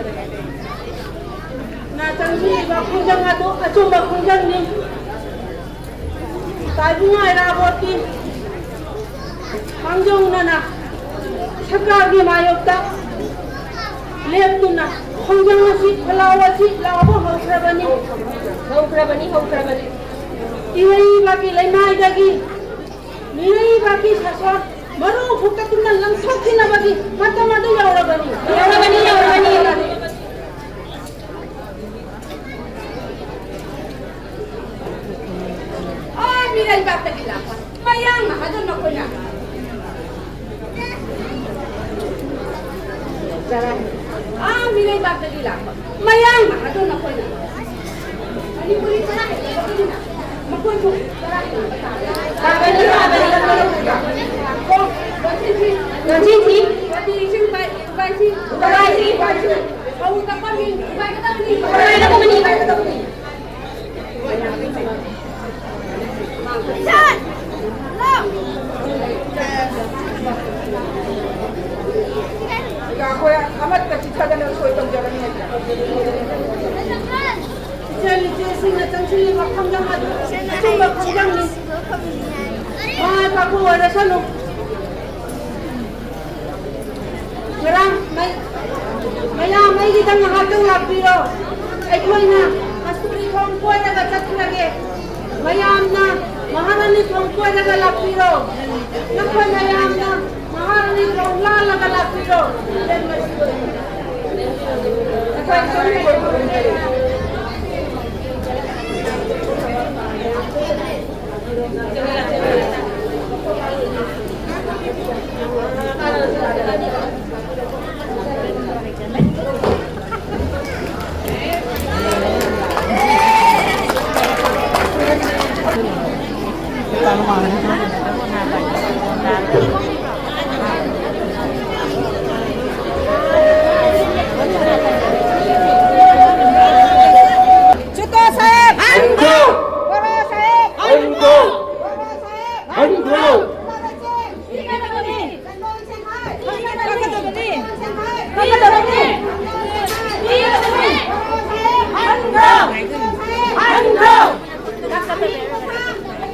ꯅꯥꯆꯟꯕꯤꯔꯤꯕ ꯈꯣꯡꯖꯪ ꯑꯗꯨ ꯑꯆꯨꯝꯕ ꯈꯣꯡꯖꯪꯅꯤ꯫ ꯇꯥꯏꯕꯨꯡ ꯑꯥꯏꯔꯥꯕꯣꯠꯀꯤ ꯃꯥꯡꯖꯧꯅꯅ ꯁꯔꯀꯥꯔꯒꯤ ꯃꯥꯌꯣꯛꯇ ꯂꯦꯞꯇꯨꯅ ꯈꯣꯡꯖꯪ ꯑꯁꯤ, ꯈꯣꯜꯂꯥꯎ ꯑꯁꯤ ꯂꯥꯎꯕ ꯍꯧꯈ꯭ꯔꯕꯅꯤ꯫ ꯍꯧꯈ꯭ꯔꯕꯅꯤ, ꯍꯧꯈ꯭ꯔꯕꯅꯤ꯫ ꯏꯔꯩꯕꯥꯛꯀꯤ ꯂꯩꯃꯥꯏꯗꯒꯤ ꯃꯤꯔꯩꯕꯥꯛꯀꯤ ꯁꯥꯁꯣꯟ ꯃꯔꯨ ꯐꯨꯛꯇꯠꯇꯨꯅ ꯂꯪꯊꯣꯛꯈꯤꯅꯕꯒꯤ ꯃꯇꯝ ꯑꯗꯨ ꯌꯧꯔꯕꯅꯤ꯫ ꯌꯧꯔꯕꯅꯤ, ꯌꯧꯔꯕꯅꯤ꯫ ꯑꯥ, ꯃꯤꯔꯩꯕꯥꯛꯇꯒꯤ ꯂꯥꯛꯄ ꯃꯌꯥꯡ ꯃꯍꯥꯖꯣꯟ ꯃꯈꯣꯏꯅ ꯑꯥ ꯃꯤꯔꯩꯕꯥꯛꯇꯒꯤ ꯂꯥꯛꯄ ꯃꯌꯥꯡ ꯑꯗꯣ ꯅꯈꯣꯏꯅ ꯃꯅꯤꯄꯨꯔꯤ ꯆꯔꯥ ꯍꯦꯟꯕꯒꯤꯅꯤꯅ ꯃꯈꯣꯏꯕꯨ ꯆꯔꯥ ꯍꯦꯟꯕ ꯇꯥꯔꯦ꯫ ꯂꯟꯆꯦꯟꯕꯤ, ꯂꯟꯆꯦꯟꯕꯤ, ꯂꯟꯆꯦꯟꯕꯤ, ꯎꯄꯥꯏꯁꯤ, ꯎꯄꯥꯏꯁꯤ, ꯎꯄꯥꯏꯁꯤ, ꯐꯧ ꯇꯛꯄ ꯃꯤ ꯎꯄꯥꯏꯒꯗꯕꯅꯤ, ꯎꯄꯥꯏꯒꯗꯕꯅꯤ, ꯎꯄꯥꯏꯒꯗꯕꯅꯤ꯫ ꯑꯩꯈꯣꯏ ꯑꯃꯠꯇ ꯆꯤꯠꯊꯗꯅ ꯁꯣꯏ ꯇꯧꯖꯒꯅꯤ꯫ ꯏꯆꯜ ꯏꯆꯦꯁꯤꯡꯅ ꯆꯪꯁꯤꯜꯂꯤꯕ ꯈꯣꯡꯖꯪ ꯑꯗꯨ ꯑꯆꯨꯝꯕ ꯈꯣꯡꯖꯪꯅꯤ꯫ ꯃꯥꯏ ꯄꯥꯛꯄ ꯑꯣꯏꯔꯁꯅꯨ꯫ ꯉꯔꯥꯡ ꯃꯩ-, ꯃꯌꯥꯝ ꯑꯩꯒꯤꯗ ꯉꯥꯏꯍꯥꯛꯇꯪ ꯂꯥꯛꯄꯤꯔꯣ꯫ ꯑꯩꯈꯣꯏꯅ ꯀꯁꯇꯨꯔꯤ ꯊꯣꯡ ꯀꯣꯏꯔꯒ ꯆꯠꯈ꯭ꯔꯒꯦ꯫ ꯃꯌꯥꯝꯅ ꯃꯍꯥꯔꯥꯅꯤ ꯊꯣꯡ ꯀꯣꯏꯔꯒ ꯂꯥꯛꯄꯤꯔꯣ꯫ ꯅꯈꯣꯏ ꯃꯌꯥꯝꯅ ꯃꯍꯥꯔꯥꯅꯤ ꯊꯣꯡ ꯂꯥꯜꯂꯒ ꯂꯥꯛꯄꯤꯔꯣ꯫ ꯑꯩꯈꯣꯏ ꯆꯨꯇꯣ ꯁꯥꯍꯦꯕ! ꯍꯟꯈꯣ! ꯕꯣꯔꯣ ꯁꯥꯍꯦꯕ! ꯍꯟꯈꯣ! ꯕꯣꯔꯣ ꯁꯥꯍꯦꯕ! ꯍꯟꯈꯣ! ꯀꯛꯀꯗꯕꯅꯤ! ꯀꯛꯀꯗꯕꯅꯤ! ꯀꯛꯀꯗꯕꯅꯤ!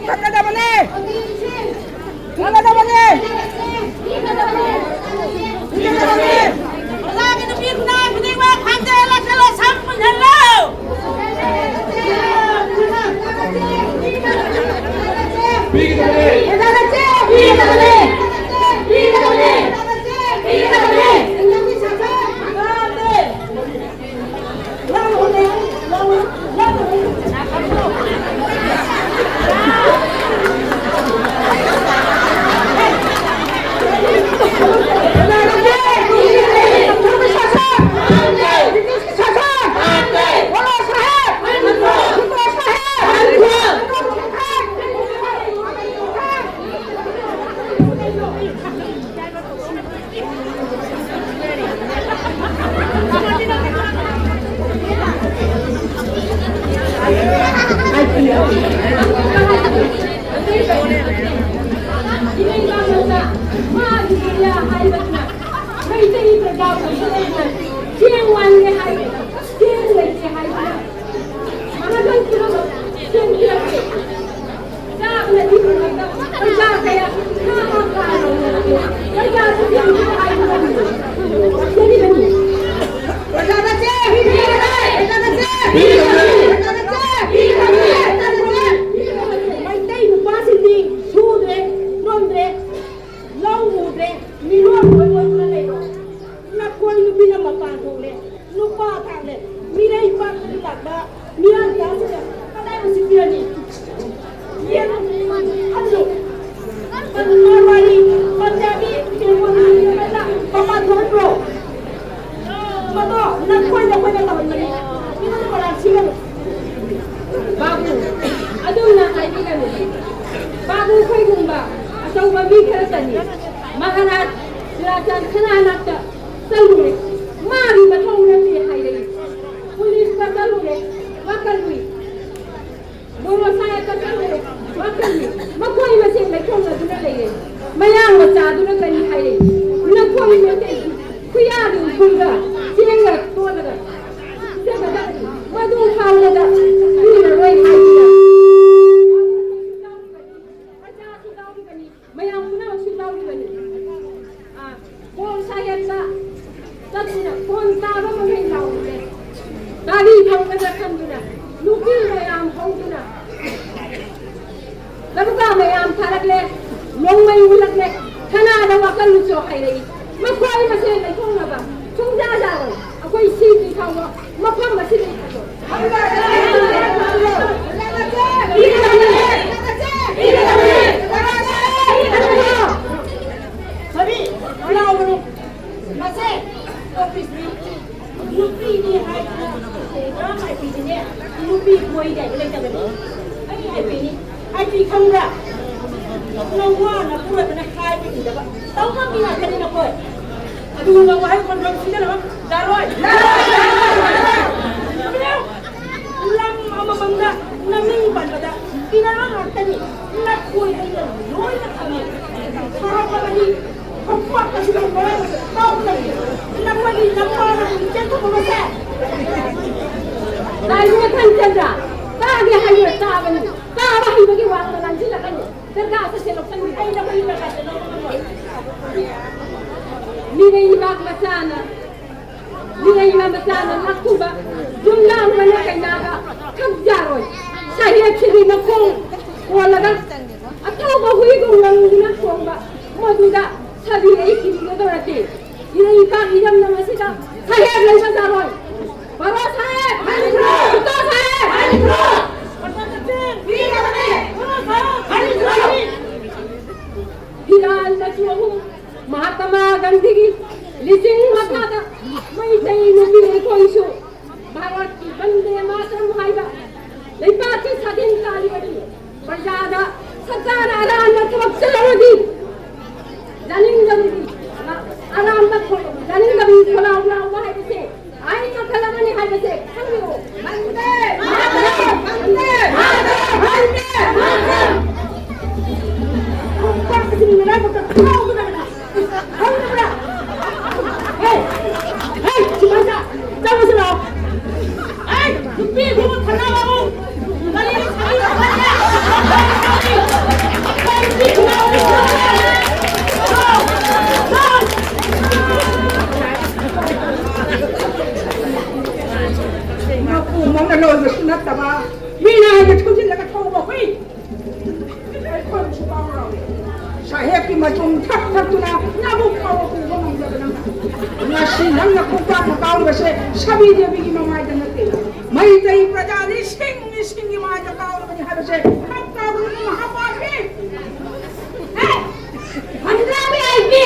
ꯀꯛꯀꯗꯕꯅꯤ! ꯐꯒꯗꯕꯅꯦ! ꯐꯒꯗꯕꯅꯦ! ꯑꯣꯖꯥꯒꯤ ꯅꯨꯄꯤ ꯈꯨꯅꯥꯏ ꯈꯨꯗꯤꯡꯃꯛ ꯈꯪꯖꯜꯂ ꯈꯜꯂ ꯁꯝ ꯄꯨꯟꯁꯜꯂꯣ! ꯏꯔꯩꯕꯥꯛ ꯃꯆꯥ, ꯃꯥꯒꯤ ꯖꯤꯂꯥ ꯍꯥꯏꯕꯁꯤꯅ ꯃꯩꯇꯩ ꯄ꯭ꯔꯖꯥ ꯑꯣꯏꯕꯅ ꯆꯦꯡ ꯋꯥꯟꯗꯦ ꯍꯥꯏꯕ, ꯆꯦꯡ ꯂꯩꯇꯦ ꯍꯥꯏꯕ, ꯃꯍꯥꯖꯣꯟ ꯄꯨꯝꯅꯃꯛ ꯆꯦꯡ ꯄꯤꯔꯛꯇꯦ꯫ ꯆꯥꯕꯅꯗꯤ ꯐꯪꯉꯛꯇꯕ ꯄꯩꯁꯥ ꯀꯌꯥ ꯉꯥ ꯀꯥꯔꯕ ꯄꯩꯁꯥꯁꯨ ꯄꯤꯔꯛꯇꯦ ꯍꯥꯏꯕ ꯉꯝꯗꯦ꯫ ꯌꯥꯅꯤꯡꯉꯤ꯫ ꯄ꯭ꯔꯖꯥꯗ ꯆꯦꯡ ꯄꯤꯔꯛꯑꯦ! ꯄ꯭ꯔꯖꯥꯗ ꯆꯦꯡ ꯄꯤꯔꯛꯑꯦ! ꯄ꯭ꯔꯖꯥꯗ ꯆꯦꯡ ꯄꯤꯔꯛꯑꯦ! ꯄ꯭ꯔꯖꯥꯗ ꯆꯦꯡ ꯄꯤꯔꯛꯑꯦ! ꯃꯩꯇꯩ ꯅꯨꯄꯥꯁꯤꯡꯗꯤ ꯁꯨꯗ꯭ꯔꯦ, ꯅꯣꯝꯗ꯭ꯔꯦ, ꯂꯧ ꯎꯗ꯭ꯔꯦ, ꯃꯤꯔꯣꯜ ꯂꯣꯏ ꯑꯣꯏꯗꯨꯅ ꯂꯩꯔꯣ꯫ ꯂꯐꯣꯏ ꯅꯨꯄꯤꯅ ꯃꯄꯥꯟ ꯊꯣꯛꯂꯦ, ꯅꯨꯄꯥ ꯊꯥꯛꯂꯦ, ꯃꯤꯔꯩꯕꯥꯛꯇꯒꯤ ꯂꯥꯛꯄ ꯃꯤꯌꯥꯝ ꯆꯥꯁꯤꯡꯅ ꯀꯗꯥꯏ ꯃꯁꯤ ꯄꯤꯔꯅꯤ? ꯌꯦꯡꯉꯨ, ꯈꯜꯂꯨ꯫ ꯃꯥꯔꯋꯥꯔꯤ, ꯄꯟꯖꯥꯕꯤ, ꯕꯦꯡꯒꯣꯂꯤ ꯃꯄꯥꯟ ꯊꯣꯛꯍꯟꯕ꯭ꯔꯣ? ꯃꯗꯣ ꯅꯈꯣꯏ ꯅꯈꯣꯏꯅ ꯇꯧꯍꯟꯕꯅꯤ꯫ ꯃꯤꯉꯣꯟꯗ ꯃꯔꯥꯜ ꯁꯤꯒꯅꯨ꯫ ꯕꯥꯕꯨ, ꯑꯗꯨꯝꯅ ꯍꯥꯏꯕꯤꯒꯅꯨ꯫ ꯕꯥꯕꯨ ꯑꯩꯈꯣꯏꯒꯨꯝꯕ ꯑꯆꯧꯕ ꯃꯤ ꯈꯔꯇꯅꯤ ꯃꯍꯥꯔꯥꯖ ꯆꯨꯔꯥꯆꯥꯟ ꯈꯅꯥ ꯅꯥꯛꯇ ꯆꯠꯂꯨꯔꯦ꯫ ꯃꯥꯒꯤ ꯃꯊꯧ ꯅꯠꯇꯦ ꯍꯥꯏꯔꯛꯏ꯫ ꯄꯨꯂꯤꯁꯇ ꯆꯠꯂꯨꯔꯦ, ꯋꯥꯀꯜꯂꯨꯏ꯫ ꯕꯣꯔꯣꯁꯥꯏꯗ ꯆꯠꯂꯨꯔꯦ, ꯋꯥꯀꯜꯂꯨꯏ꯫ ꯃꯈꯣꯏ ꯃꯁꯦꯟ ꯂꯩꯈꯣꯝꯅꯗꯨꯅ ꯂꯩꯔꯦ꯫ ꯃꯌꯥꯡ ꯃꯆꯥꯗꯨꯅ ꯀꯔꯤ ꯍꯥꯏꯔꯛꯏ? ꯅꯈꯣꯏ ꯃꯩꯇꯩꯒꯤ ꯈꯨꯌꯥꯒꯤ ꯎꯈꯨꯜꯒ ꯆꯦꯡꯒ ꯇꯣꯠꯂꯒ ꯄꯤꯖꯒꯗꯕꯅꯤ꯫ ꯃꯗꯨ ꯐꯥꯎꯕꯗ ꯄꯤꯔꯔꯣꯏ ꯍꯥꯏꯗꯨꯅ ꯃꯆꯥꯁꯨ ꯌꯥꯎꯔꯤꯕꯅꯤ, ꯃꯌꯥꯝ ꯄꯨꯝꯅꯃꯛꯁꯨ ꯌꯥꯎꯔꯤꯕꯅꯤ꯫ ꯑꯥ, ꯕꯣꯔꯣꯁꯥꯏꯗ ꯆꯠꯇꯨꯅ ꯐꯣꯟ ꯇꯥꯕ ꯃꯈꯩ ꯂꯥꯎꯔꯨꯔꯦ꯫ ꯒꯥꯔꯤ ꯐꯪꯒꯗ꯭ꯔꯥ ꯈꯟꯗꯨꯅ ꯅꯨꯄꯤ ꯃꯌꯥꯝ ꯍꯧꯗꯨꯅ ꯂꯕꯨꯛꯀꯥ ꯃꯌꯥꯝ ꯊꯥꯔꯛꯂꯦ, ꯅꯣꯡꯃꯩ ꯎꯠꯂꯛꯂꯦ꯫ ꯈꯅꯥꯗ ꯋꯥꯀꯜꯂꯨꯆꯣ ꯍꯥꯏꯔꯛꯏ꯫ ꯃꯈꯣꯏ ꯃꯁꯦꯟ ꯂꯩꯊꯣꯛꯅꯕ ꯁꯨꯡꯌꯥ ꯌꯥꯔꯣꯏ꯫ ꯑꯩꯈꯣꯏ ꯁꯤꯗ꯭ꯔꯤ ꯐꯥꯎꯕ ꯃꯐꯝ ꯑꯁꯤꯗ ꯂꯩꯊꯣꯛꯑꯣꯏ꯫ ꯀꯔꯤ? ꯂꯥꯎꯒꯅꯨ꯫ ꯃꯁꯦ ꯑꯣꯐꯤꯁꯅꯤ꯫ ꯅꯨꯄꯤꯅꯤ ꯍꯥꯏꯗꯅ ꯄꯨꯔꯥ ꯃꯥꯏꯕꯤꯗꯤꯅꯦ, ꯅꯨꯄꯤ ꯀꯣꯏꯗꯦ ꯍꯥꯏꯕ ꯂꯩꯇꯕꯅꯤ꯫ ꯑꯩ ꯍꯥꯏꯕꯤꯅꯤ, ꯑꯩꯗꯤ ꯈꯪꯕ꯭ꯔꯥ? ꯅꯋꯥꯅ ꯄꯨꯔꯗꯅ ꯍꯥꯏꯕ ꯏꯟꯗꯕ ꯇꯧ ꯉꯝꯃꯤ ꯉꯥꯛꯇꯅꯤ ꯅꯈꯣꯏ꯫ ꯑꯗꯨꯒꯨꯝꯕ ꯋꯥꯍꯩ ꯈꯣꯟꯊꯣꯛ ꯁꯤꯖꯤꯟꯅꯕ ꯌꯥꯔꯣꯏ꯫ ꯂꯝ ꯑꯃꯃꯝꯗ ꯃꯃꯤꯡ ꯄꯟꯕꯗ ꯏꯔꯥꯡ ꯉꯥꯛꯇꯅꯤ꯫ ꯂꯐꯣꯏ ꯍꯩꯅꯧ ꯂꯣꯏꯅ ꯐꯪꯉꯤ꯫ ꯁꯣꯔꯣꯛ ꯑꯃꯗꯤ ꯈꯣꯡꯄꯥꯛ ꯑꯁꯤꯗ ꯃꯔꯥꯡ ꯇꯧꯗꯅ ꯂꯐꯣꯏꯒꯤ ꯂꯝꯄꯥꯛ ꯑꯃ ꯆꯦꯟꯊꯣꯛꯄ ꯃꯁꯦ꯫ ꯂꯥꯏꯅꯤꯡꯊꯧ ꯆꯟꯗ꯭ꯔ, ꯇꯥꯒꯦ ꯍꯥꯏꯕ ꯇꯥꯕꯅꯤ꯫ ꯇꯥꯕ ꯍꯩꯕꯒꯤ ꯋꯥ ꯉꯥꯡꯁꯤꯜꯂꯛꯀꯅꯨ꯫ ꯁꯔꯀꯥꯔꯁꯦ ꯁꯦꯜ ꯂꯧꯁꯟꯕꯤꯔꯦ꯫ ꯑꯩ ꯅꯈꯣꯏꯒꯤ ꯄꯩꯁꯥꯁꯦ ꯂꯧꯕ ꯉꯝꯃꯣꯏ꯫ ꯃꯤꯔꯩꯕꯥꯛ ꯃꯆꯥꯅ ꯃꯤꯔꯩꯕ ꯃꯆꯥꯅ ꯂꯥꯛꯊꯨꯕ ꯌꯨꯝ ꯂꯥꯡꯕꯅ ꯀꯩꯅꯥꯒ ꯈꯪ ꯌꯥꯔꯣꯏ꯫ ꯁꯥꯍꯦꯕꯁꯤꯗꯤ ꯃꯈꯣꯡ ꯀꯣꯜꯂꯒ ꯑꯊꯧꯕ ꯍꯨꯏꯒꯨꯝ ꯉꯪꯗꯨꯅ ꯈꯣꯡꯕ ꯃꯗꯨꯗ ꯁꯥꯕꯤ ꯑꯩ ꯀꯤꯕꯤꯒꯗꯧꯔꯗꯤ ꯏꯔꯩꯄꯥꯛ ꯏꯔꯝꯗꯝ ꯑꯁꯤꯗ ꯁꯥꯍꯦꯕ ꯂꯩꯕ ꯌꯥꯔꯣꯏ꯫ ꯕꯥꯕꯥ ꯁꯥꯍꯦꯕ! ꯍꯟꯈ꯭ꯔꯣ! ꯏꯇꯥ ꯁꯥꯍꯦꯕ! ꯍꯟꯈ꯭ꯔꯣ! ꯐꯤꯔꯥꯜ ꯃꯆꯨ ꯑꯍꯨꯝ ꯃꯍꯥꯇꯃꯥ ꯒꯥꯟꯙꯤꯒꯤ ꯂꯤꯆꯤꯡ ꯃꯈꯥꯗ ꯃꯩꯇꯩ ꯅꯨꯄꯤ ꯑꯩꯈꯣꯏꯁꯨ ꯚꯥꯔꯠꯀꯤ ꯕꯟꯗꯦ ꯃꯥꯇꯔꯝ ꯍꯥꯏꯕ ꯂꯩꯕꯥꯛꯀꯤ ꯁꯥꯗꯤꯟ ꯇꯥꯜꯂꯤꯕꯅꯤ꯫ ꯄ꯭ꯔꯖꯥꯗ ꯁꯔꯀꯥꯔꯅ ꯑꯔꯥꯟꯕ ꯊꯕꯛ ꯆꯠꯂꯕꯗꯤ ꯌꯥꯅꯤꯡꯗꯕꯒꯤ ꯑꯔꯥꯟꯕ ꯊꯕꯛ ꯌꯥꯅꯤꯡꯗꯕꯒꯤ ꯈꯣꯜꯂꯥꯎ ꯂꯥꯎꯕ ꯍꯥꯏꯕꯁꯦ ꯑꯩ ꯃꯈꯜ ꯑꯃꯅꯤ ꯍꯥꯏꯕꯁꯦ ꯈꯪꯕꯤꯌꯨ꯫ ꯈꯣꯡꯄꯥꯛ ꯑꯁꯤꯒꯤ ꯃꯔꯥꯏꯕꯛꯇ ꯉꯥꯎꯒꯗꯕꯅꯤ꯫ ꯈꯪꯗꯕ꯭ꯔꯥ? ꯍꯦ! ꯍꯦ! ꯁꯤꯐꯥꯏꯁꯥ! ꯆꯪꯉꯁꯤ ꯂꯥꯛꯑꯣ꯫ ꯍꯦ! ꯅꯨꯄꯤ ꯈꯨꯕꯨ ꯊꯥꯡꯒꯠꯂꯛꯑꯣ꯫ ꯒꯥꯔꯤꯗ ꯁꯥꯕꯤ ꯄꯨꯈꯠꯂꯦ꯫ ꯅꯨꯄꯤ ꯈꯨꯕꯨ ꯊꯥꯡꯒꯠꯂꯛꯑꯣ꯫ ꯃꯄꯨ ꯃꯧꯅ ꯂꯣꯟꯕꯁꯨ ꯅꯠꯇꯕ, ꯃꯤꯅ ꯍꯥꯏꯕ ꯊꯧꯖꯤꯜꯂꯒ ꯊꯧꯕ ꯍꯨꯏ꯫ ꯑꯩꯈꯣꯏꯕꯨꯁꯨ ꯀꯥꯎꯔꯣ꯫ ꯁꯥꯍꯦꯕꯀꯤ ꯃꯆꯨꯝ ꯊꯛ ꯊꯛꯇꯨꯅ ꯅꯕꯨꯛ ꯐꯥꯎꯕ ꯄꯨꯕ ꯉꯝꯗꯕ ꯅꯪꯅ ꯉꯁꯤ ꯅꯪꯅ ꯈꯣꯡꯄꯥꯛꯅ ꯀꯥꯎꯔꯤꯕꯁꯦ ꯁꯥꯕꯤ ꯗꯦꯕꯤꯒꯤ ꯃꯃꯥꯏꯗ ꯅꯠꯇꯦ꯫ ꯃꯩꯇꯩ ꯄ꯭ꯔꯖꯥ ꯂꯤꯁꯤꯡ ꯂꯤꯁꯤꯡꯒꯤ ꯃꯥꯏꯗ ꯀꯥꯎꯔꯕꯅꯤ ꯍꯥꯏꯕꯁꯦ ꯈꯪ ꯀꯥꯎꯔꯕꯅꯤ ꯃꯍꯥꯄꯥꯄꯤ꯫ ꯍꯦ! ꯍꯟꯗ꯭ꯔꯥꯕꯤ ꯑꯩꯗꯤ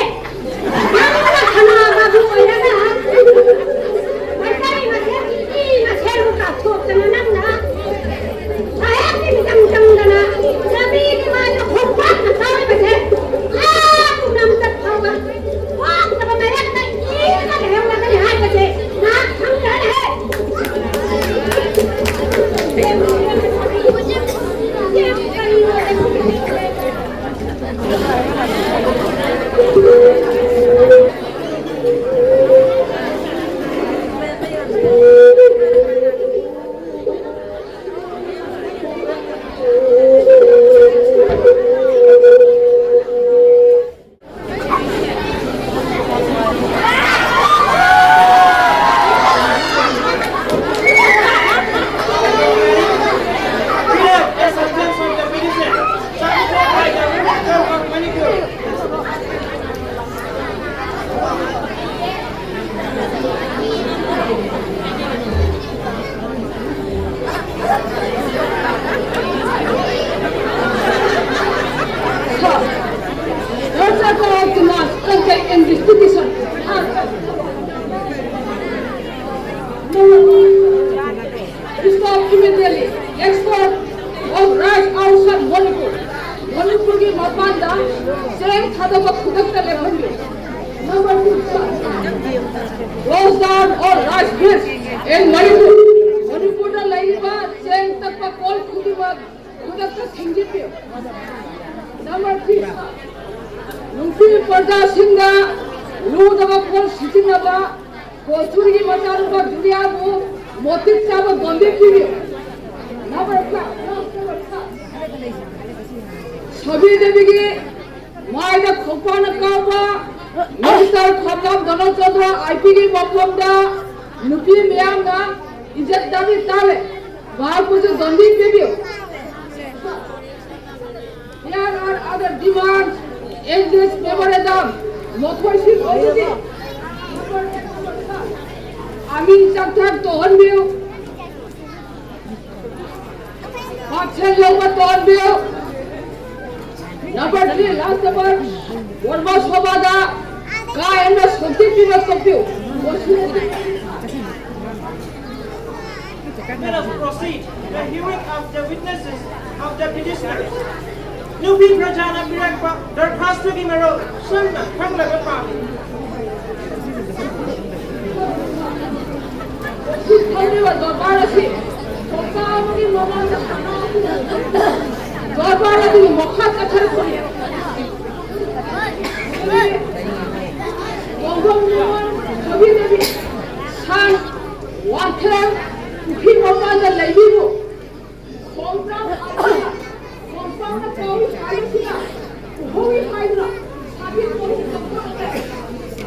ꯅꯪꯅ ꯈꯅꯥꯒꯗꯨ ꯑꯣꯏꯔꯒ ꯃꯩꯇꯩ ꯃꯁꯦꯜ ꯃꯤ ꯃꯁꯦꯜꯕꯨ ꯀꯥꯞꯊꯣꯛꯇꯅ ꯅꯪꯅ ꯁꯥꯍꯦꯕꯀꯤ ꯃꯤꯆꯪ ꯆꯪꯗꯅ ꯂꯝꯕꯤꯒꯤ ꯃꯥꯏꯗ ꯈꯣꯡꯄꯥꯛꯅ ꯀꯥꯎꯔꯤꯕꯁꯦ ꯑꯥ ꯄꯨꯝꯅꯃꯛꯇ ꯐꯥꯎꯕ ꯋꯥꯠꯇꯕ ꯃꯔꯛꯇ ꯏꯅ ꯂꯩꯍꯧꯔꯒꯅꯤ ꯍꯥꯏꯕꯁꯦ ꯅꯍꯥꯛ ꯈꯪꯗ꯭ꯔꯅꯦ? ꯆꯦꯡ ꯊꯥꯗꯕ ꯈꯨꯗꯛꯇ ꯂꯦꯞꯍꯟꯕꯤꯌꯨ꯫ Number two, close down all rice mills in Manipur. ꯃꯅꯤꯄꯨꯔꯗ ꯂꯩꯔꯤꯕ ꯆꯦꯡ ꯇꯛꯄ ꯀꯣꯜ ꯈꯨꯗꯤꯡꯃꯛ ꯈꯨꯗꯛꯇ ꯊꯤꯡꯖꯤꯟꯕꯤꯌꯨ꯫ Number three, ꯅꯨꯄꯤ ꯄ꯭ꯔꯖꯥꯁꯤꯡꯗ ꯂꯨꯗꯕ ꯀꯣꯜ ꯁꯤꯖꯤꯟꯅꯕ ꯀꯣꯁꯨꯔꯤꯒꯤ ꯃꯆꯥꯅꯨꯄꯥ ꯖꯨꯂꯤꯌꯥꯕꯨ ꯃꯇꯤꯛ ꯆꯥꯕ ꯗꯣꯟꯗꯤ ꯄꯤꯕꯤꯌꯨ꯫ Number five, ꯁꯕꯤ ꯗꯦꯕꯤꯒꯤ ꯃꯥꯏꯗ ꯈꯣꯡꯄꯥꯛꯅ ꯀꯥꯎꯕ ꯃꯤꯅꯤꯁꯇꯔ ꯈꯣꯝꯂꯥꯝ ꯗꯣꯅꯜ ꯆꯧꯗ꯭ꯔ ꯑꯥꯏ ꯄꯤꯒꯤ ꯃꯐꯝꯗ ꯅꯨꯄꯤ ꯃꯤꯌꯥꯝꯅ ꯏꯖꯠ ꯗꯥꯕꯤ ꯇꯥꯜꯂꯦ꯫ ꯃꯍꯥꯛꯄꯨꯁꯨ ꯗꯣꯟꯗꯤ ꯄꯤꯕꯤꯌꯨ꯫ There are other demands in this memorandum. ꯃꯈꯣꯏꯁꯤꯡ ꯑꯗꯨꯗꯤ ꯑꯃꯤꯟ ꯆꯥꯛꯊꯥꯛ ꯇꯧꯍꯟꯕꯤꯌꯨ꯫ ꯍꯛꯁꯦꯜ ꯌꯧꯕ ꯇꯧꯍꯟꯕꯤꯌꯨ꯫ Number three, last number, ꯕꯣꯔꯃꯥ ꯁꯣꯚꯥꯗ ꯀꯥ ꯍꯦꯟꯅ ꯁꯛꯇꯤ ꯄꯤꯕ ꯇꯧꯕꯤꯌꯨ꯫ Let us proceed the hearing of the witnesses of the petitioners. ꯅꯨꯄꯤ ꯄ꯭ꯔꯖꯥꯅ ꯄꯤꯔꯛꯄ ꯗꯔꯈꯥꯁꯇꯨꯒꯤ ꯃꯔꯣꯜ ꯁꯝꯅ ꯈꯪꯂꯒ ꯄꯥꯕꯤꯌꯨ꯫ ꯈꯪꯂꯤꯕ ꯗꯔꯕꯥꯔ ꯑꯁꯤ ꯍꯞꯇꯥ ꯑꯃꯒꯤ ꯃꯃꯥꯡꯗ ꯗꯔꯕꯥꯔ ꯑꯗꯨꯒꯤ ꯃꯈꯥ ꯆꯠꯊꯔꯛꯄꯅꯤ꯫ ꯈꯣꯡꯖꯣꯝ ꯅꯤꯉꯣꯜ ꯀꯕꯤꯔꯕꯤ ꯁꯥꯡ ꯋꯥꯡꯈꯦꯝ ꯄꯨꯈ꯭ꯔꯤ ꯃꯄꯥꯟꯗ ꯂꯩꯕꯤꯕꯨ ꯈꯣꯡꯖꯣꯝ ꯑꯁꯤꯅ ꯈꯣꯡꯖꯣꯝꯅ ꯀꯧꯏ ꯍꯥꯏꯕꯁꯤꯅ ꯎꯍꯧꯏ ꯍꯥꯏꯗꯨꯅ ꯁꯥꯊꯤ ꯀꯧꯏ ꯂꯧꯊꯣꯔꯛꯂꯦ꯫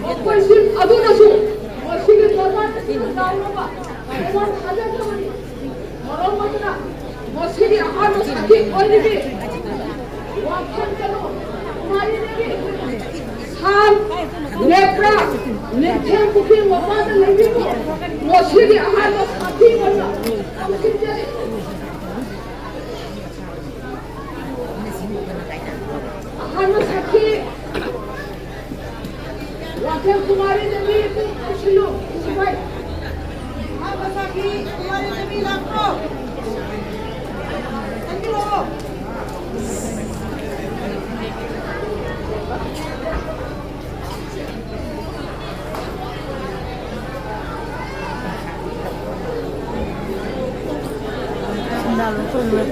ꯃꯈꯣꯏꯁꯤꯡ ꯑꯗꯨꯅꯁꯨ ꯃꯁꯤꯒꯤ ꯗꯔꯕꯥꯔ ꯑꯁꯤꯕꯨ ꯂꯥꯎꯅꯕ ꯈꯣꯡꯖꯣꯝ ꯊꯥꯖꯈ꯭ꯔꯕꯅꯤ꯫ ꯃꯔꯝ ꯑꯗꯨꯅ ꯃꯁꯤꯒꯤ ꯑꯍꯥꯟꯕ ꯁꯥꯈꯤ ꯑꯣꯏꯔꯤꯕꯤ ꯋꯥꯡꯈꯦꯝ ꯀꯩꯅꯣ ꯀꯨꯃꯥꯔꯤ ꯗꯦꯕꯤ ꯁꯥꯟ ꯂꯦꯞꯄ꯭ꯔꯥ ꯅꯤꯡꯊꯦꯝ ꯄꯨꯈ꯭ꯔꯤ ꯃꯄꯥꯟꯗ ꯂꯩꯕꯤꯕꯨ ꯃꯁꯤꯒꯤ ꯑꯍꯥꯟꯕ ꯁꯥꯈꯤ ꯑꯣꯏꯅ ꯊꯝꯖꯔꯤ꯫ ꯑꯍꯥꯟꯕ ꯁꯥꯈꯤ ꯋꯥꯡꯈꯦꯝ ꯀꯨꯃꯥꯔꯤ ꯗꯦꯕꯤ ꯀꯧꯁꯤꯜꯂꯨ꯫ ꯁꯤꯐꯥꯏ꯫ ꯑꯍꯥꯟꯕ ꯁꯥꯈꯤ ꯀꯨꯃꯥꯔꯤ ꯗꯦꯕꯤ ꯂꯥꯛꯄ꯭ꯔꯣ? ꯆꯪꯕꯤꯔꯛꯑꯣ꯫ You are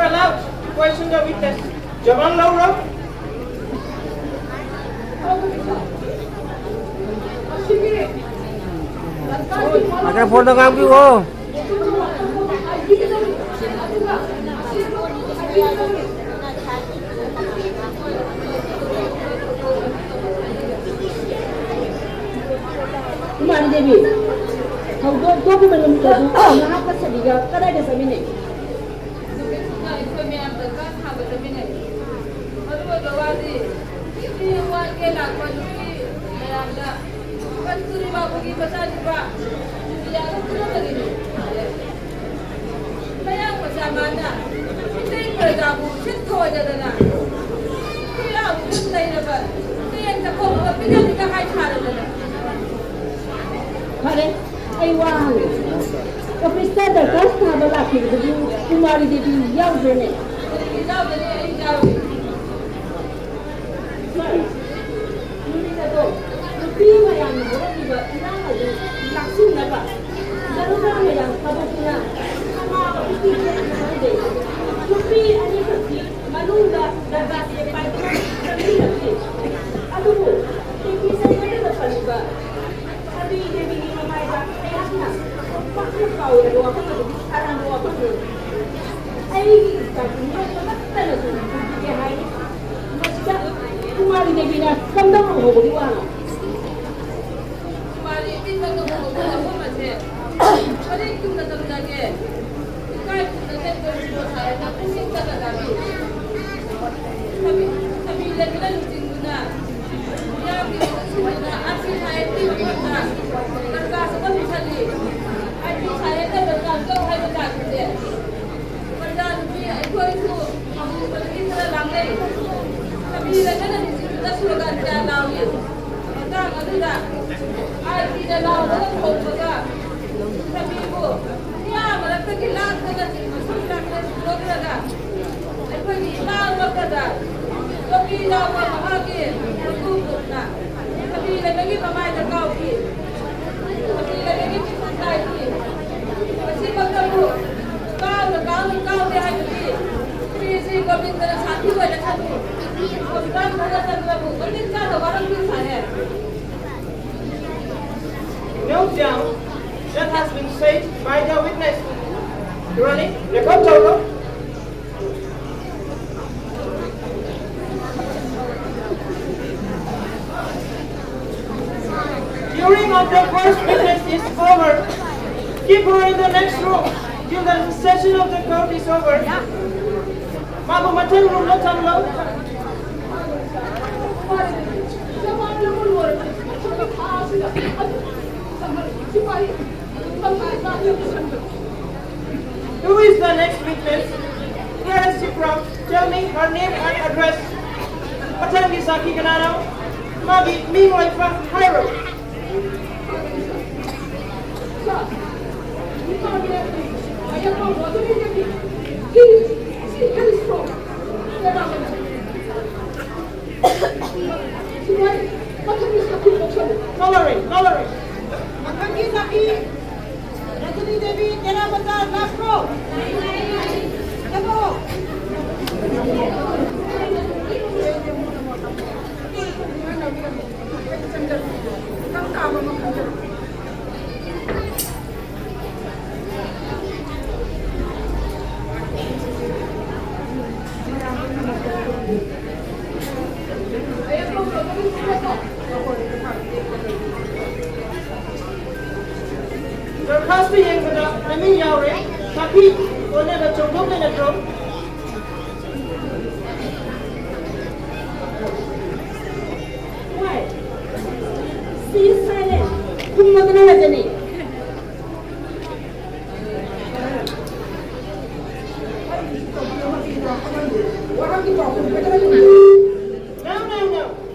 allowed to question the witness. ꯖꯕꯥꯟ ꯂꯧꯔꯣ꯫ ꯃꯥꯏꯀ꯭ꯔꯣꯐꯣꯟꯗ ꯉꯥꯡꯕꯤꯌꯨ꯫ ꯀꯨꯃꯥꯔꯤ ꯗꯦꯕꯤ, ꯊꯧꯗꯣꯛ ꯊꯣꯛꯈꯤꯕ ꯅꯨꯃꯤꯠ ꯑꯗꯨ ꯅꯍꯥꯛ ꯀꯁꯥꯕꯤꯒ ꯀꯗꯥꯏꯗ ꯆꯠꯃꯤꯟꯅꯩ? ꯅꯨꯃꯤꯠꯇꯨꯗ ꯑꯩꯈꯣꯏ ꯃꯌꯥꯝ ꯗꯔꯀꯥꯔ ꯁꯥꯕ ꯆꯠꯃꯤꯟꯅꯩ꯫ ꯃꯔꯨ ꯑꯣꯏꯕ ꯋꯥꯗꯤ, ꯅꯨꯄꯤ ꯋꯥꯠꯀꯦ ꯂꯥꯛꯄ ꯅꯨꯄꯤ ꯃꯌꯥꯝꯗ ꯀꯟꯇꯨꯔꯤ ꯕꯥꯕꯨꯒꯤ ꯃꯆꯥꯅꯨꯄꯥ ꯖꯨꯂꯤꯌꯥꯒ ꯄꯨꯜꯂꯝꯕꯒꯤꯅꯤ꯫ ꯃꯌꯥꯡ ꯃꯆꯥ ꯃꯥꯅ ꯃꯤꯇꯩ ꯄ꯭ꯔꯖꯥꯕꯨ ꯁꯤꯠ ꯊꯑꯣꯏꯗꯗꯅ ꯈꯨꯌꯥꯕ ꯁꯨꯝ ꯂꯩꯔꯕ ꯇꯦꯟ ꯆꯥꯛꯈꯣꯡꯗ ꯄꯤꯖꯅꯤꯒ ꯍꯥꯏ ꯁꯥꯔꯗꯅ꯫ ꯐꯔꯦ, ꯑꯩ ꯋꯥ ꯍꯪꯒꯦ꯫ ꯑꯣꯐꯤꯁꯇ ꯗꯔꯀꯥꯔ ꯁꯥꯕ ꯂꯥꯛꯈꯤꯕꯗꯨꯕꯨ ꯀꯨꯃꯥꯔꯤ ꯗꯦꯕꯤ ꯌꯥꯎꯗ꯭ꯔꯅꯦ? ꯌꯥꯎꯗ꯭ꯔꯅꯦ, ꯑꯩ ꯌꯥꯎꯏ꯫ ꯁꯥꯔ, ꯅꯨꯃꯤꯠ ꯑꯗꯣ ꯅꯨꯄꯤ ꯃꯌꯥꯝꯅ ꯍꯧꯔꯛꯂꯤꯕ ꯏꯔꯥꯡ ꯑꯗꯨ ꯂꯥꯛꯁꯤꯟꯅꯕ ꯗꯔꯣꯒꯥ ꯃꯌꯥꯝ ꯊꯥꯗꯣꯛꯇꯨꯅ ꯑꯃꯥꯕ ꯅꯨꯄꯤ ꯈꯔ ꯈꯪꯗꯦ꯫ ꯅꯨꯄꯤ ꯑꯅꯤꯈꯛꯇꯤ ꯃꯅꯨꯡꯗ ꯗꯔꯒꯥꯁꯦ ꯄꯥꯏꯗꯨꯅ ꯆꯪꯁꯤꯜꯂꯛꯂꯤ꯫ ꯑꯗꯨꯕꯨ ꯇꯦꯛꯄꯤ ꯆꯠꯄꯗꯨꯗ ꯄꯜꯂꯤꯕ ꯁꯥꯕꯤ ꯗꯦꯕꯤꯒꯤ ꯃꯃꯥꯏꯗ ꯑꯩꯍꯥꯛꯅ ꯄꯥꯛꯅ ꯀꯥꯎꯔꯕ ꯋꯥꯐꯝ ꯑꯗꯨꯗꯤ ꯑꯔꯥꯟꯕ ꯋꯥꯐꯝꯅꯤ꯫ ꯑꯩꯒꯤ ꯏꯆꯥꯒꯤ ꯃꯤꯑꯣꯠꯄ ꯅꯠꯇꯅꯁꯨ ꯎꯕꯤꯗꯦ ꯍꯥꯏ꯫ ꯃꯁꯤꯗ ꯀꯨꯃꯥꯔꯤ ꯗꯦꯕꯤꯅ ꯀꯝꯗꯧꯅ ꯎꯍꯧꯕꯒꯤ ꯋꯥꯅꯣ? ꯀꯨꯃꯥꯔꯤ ꯏꯕꯦꯝꯃꯒ ꯎꯍꯧꯕ ꯋꯥꯐꯝ ꯑꯁꯦ ꯍꯣꯔꯦꯟ ꯇꯨꯡꯗ ꯇꯝꯖꯒꯦ꯫ ꯏꯀꯥꯏ ꯈꯨꯝꯅ ꯆꯠꯄ ꯁꯥꯔꯒ ꯄꯨꯛꯅꯤꯡ ꯆꯪꯅ ꯇꯥꯕꯤ꯫ ꯁꯥꯕꯤ, ꯁꯥꯕꯤ ꯂꯩꯃꯅ ꯂꯨꯆꯤꯡꯗꯨꯅ ꯃꯤꯌꯥꯝꯒꯤ ꯃꯍꯨꯠ ꯁꯤꯟꯗꯨꯅ ꯑꯥꯔ ꯄꯤ ꯁꯥꯍꯦꯕꯀꯤ ꯃꯐꯝꯗ ꯗꯔꯀꯥꯔ ꯑꯃ ꯄꯤꯁꯜꯂꯤ꯫ ꯑꯥꯔ ꯄꯤ ꯁꯥꯍꯦꯕꯅ ꯗꯔꯀꯥꯔ ꯂꯧ ꯍꯥꯏꯕ ꯇꯥꯛꯄꯁꯦ ꯄ꯭ꯔꯖꯥ ꯅꯨꯄꯤ ꯑꯩꯈꯣꯏꯁꯨ ꯑꯃꯨꯕꯗꯒꯤ ꯈꯔ ꯂꯥꯡꯅꯩ꯫ ꯁꯥꯕꯤ ꯂꯩꯃꯅ ꯂꯨꯆꯤꯡꯗꯨꯅ ꯁ꯭ꯂꯣꯒꯥꯟ ꯀꯌꯥ ꯂꯥꯎꯏ꯫ ꯃꯇꯥꯡ ꯑꯗꯨꯗ ꯑꯥꯔ ꯄꯤꯅ ꯂꯥꯎꯕꯒ ꯈꯣꯡꯕꯒ ꯁꯥꯕꯤꯕꯨ ꯃꯤꯌꯥꯝ ꯃꯔꯛꯇꯒꯤ ꯂꯥꯡꯗꯅ ꯆꯤꯡꯕ ꯁꯝ ꯂꯥꯡꯗꯅ ꯄꯨꯊꯣꯛꯈ꯭ꯔꯒ ꯑꯩꯈꯣꯏꯒꯤ ꯏꯃꯥ ꯂꯣꯛꯄꯗ ꯌꯣꯛꯄꯤ ꯂꯥꯎꯕ ꯃꯍꯥꯛꯀꯤ ꯃꯇꯨꯒꯨꯝꯅ ꯂꯩꯕꯒꯤ ꯃꯃꯥꯏꯗ ꯀꯥꯎꯈꯤ꯫ ꯃꯁꯤ ꯂꯩꯕꯒꯤ ꯃꯤꯠꯇ ꯀꯥꯏꯈꯤ꯫ ꯃꯁꯤꯃꯛꯇꯕꯨ ꯀꯥꯎꯅ ꯀꯥꯎꯅ ꯀꯥꯎꯗꯦ ꯍꯥꯏꯕꯗꯤ ꯁ꯭ꯔꯤ ꯁ꯭ꯔꯤ ꯒꯣꯕꯤꯟꯗꯅ ꯁꯥꯟꯇꯤ ꯑꯣꯏꯅ ꯊꯝꯃꯤ꯫ ꯍꯧꯖꯤꯛꯀꯥꯟ ꯈꯔ ꯆꯠꯄꯕꯨ ꯃꯇꯤꯛ ꯆꯥꯅ ꯋꯥꯔꯝꯕꯤ ꯁꯥꯔꯦ꯫ Note down that has been said by the witness. Running, record total. Hearing of the first witness is over. Keep her in the next room till the session of the court is over. ꯃꯥꯕꯨ ꯃꯊꯪ ꯔꯨꯝꯗ ꯊꯝꯂꯣ꯫ Who is the next witness? Where is she from? Tell me her name and address. ꯃꯊꯪꯒꯤ ꯁꯥꯈꯤ ꯀꯅꯥꯅꯣ? ꯃꯥꯒꯤ ꯃꯤꯡ ꯂꯩꯐꯝ ꯍꯥꯏꯔꯣ꯫ ꯃꯊꯪꯒꯤ ꯁꯥꯈꯤ ꯀꯧꯁꯜꯂꯨ꯫ ꯀꯧꯔꯔꯣꯏ, ꯀꯧꯔꯔꯣꯏ꯫ ꯃꯊꯪꯒꯤ ꯁꯥꯈꯤ ꯔꯖꯅꯤ ꯗꯦꯕꯤ ꯇꯦꯔꯥ ꯕꯖꯥꯔ ꯂꯥꯛꯄ꯭ꯔꯣ? ꯆꯠꯂꯣ꯫ ꯅꯪ ꯇꯥꯕ ꯑꯃ ꯈꯪꯖꯔꯣ꯫ ꯗꯔꯈꯥꯁꯇ ꯌꯦꯡꯕꯗ ꯃꯃꯤꯡ ꯌꯥꯎꯔꯦ꯫ ꯁꯥꯈꯤ ꯑꯣꯟꯅꯕ ꯆꯣꯡꯊꯣꯛ ꯂꯩꯅꯗ꯭ꯔꯣ? Why? She is silent. ꯈꯨꯝꯃꯗꯅ ꯂꯩꯖꯅꯤ꯫ No, no, no.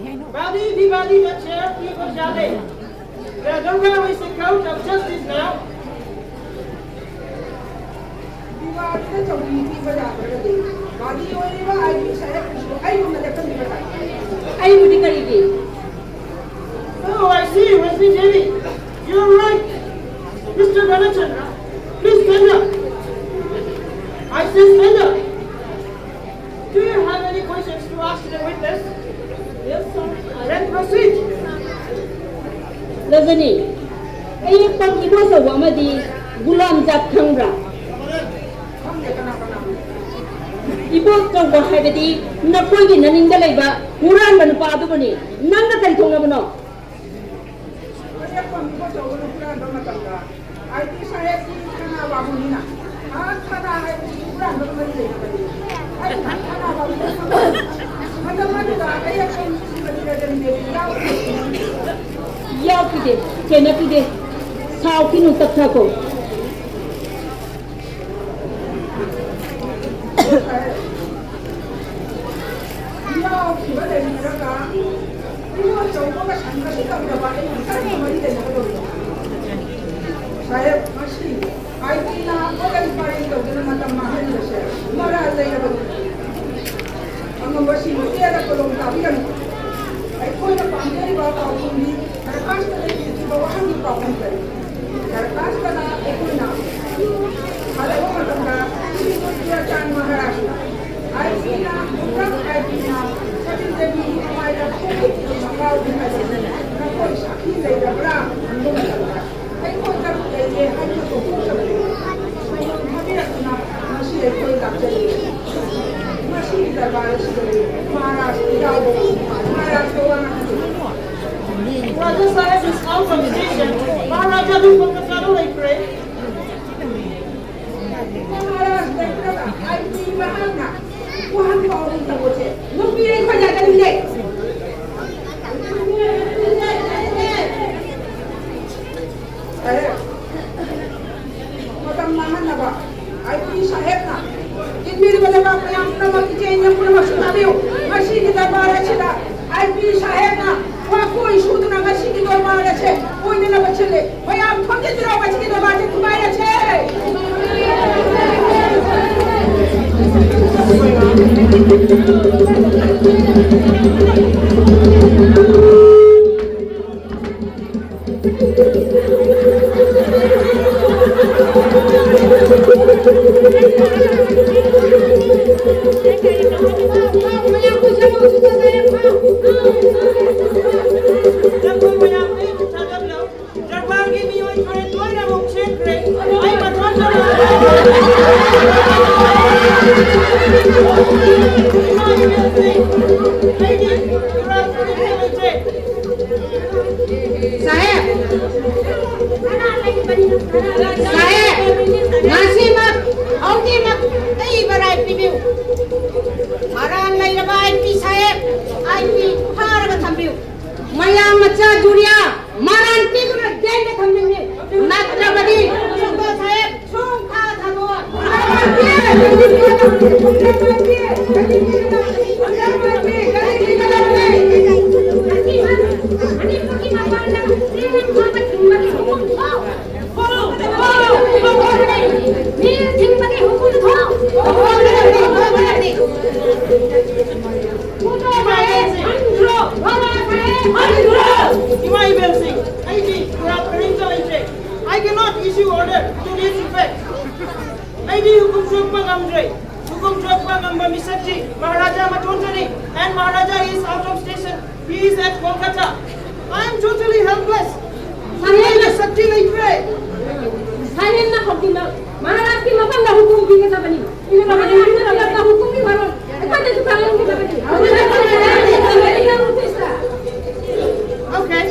Badi, badi, badi, badi, badi, badi. The Durga is a court of justice now. ꯗꯤꯋꯥꯂꯤꯗ ꯆꯧꯀꯤ ꯄꯤꯕ ꯌꯥꯗ꯭ꯔꯒꯗꯤ ꯕꯥꯗꯤ ꯑꯣꯏꯔꯤꯕ ꯑꯩꯒꯤ ꯁꯔꯞ ꯑꯩꯉꯣꯟꯗ ꯂꯦꯞꯍꯟꯕꯤꯕ ꯇꯥꯏ꯫ ꯑꯩꯕꯨꯗꯤ ꯀꯔꯤꯒꯤ? Oh, I see, Rajni Devi. You're right. Mister Ranachan, please stand up. I say stand up. Do you have any questions to ask the witness? Yes, sir. Then proceed. ꯔꯖꯅꯤ, ꯑꯌꯦꯛꯄ ꯏꯕꯣꯆꯧꯕ ꯑꯃꯗꯤ ꯒꯨꯂꯥꯝ ꯖꯥꯠ ꯈꯪꯕ꯭ꯔꯥ? ꯏꯕꯣꯆꯧꯕ ꯍꯥꯏꯕꯗꯤ ꯅꯈꯣꯏꯒꯤ ꯅꯅꯤꯡꯗ ꯂꯩꯕ ꯍꯨꯔꯥꯟꯕ ꯅꯨꯄꯥ ꯑꯗꯨꯕꯨꯅꯤ꯫ ꯅꯪꯅ ꯀꯔꯤ ꯊꯣꯛꯅꯕꯅꯣ? ꯑꯩꯈꯣꯏꯅ ꯐꯣꯟ ꯏꯕꯣꯆꯧꯕꯅ ꯍꯨꯔꯥꯟꯕ ꯃꯇꯝꯗ, ꯑꯥꯏ ꯄꯤ ꯁꯥꯍꯦꯕꯀꯤ ꯊꯅꯥ ꯕꯥꯕꯨꯅꯤꯅ, ꯑꯥ, ꯊꯅꯥ ꯍꯥꯏꯕꯁꯤ ꯍꯨꯔꯥꯟꯕꯒ ꯃꯔꯤ ꯂꯩꯅꯕꯅꯤ꯫ ꯑꯩꯅ ꯊꯅꯥ ꯕꯥꯕꯨꯅꯤ ꯃꯇꯝ ꯑꯗꯨꯗ ꯑꯩ ꯑꯩꯈꯣꯏ ꯁ꯭ꯔꯤꯃꯇꯤ ꯔꯖꯅꯤ ꯗꯦꯕꯤ ꯌꯥꯎꯈꯤꯗꯦ꯫ ꯌꯥꯎꯈꯤꯗꯦ, ꯆꯦꯟꯅꯈꯤꯗꯦ꯫ ꯁꯥꯎꯈꯤꯅꯨ, ꯇꯞꯊꯈꯣ꯫ ꯌꯥꯎꯈꯤꯕ ꯂꯩꯔꯝꯗ꯭ꯔꯒ ꯏꯕꯣꯆꯧꯕꯒ ꯁꯪꯒꯁꯨ ꯇꯧꯗꯕ ꯑꯩꯅ ꯀꯔꯝꯅ ꯃꯔꯤ ꯂꯩꯅꯒꯗꯧꯔꯤꯅꯣ? ꯁꯥꯍꯦꯕ, ꯃꯁꯤ ꯑꯥꯏ ꯄꯤꯅ ꯄꯣꯠꯂꯩ ꯄꯥꯔꯩ ꯇꯧꯗꯨꯅ ꯃꯇꯝ ꯃꯥꯡꯍꯜꯂꯤꯕꯁꯦ ꯃꯔꯥꯜ ꯂꯩꯔꯕꯅꯤ꯫ ꯑꯉꯝꯕꯁꯤꯡꯕꯨ ꯆꯦꯜꯂ ꯀꯣꯂꯣꯝ ꯇꯥꯕꯤꯔꯝꯃꯤ꯫ ꯑꯩꯈꯣꯏꯅ ꯄꯥꯝꯖꯔꯤꯕ ꯄꯥꯎꯈꯨꯝꯗꯤ ꯗꯔꯈꯥꯁꯇ ꯂꯩꯇ꯭ꯔꯤꯕ ꯋꯥꯍꯪꯒꯤ ꯄꯥꯎꯈꯨꯝ ꯀꯔꯤ? ꯗꯔꯈꯥꯁꯇꯅ ꯑꯩꯈꯣꯏꯅ ꯍꯜꯂꯛꯄ ꯃꯇꯝꯗ ꯁ꯭ꯔꯤ ꯆꯨꯔꯆꯥꯟ ꯃꯍꯥꯔꯥꯖꯅ ꯑꯥꯏ ꯄꯤꯅ, ꯃꯨꯇ꯭ꯔꯛ ꯑꯥꯏ ꯄꯤꯅ ꯁꯇꯤ ꯗꯦꯕꯤꯒꯤ ꯃꯃꯥꯏꯗ ꯈꯣꯡꯎꯞ ꯃꯀꯥꯎꯗꯦ ꯍꯥꯏꯕꯁꯤ ꯅꯈꯣꯏ ꯁꯥꯈꯤ ꯂꯩꯔꯕ꯭ꯔꯥ ꯍꯪꯕ ꯃꯇꯝꯗ ꯑꯩꯈꯣꯏ ꯇꯔꯨꯛ ꯂꯩꯔꯦ ꯍꯥꯏꯗꯨꯅ ꯀꯧꯊꯣꯛꯆꯕꯅꯤ꯫ ꯁꯣꯏꯗꯅ ꯊꯥꯕꯤꯔꯛꯇꯨꯅ ꯉꯁꯤ ꯑꯩꯈꯣꯏ ꯂꯥꯛꯆꯔꯤꯕꯅꯤ꯫ ꯉꯁꯤꯒꯤ ꯗꯔꯕꯥꯔ ꯑꯁꯤꯗ ꯃꯍꯥꯔꯥꯖ ꯌꯥꯎꯕ, ꯃꯍꯥꯔꯥꯖ ꯀꯧꯕ ꯉꯥꯛꯇꯅꯤ꯫ Raja Sahib is out of station. Maharaja ꯑꯗꯨꯝ ꯀꯣꯜꯀꯇꯥꯗ ꯂꯩꯈ꯭ꯔꯦ꯫ ꯃꯍꯥꯔꯥꯖ ꯂꯩꯈ꯭ꯔꯒ ꯑꯩꯗꯤ ꯃꯍꯥꯛꯅ ꯋꯥꯍꯪ ꯄꯥꯎꯈꯨꯝ ꯇꯧꯕꯁꯦ ꯅꯨꯄꯤ ꯑꯩꯈꯣꯏ ꯌꯥꯗꯅꯤꯡꯗꯦ꯫ ꯃꯇꯝ ꯃꯥꯡꯍꯟꯅꯕ ꯑꯥꯏ ꯄꯤ ꯁꯥꯍꯦꯕꯅ ꯏꯟꯕꯤꯔꯤꯕ ꯂꯩꯕꯥꯛ ꯃꯌꯥꯝ ꯄꯨꯝꯅꯃꯛ ꯏꯆꯦ ꯏꯅꯦ ꯄꯨꯝꯅꯃꯛꯁꯨ ꯇꯥꯕꯤꯌꯨ꯫ ꯉꯁꯤꯒꯤ ꯗꯔꯕꯥꯔ ꯑꯁꯤꯗ ꯑꯥꯏ ꯄꯤ ꯁꯥꯍꯦꯕꯅ ꯋꯥꯀꯣꯏ ꯁꯨꯗꯨꯅ ꯉꯁꯤꯒꯤ ꯗꯔꯕꯥꯔ ꯑꯁꯦ ꯑꯣꯏꯅꯅꯕ ꯁꯤꯜꯂꯤ꯫ ꯃꯌꯥꯝ ꯐꯝꯖꯤꯟꯕꯤꯔꯣ, ꯉꯁꯤꯒꯤ ꯗꯔꯕꯥꯔꯁꯦ ꯊꯨꯒꯥꯏꯔꯁꯦ꯫ ꯃꯤꯑꯣꯏ ꯇꯔꯦꯠ ꯂꯣꯏꯅꯃꯛ ꯆꯦꯟꯈ꯭ꯔꯦ꯫ ꯑꯩ ꯃꯊꯟꯇ ꯑꯩꯗꯤ ꯁꯥꯍꯦꯕ, ꯁꯥꯍꯦꯕ, ꯉꯁꯤꯃꯛ, ꯍꯧꯖꯤꯛꯃꯛ ꯑꯩ ꯃꯔꯥꯏ ꯄꯤꯕꯤꯌꯨ꯫ ꯃꯔꯥꯜ ꯂꯩꯔꯕ ꯑꯩ ꯄꯤ ꯁꯥꯍꯦꯕ, ꯑꯩ ꯄꯤ ꯐꯥꯔꯒ ꯊꯝꯕꯤꯌꯨ꯫ ꯃꯌꯥꯝ ꯃꯆꯥ ꯖꯨꯔꯤꯌꯥ, ꯃꯔꯥꯜ ꯄꯤꯗꯨꯅ ꯖꯦꯜꯗ ꯊꯝꯅꯤꯡꯉꯤ꯫ ꯅꯠꯇ꯭ꯔꯕꯗꯤ ꯁꯨꯛꯇꯣ ꯁꯥꯍꯦꯕ ꯁꯨꯡꯊꯥ ꯊꯥꯗꯣꯛꯑꯣꯏ꯫ ꯃꯤ ꯊꯤꯡꯕꯒꯤ ꯍꯨꯀꯨꯝ ꯊꯣꯛ꯫ ꯏꯃꯥ ꯏꯕꯦꯜꯁꯤꯡ, ꯑꯩꯗꯤ ꯄꯨꯔꯥ ꯀꯔꯤꯝꯇ ꯂꯩꯇ꯭ꯔꯦ꯫ I cannot issue order to this effect. ꯑꯩꯗꯤ ꯍꯨꯀꯨꯝ ꯊꯣꯛꯄ ꯉꯝꯗ꯭ꯔꯦ꯫ ꯍꯨꯀꯨꯝ ꯊꯣꯛꯄ ꯉꯝꯕ ꯃꯤꯁꯛꯇꯤ Maharaja ꯃꯇꯣꯟꯇꯅꯤ, and Maharaja is out of station. He is at Kolkata. I am totally helpless. ꯁꯥꯍꯦꯕꯅ ꯁꯛꯇꯤ ꯂꯩꯇ꯭ꯔꯦ꯫ ꯁꯥꯍꯦꯕꯅ ꯍꯧꯖꯤꯛꯃꯛ ꯃꯍꯥꯔꯥꯖꯀꯤ ꯃꯐꯝꯗ ꯍꯨꯀꯨꯝ ꯄꯤꯒꯗꯕꯅꯤ꯫ ꯄꯤꯒꯗꯕꯅꯤ꯫ ꯍꯨꯀꯨꯝꯒꯤ ꯃꯔꯣꯜ ꯑꯩꯈꯣꯏꯗꯁꯨ ꯈꯪꯍꯟꯒꯗꯕꯅꯤ꯫ Okay,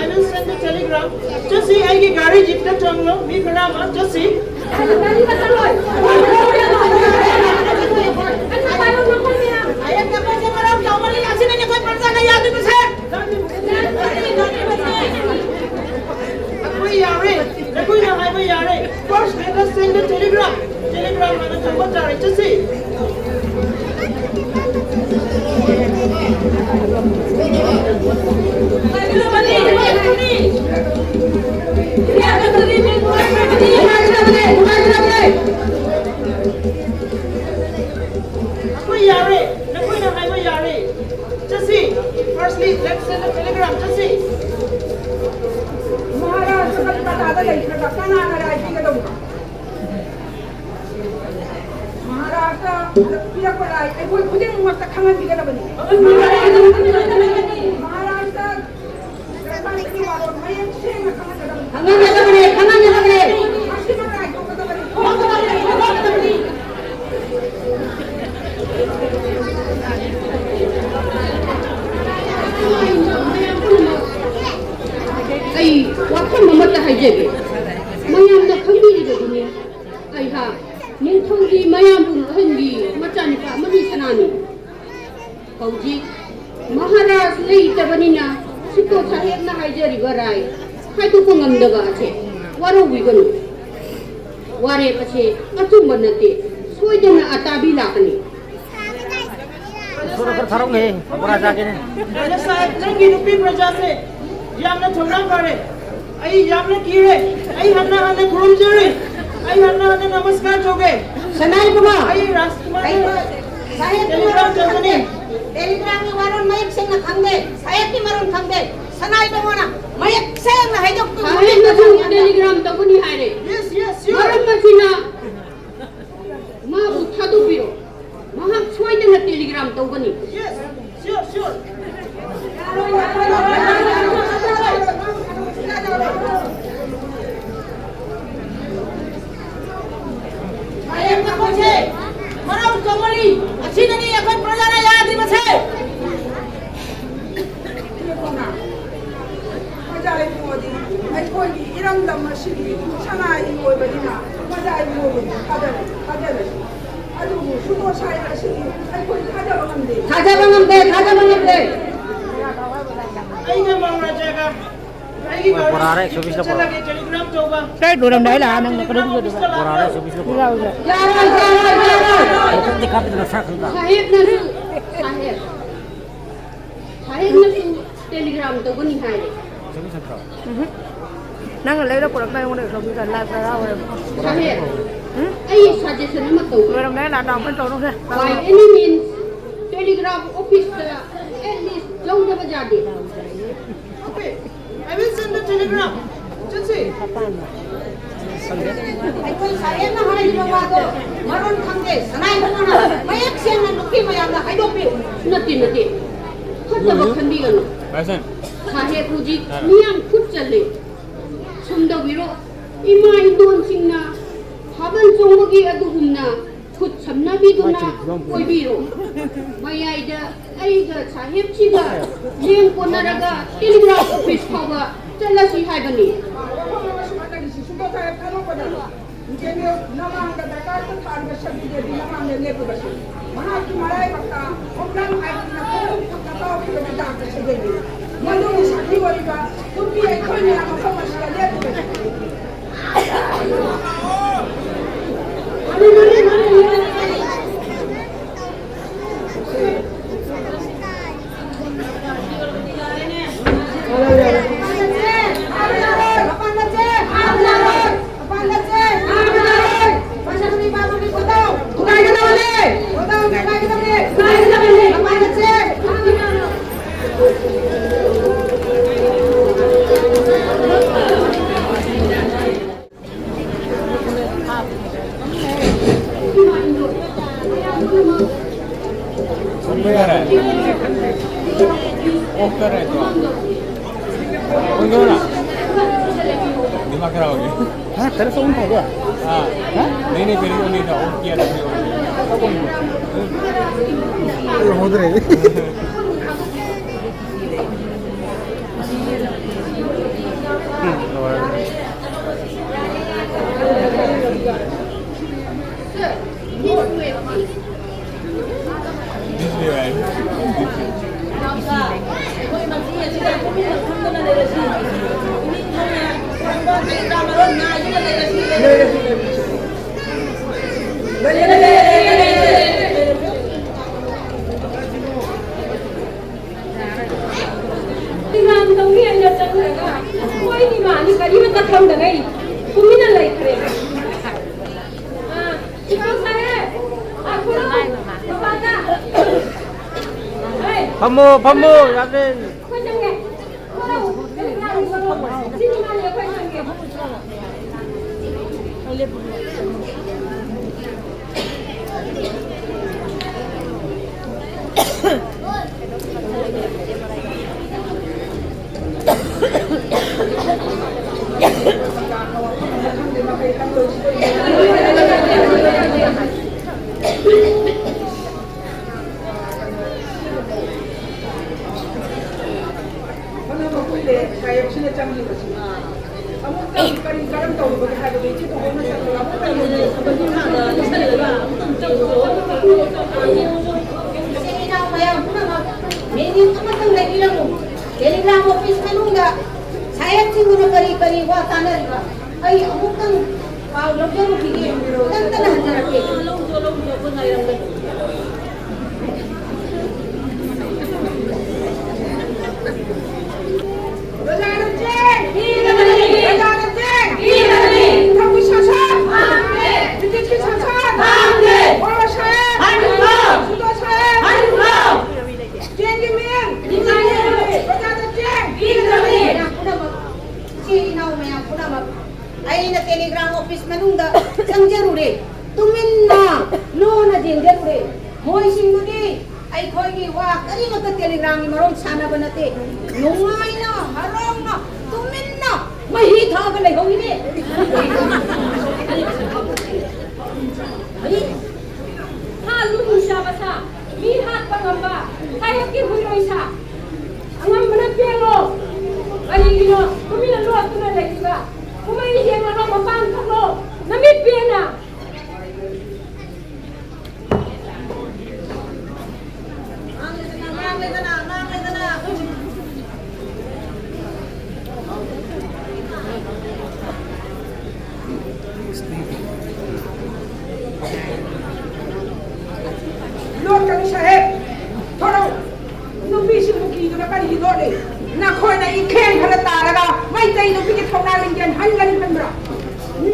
I will send a telegram. ꯆꯠꯁꯤ, ꯑꯩꯒꯤ ꯒꯥꯔꯤ ꯖꯤꯞꯇ ꯇꯣꯡꯂꯣ, ꯃꯤ ꯈꯔ ꯑꯃ ꯆꯠꯁꯤ꯫ ꯑꯩꯈꯣꯏ ꯌꯥꯔꯦ, ꯅꯈꯣꯏꯅ ꯍꯥꯏꯕ ꯌꯥꯔꯦ꯫ First, let us send a telegram. Telegram ꯍꯥꯟꯅ ꯊꯝꯕ ꯇꯥꯔꯦ, ꯆꯠꯁꯤ꯫ ꯑꯩꯈꯣꯏ ꯌꯥꯔꯦ, ꯅꯈꯣꯏꯅ ꯍꯥꯏꯕ ꯌꯥꯔꯦ꯫ ꯆꯠꯁꯤ꯫ Firstly, let's send a telegram. ꯆꯠꯁꯤ꯫ ꯃꯍꯥꯔꯥꯖ ꯀꯂꯀꯇꯥꯗ ꯂꯩꯈ꯭ꯔꯒ ꯀꯅꯥꯅ ꯔꯥꯏ ꯄꯤꯒꯗꯧꯕ? ꯃꯍꯥꯔꯥꯖꯅ ꯄꯤꯔꯛꯄ ꯔꯥꯏ ꯑꯩꯈꯣꯏ ꯈꯨꯗꯤꯡꯃꯛꯇ ꯈꯪꯍꯟꯕꯤꯒꯗꯕꯅꯤ꯫ ꯃꯍꯥꯔꯥꯖꯅ ꯃꯌꯦꯛ ꯁꯦꯡꯅ ꯈꯪꯍꯟꯒꯗꯕꯅꯤ꯫ ꯈꯪꯍꯟꯒꯗꯕꯅꯦ, ꯈꯪꯍꯟꯒꯗꯕꯅꯦ꯫ ꯑꯩ ꯋꯥꯐꯝ ꯑꯃꯠꯇ ꯍꯥꯏꯖꯒꯦ꯫ ꯃꯌꯥꯝꯅ ꯈꯪꯕꯤꯔꯤꯕꯗꯨꯅꯤ, ꯑꯩꯍꯥꯛ ꯅꯤꯡꯊꯧꯒꯤ ꯃꯌꯥꯝꯕꯨꯡ ꯑꯍꯟꯒꯤ ꯃꯆꯥꯅꯨꯄꯥ ꯃꯅꯤꯁꯅꯥꯅꯤ꯫ ꯍꯧꯖꯤꯛ ꯃꯍꯥꯔꯥꯖ ꯂꯩꯇꯕꯅꯤꯅ ꯁꯤꯀꯣ ꯁꯥꯍꯦꯕꯅ ꯍꯥꯏꯖꯔꯤꯕ ꯔꯥꯏ ꯍꯥꯏꯗꯣꯛꯄ ꯉꯝꯗꯕ ꯑꯁꯦ ꯋꯥꯔꯧꯕꯤꯒꯅꯨ꯫ ꯋꯥꯔꯦꯞ ꯑꯁꯦ ꯑꯆꯨꯝꯕ ꯅꯠꯇꯦ, ꯁꯣꯏꯗꯅ ꯑꯇꯥꯕꯤ ꯂꯥꯛꯀꯅꯤ꯫ ꯏꯁꯣꯔꯗ ꯈꯔ ꯊꯥꯔꯛꯎꯅꯦ, ꯄꯀꯣꯔꯥ ꯆꯥꯒꯦꯅꯦ꯫ ꯔꯥꯖꯥ ꯁꯥꯍꯦꯕ, ꯅꯪꯒꯤ ꯅꯨꯄꯤ ꯄ꯭ꯔꯖꯥꯁꯦ ꯌꯥꯝꯅ ꯊꯧꯅꯥ ꯐꯔꯦ꯫ ꯑꯩ ꯌꯥꯝꯅ ꯀꯤꯔꯦ꯫ ꯑꯩ ꯍꯟꯅ ꯍꯟꯅ ꯈꯨꯔꯨꯝꯖꯔꯤ꯫ ꯑꯩ ꯍꯟꯅ ꯍꯟꯅ ꯅꯃꯁꯀꯥꯔ ꯇꯧꯒꯦ꯫ ꯁꯅꯥ ꯏꯕꯨꯡꯉꯣ꯫ ꯑꯩ ꯔꯥꯖꯀꯨꯃꯥꯔ ꯑꯩ ꯁꯥꯍꯦꯕꯀꯤ ꯇꯦꯂꯤꯒ꯭ꯔꯥꯝ ꯃꯔꯣꯟ ꯈꯪꯗꯦ꯫ ꯇꯧꯒꯅꯤ꯫ ꯇꯦꯂꯤꯒ꯭ꯔꯥꯝꯒꯤ ꯃꯔꯣꯟ ꯃꯌꯦꯛ ꯁꯦꯡꯅ ꯈꯪꯗꯦ꯫ ꯁꯥꯍꯦꯕꯀꯤ ꯃꯔꯣꯟ ꯈꯪꯗꯦ꯫ ꯁꯅꯥ ꯏꯕꯨꯡꯉꯣꯅ ꯃꯌꯦꯛ ꯁꯦꯡꯅ ꯍꯥꯏꯗꯣꯛꯇꯨꯅ ꯁꯥꯍꯦꯕꯅꯁꯨ ꯇꯦꯂꯤꯒ꯭ꯔꯥꯝ ꯇꯧꯒꯅꯤ ꯍꯥꯏꯔꯦ꯫ Yes, yes, sure. ꯃꯔꯝ ꯑꯁꯤꯅ ꯃꯥꯕꯨ ꯊꯥꯗꯣꯛꯄꯤꯔꯣ꯫ ꯃꯍꯥꯛ ꯁꯣꯏꯗꯅ ꯇꯦꯂꯤꯒ꯭ꯔꯥꯝ ꯇꯧꯒꯅꯤ꯫ Yes, sure, sure. ꯁꯥꯍꯦꯕ, ꯅꯈꯣꯏꯁꯦ ꯃꯔꯧ ꯇꯧꯒꯅꯤ꯫ ꯑꯁꯤꯅꯅꯤ ꯑꯩꯈꯣꯏ ꯄ꯭ꯔꯖꯥꯅ ꯌꯥꯗ꯭ꯔꯤꯕꯁꯦ꯫ ꯄ꯭ꯔꯖꯥ ꯏꯕꯨꯡꯉꯣꯗꯤ ꯑꯩꯈꯣꯏꯒꯤ ꯏꯔꯝꯗꯝ ꯑꯁꯤꯒꯤ ꯁꯅꯥꯒꯤ ꯑꯣꯏꯕꯅꯤꯅ ꯄ꯭ꯔꯖꯥ ꯏꯕꯨꯡꯉꯣꯕꯨ ꯊꯥꯖꯔꯦ, ꯊꯥꯖꯔꯦ꯫ ꯑꯗꯨꯕꯨ ꯁꯨꯗꯣ ꯁꯥꯍꯦꯕ ꯑꯁꯤꯗꯤ ꯑꯩꯈꯣꯏ ꯊꯥꯖꯕ ꯉꯝꯗꯦ꯫ ꯊꯥꯖꯕ ꯉꯝꯗꯦ, ꯊꯥꯖꯕ ꯉꯝꯗꯦ꯫ ꯑꯩꯒ ꯃꯍꯥꯔꯥꯖꯥꯒ ꯑꯩꯒꯤ ꯒꯥꯔꯤ ꯕꯣꯔꯥꯔ ꯑꯦꯛꯁꯣ ꯕꯤꯁ ꯂ ꯄꯨꯔꯛꯑꯣ꯫ ꯆꯠꯂꯒꯦ, ꯇꯦꯂꯤꯒ꯭ꯔꯥꯝ ꯇꯧꯕ꯫ ꯀꯩ ꯂꯣꯏꯔꯝꯗꯥꯏ ꯂꯥꯛꯑ ꯅꯪꯅ ꯀꯩꯅꯣ ꯄꯨꯖꯗꯣꯏꯕ? ꯕꯣꯔꯥꯔ ꯑꯦꯛꯁꯣ ꯕꯤꯁ ꯂ ꯄꯨꯔꯛꯑꯣ꯫ ꯌꯥꯔꯣꯏ, ꯌꯥꯔꯣꯏ, ꯌꯥꯔꯣꯏ꯫ ꯃꯊꯪꯗꯤ ꯀꯥꯞꯄꯤꯗꯅ ꯁꯥ ꯈꯪꯗ꯫ ꯁꯥꯍꯦꯕꯅꯁꯨ, ꯁꯥꯍꯦꯕ, ꯁꯥꯍꯦꯕꯅꯁꯨ ꯇꯦꯂꯤꯒ꯭ꯔꯥꯝ ꯇꯧꯒꯅꯤ ꯍꯥꯏꯔꯦ꯫ ꯎꯝꯍꯨꯝ꯫ ꯅꯪꯅ ꯂꯩꯔ ꯄꯨꯔꯛꯄ ꯑꯩꯉꯣꯟꯗ ꯑꯦꯛꯁꯣ ꯕꯤꯁ ꯂ ꯂꯥꯛ ꯇꯔꯥ ꯑꯣꯏꯔꯦ꯫ ꯁꯥꯍꯦꯕ, ꯎꯝ? ꯑꯩ ꯁꯖꯦꯁꯟ ꯑꯃ ꯇꯧꯒꯦ꯫ ꯂꯣꯏꯔꯝꯗꯥꯏ ꯂꯥꯛꯑ ꯅꯪ ꯑꯩꯈꯣꯏ ꯇꯧꯔꯣꯁꯦ꯫ By any means, ꯇꯦꯂꯤꯒ꯭ꯔꯥꯐ ꯑꯣꯐꯤꯁꯇ ꯑꯦꯠ ꯂꯤꯁ ꯂꯧꯗꯕ ꯌꯥꯗꯦ꯫ Okay, I will send the telegram. ꯆꯠꯁꯤ꯫ ꯑꯩꯈꯣꯏ ꯁꯥꯍꯦꯕꯅ ꯍꯥꯏꯔꯤꯕ ꯋꯥꯗꯣ ꯃꯔꯣꯟ ꯈꯪꯗꯦ꯫ ꯁꯅꯥ ꯏꯕꯨꯡꯉꯣꯅ ꯃꯌꯦꯛ ꯁꯦꯡꯅ ꯅꯨꯄꯤ ꯃꯌꯥꯝꯗ ꯍꯥꯏꯗꯣꯛꯄꯤꯌꯨ꯫ ꯅꯠꯇꯦ, ꯅꯠꯇꯦ꯫ ꯐꯠꯇꯕ ꯈꯟꯕꯤꯒꯅꯨ꯫ ꯁꯥꯍꯦꯕ ꯍꯧꯖꯤꯛ ꯃꯤꯌꯥꯝ ꯈꯨꯠ ꯆꯜꯂꯦ꯫ ꯏꯃꯥ ꯏꯟꯗꯣꯟꯁꯤꯡꯅ ꯊꯥꯕꯜ ꯆꯣꯡꯕꯒꯤ ꯑꯗꯨꯒꯨꯝꯅ ꯈꯨꯠ ꯁꯝꯅꯕꯤꯗꯨꯅ ꯀꯣꯏꯕꯤꯔꯣ꯫ ꯃꯌꯥꯏꯗ ꯑꯩꯒ ꯁꯥꯍꯦꯕꯁꯤꯒ ꯂꯦꯡ ꯀꯣꯟꯅꯔꯒ ꯇꯦꯂꯤꯒ꯭ꯔꯥꯐ ꯑꯣꯐꯤꯁ ꯐꯥꯎꯕ ꯆꯠꯂꯁꯤ ꯍꯥꯏꯕꯅꯤ꯫ ꯅꯃꯥꯡꯗ ꯗꯔꯀꯥꯔ ꯊꯥꯔꯤꯕ ꯁꯛꯇꯤꯗꯗꯤ ꯅꯃꯥꯡꯗ ꯂꯦꯞꯄꯨꯕꯁꯨ ꯃꯍꯥꯛꯀꯤ ꯃꯔꯥꯏꯕꯛꯇ ꯈꯣꯡꯖꯪ ꯍꯥꯏꯕꯗꯨꯅ ꯈꯣꯡꯎꯞ ꯈꯨꯠꯅ ꯀꯥꯎꯈꯤꯕ ꯃꯇꯥꯡꯗ ꯁꯤꯖꯤꯟꯅꯩ꯫ ꯃꯗꯨꯒꯤ ꯁꯛꯇꯤ ꯑꯣꯏꯔꯤꯕ ꯅꯨꯄꯤ ꯑꯩꯈꯣꯏ ꯃꯌꯥꯝ ꯃꯐꯝ ꯑꯁꯤꯗ ꯂꯦꯞꯄꯤꯕꯁꯤ꯫ ऑफ कर रहे हैं तो। ऑन करो ना। दिमाग खराब हो गया। हाँ, पहले तो ऑन था क्या? हाँ। हाँ? नहीं, नहीं, फिर वो नहीं था, ऑफ किया था, फिर ऑन किया। ये होत रहे। ꯏꯃꯥꯟ ꯇꯧꯅꯤ ꯍꯥꯏꯅ ꯆꯪꯈ꯭ꯔꯒ ꯃꯣꯏ ꯏꯃꯥꯅꯤ ꯀꯔꯤꯃꯇ ꯈꯪꯗꯉꯩ ꯇꯨꯃꯤꯟꯅ ꯂꯩꯈ꯭ꯔꯦ꯫ ꯑꯥ, ꯏꯃꯥ ꯁꯥꯍꯦꯕ, ꯂꯥꯛꯈ꯭ꯔꯣ꯫ ꯃꯄꯥꯟꯗ꯫ ꯍꯩ꯫ ꯐꯝꯃꯣ, ꯐꯝꯃꯣ, ꯌꯥꯗ꯭ꯔꯦ꯫ ꯑꯩꯈꯣꯏ ꯆꯪꯒꯦ꯫ ꯁꯤ ꯏꯃꯥꯅꯤ ꯑꯩꯈꯣꯏ ꯆꯪꯒꯦ꯫ ꯑꯃꯨꯛꯇꯪ ꯀꯔꯤ ꯀꯔꯝ ꯇꯧꯔꯤꯕꯒꯦ ꯍꯥꯏꯕꯗꯨ ꯏꯆꯦ ꯇꯣꯝꯕꯣꯝꯅ ꯆꯠꯂꯒ ꯑꯃꯨꯛꯇꯪ ꯌꯦꯡꯕꯤꯌꯨ꯫ ꯏꯆꯤꯜ ꯏꯅꯥꯎ ꯃꯌꯥꯝ ꯄꯨꯝꯅꯃꯛ, ꯃꯤꯅꯤꯠ ꯑꯃꯇꯪ ꯂꯩꯕꯤꯔꯝꯃꯨ꯫ ꯇꯦꯂꯤꯒ꯭ꯔꯥꯝ ꯑꯣꯐꯤꯁ ꯃꯅꯨꯡꯗ ꯁꯥꯍꯦꯕꯁꯤꯡꯗꯨꯅ ꯀꯔꯤ ꯀꯔꯤ ꯋꯥ ꯇꯥꯅꯔꯤꯕ, ꯑꯩ ꯑꯃꯨꯛꯇꯪ ꯄꯥꯎ ꯂꯧꯖꯔꯨꯈꯤꯒꯦ꯫ ꯈꯨꯗꯛꯇꯅ ꯍꯟꯖꯔꯛꯀꯦ꯫ ꯂꯧꯖꯣ, ꯂꯧꯖꯣ, ꯑꯩꯈꯣꯏ ꯉꯥꯏꯔꯝꯒꯅꯤ꯫ ꯄ꯭ꯔꯖꯥꯅ ꯆꯦꯡ! ꯄꯤꯒꯅꯤ! ꯄ꯭ꯔꯖꯥꯅ ꯆꯦꯡ! ꯄꯤꯒꯅꯤ! ꯅꯤꯡꯊꯧꯒꯤ ꯁꯥꯁꯟ! ꯄꯥꯝꯗꯦ! ꯕ꯭ꯔꯤꯇꯤꯁꯀꯤ ꯁꯥꯁꯟ! ꯄꯥꯝꯗꯦ! ꯕꯣꯔꯣ ꯁꯥꯍꯦꯕ! ꯍꯟꯈꯣ! ꯁꯨꯗꯣ ꯁꯥꯍꯦꯕ! ꯍꯟꯈꯣ! ꯆꯦꯡꯒꯤ ꯃꯤꯜ! ꯄꯤꯒꯅꯤ! ꯄ꯭ꯔꯖꯥꯅ ꯆꯦꯡ! ꯄꯤꯒꯅꯤ! ꯃꯌꯥꯝ ꯄꯨꯝꯅꯃꯛ, ꯏꯆꯤꯜ ꯏꯅꯥꯎ ꯃꯌꯥꯝ ꯄꯨꯝꯅꯃꯛ, ꯑꯩꯅ ꯇꯦꯂꯤꯒ꯭ꯔꯥꯝ ꯑꯣꯐꯤꯁ ꯃꯅꯨꯡꯗ ꯆꯪꯖꯔꯨꯔꯦ꯫ ꯇꯨꯃꯤꯟꯅ ꯂꯣꯟꯅ ꯌꯦꯡꯖꯔꯨꯔꯦ꯫ ꯃꯣꯏꯁꯤꯡꯗꯨꯗꯤ ꯑꯩꯈꯣꯏꯒꯤ ꯋꯥ ꯀꯔꯤꯃꯠꯇ ꯇꯦꯂꯤꯒ꯭ꯔꯥꯝꯒꯤ ꯃꯔꯣꯟ ꯁꯥꯟꯅꯕ ꯅꯠꯇꯦ꯫ ꯅꯨꯡꯉꯥꯏꯅ, ꯍꯔꯥꯎꯅ, ꯇꯨꯃꯤꯟꯅ ꯃꯍꯤ ꯊꯛꯑꯒ ꯂꯩꯍꯧꯔꯤꯅꯦ꯫ ꯍꯥ, ꯂꯨ ꯅꯨꯡꯁꯥꯕ ꯁꯥ, ꯃꯤ ꯍꯥꯠꯄ ꯉꯝꯕ, ꯁꯥꯍꯦꯕꯀꯤ ꯍꯨꯏꯔꯣꯏ ꯁꯥ, ꯑꯉꯝꯕꯅ ꯄꯦꯜꯂꯣ꯫ ꯀꯔꯤꯒꯤꯅꯣ ꯇꯨꯃꯤꯟꯅ ꯂꯣꯠꯇꯨꯅ ꯂꯩꯔꯤꯕ? ꯀꯨꯝꯍꯩ ꯌꯦꯡꯂꯒ ꯃꯄꯥꯟ ꯊꯣꯛꯂꯣ, ꯅꯃꯤꯠ ꯄꯦꯟꯅ꯫ ꯂꯣꯠꯀꯅꯨ ꯁꯥꯍꯦꯕ, ꯊꯣꯔꯛꯎ꯫ ꯅꯨꯄꯤꯁꯤꯡꯕꯨ ꯀꯤꯗꯨꯅ ꯀꯔꯤꯒꯤ ꯂꯣꯠꯂꯤ? ꯅꯈꯣꯏꯅ ꯏꯈꯦꯡ ꯈꯔ ꯇꯥꯔꯒ ꯃꯩꯇꯩ ꯅꯨꯄꯤꯒꯤ ꯊꯧꯅꯥ ꯂꯤꯡꯖꯦꯜ ꯍꯟꯒꯅꯤ ꯈꯟꯕ꯭ꯔꯥ?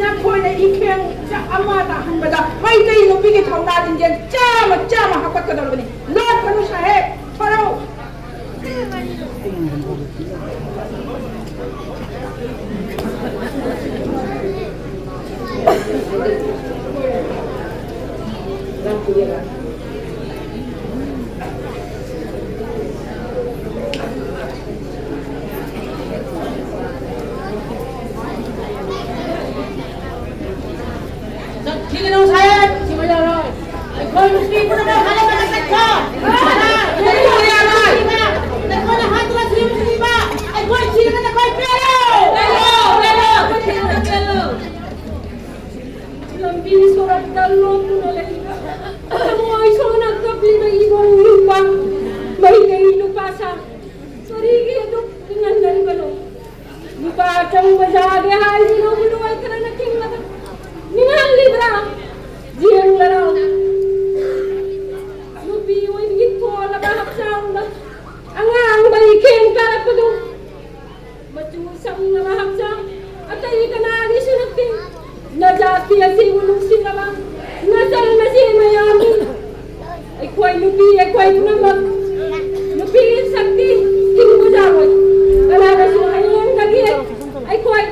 ꯅꯈꯣꯏꯅ ꯏꯈꯦꯡ ꯆ-, ꯑꯃ ꯇꯥꯍꯟꯕꯗ ꯃꯩꯇꯩ ꯅꯨꯄꯤꯒꯤ ꯊꯧꯅꯥ ꯂꯤꯡꯖꯦꯜ ꯆꯥꯝꯃ ꯆꯥꯝꯃ ꯍꯥꯞꯀꯠꯀꯗꯧꯔꯕꯅꯤ꯫ ꯂꯣꯠꯀꯅꯨ ꯁꯥꯍꯦꯕ, ꯊꯣꯔꯛꯎ꯫ ꯆꯠꯈꯤꯒꯅꯨ ꯁꯥꯍꯦꯕ, ꯁꯤꯕ ꯌꯥꯔꯣꯏ꯫ ꯑꯩꯈꯣꯏ ꯅꯨꯄꯤ ꯄꯨꯝꯅꯃꯛ ꯍꯥꯠꯂꯒ ꯆꯠꯈ꯭ꯔꯣ꯫ ꯅꯈꯣꯏꯅ ꯍꯥꯠꯇꯨꯅ ꯁꯤꯕ ꯁꯤꯕ, ꯑꯩꯈꯣꯏ ꯁꯤꯔꯒ ꯅꯈꯣꯏ ꯄꯦꯜꯂꯣ꯫ ꯄꯦꯜꯂꯣ, ꯄꯦꯜꯂꯣ, ꯑꯆꯧꯕ ꯌꯥꯗꯦ ꯍꯥꯏꯁꯤꯅ ꯍꯨꯏꯔꯣꯏ ꯈꯔꯅ ꯈꯤꯡꯂꯒ ꯅꯤꯡꯍꯜꯂꯤꯕ꯭ꯔꯥ? ꯌꯦꯡꯂꯔꯥꯎ꯫ ꯅꯨꯄꯤ ꯑꯣꯏꯕꯒꯤ ꯊꯣꯜꯂꯕ ꯍꯛꯆꯥꯡꯗ ꯑꯉꯥꯡꯕ ꯏꯈꯦꯡ ꯀꯥꯔꯛꯄꯗꯨ, ꯃꯆꯨ ꯁꯪꯂꯕ ꯍꯛꯆꯥꯡ ꯑꯇꯩ ꯀꯅꯥꯒꯤꯁꯨ ꯅꯠꯇꯦ꯫ ꯅꯖꯥꯇꯤ ꯑꯁꯤꯕꯨ ꯅꯨꯡꯁꯤꯔꯕ ꯅꯆꯜ ꯅꯆꯦ ꯃꯌꯥꯝꯅꯤ꯫ ꯑꯩꯈꯣꯏ ꯅꯨꯄꯤ, ꯑꯩꯈꯣꯏ ꯄꯨꯝꯅꯃꯛ ꯅꯨꯄꯤꯒꯤ ꯁꯛꯇꯤ ꯊꯤꯡꯕ ꯌꯥꯔꯣꯏ꯫ ꯀꯅꯥꯅꯁꯨ ꯍꯌꯦꯡꯗꯒꯤ ꯑꯩꯈꯣꯏ,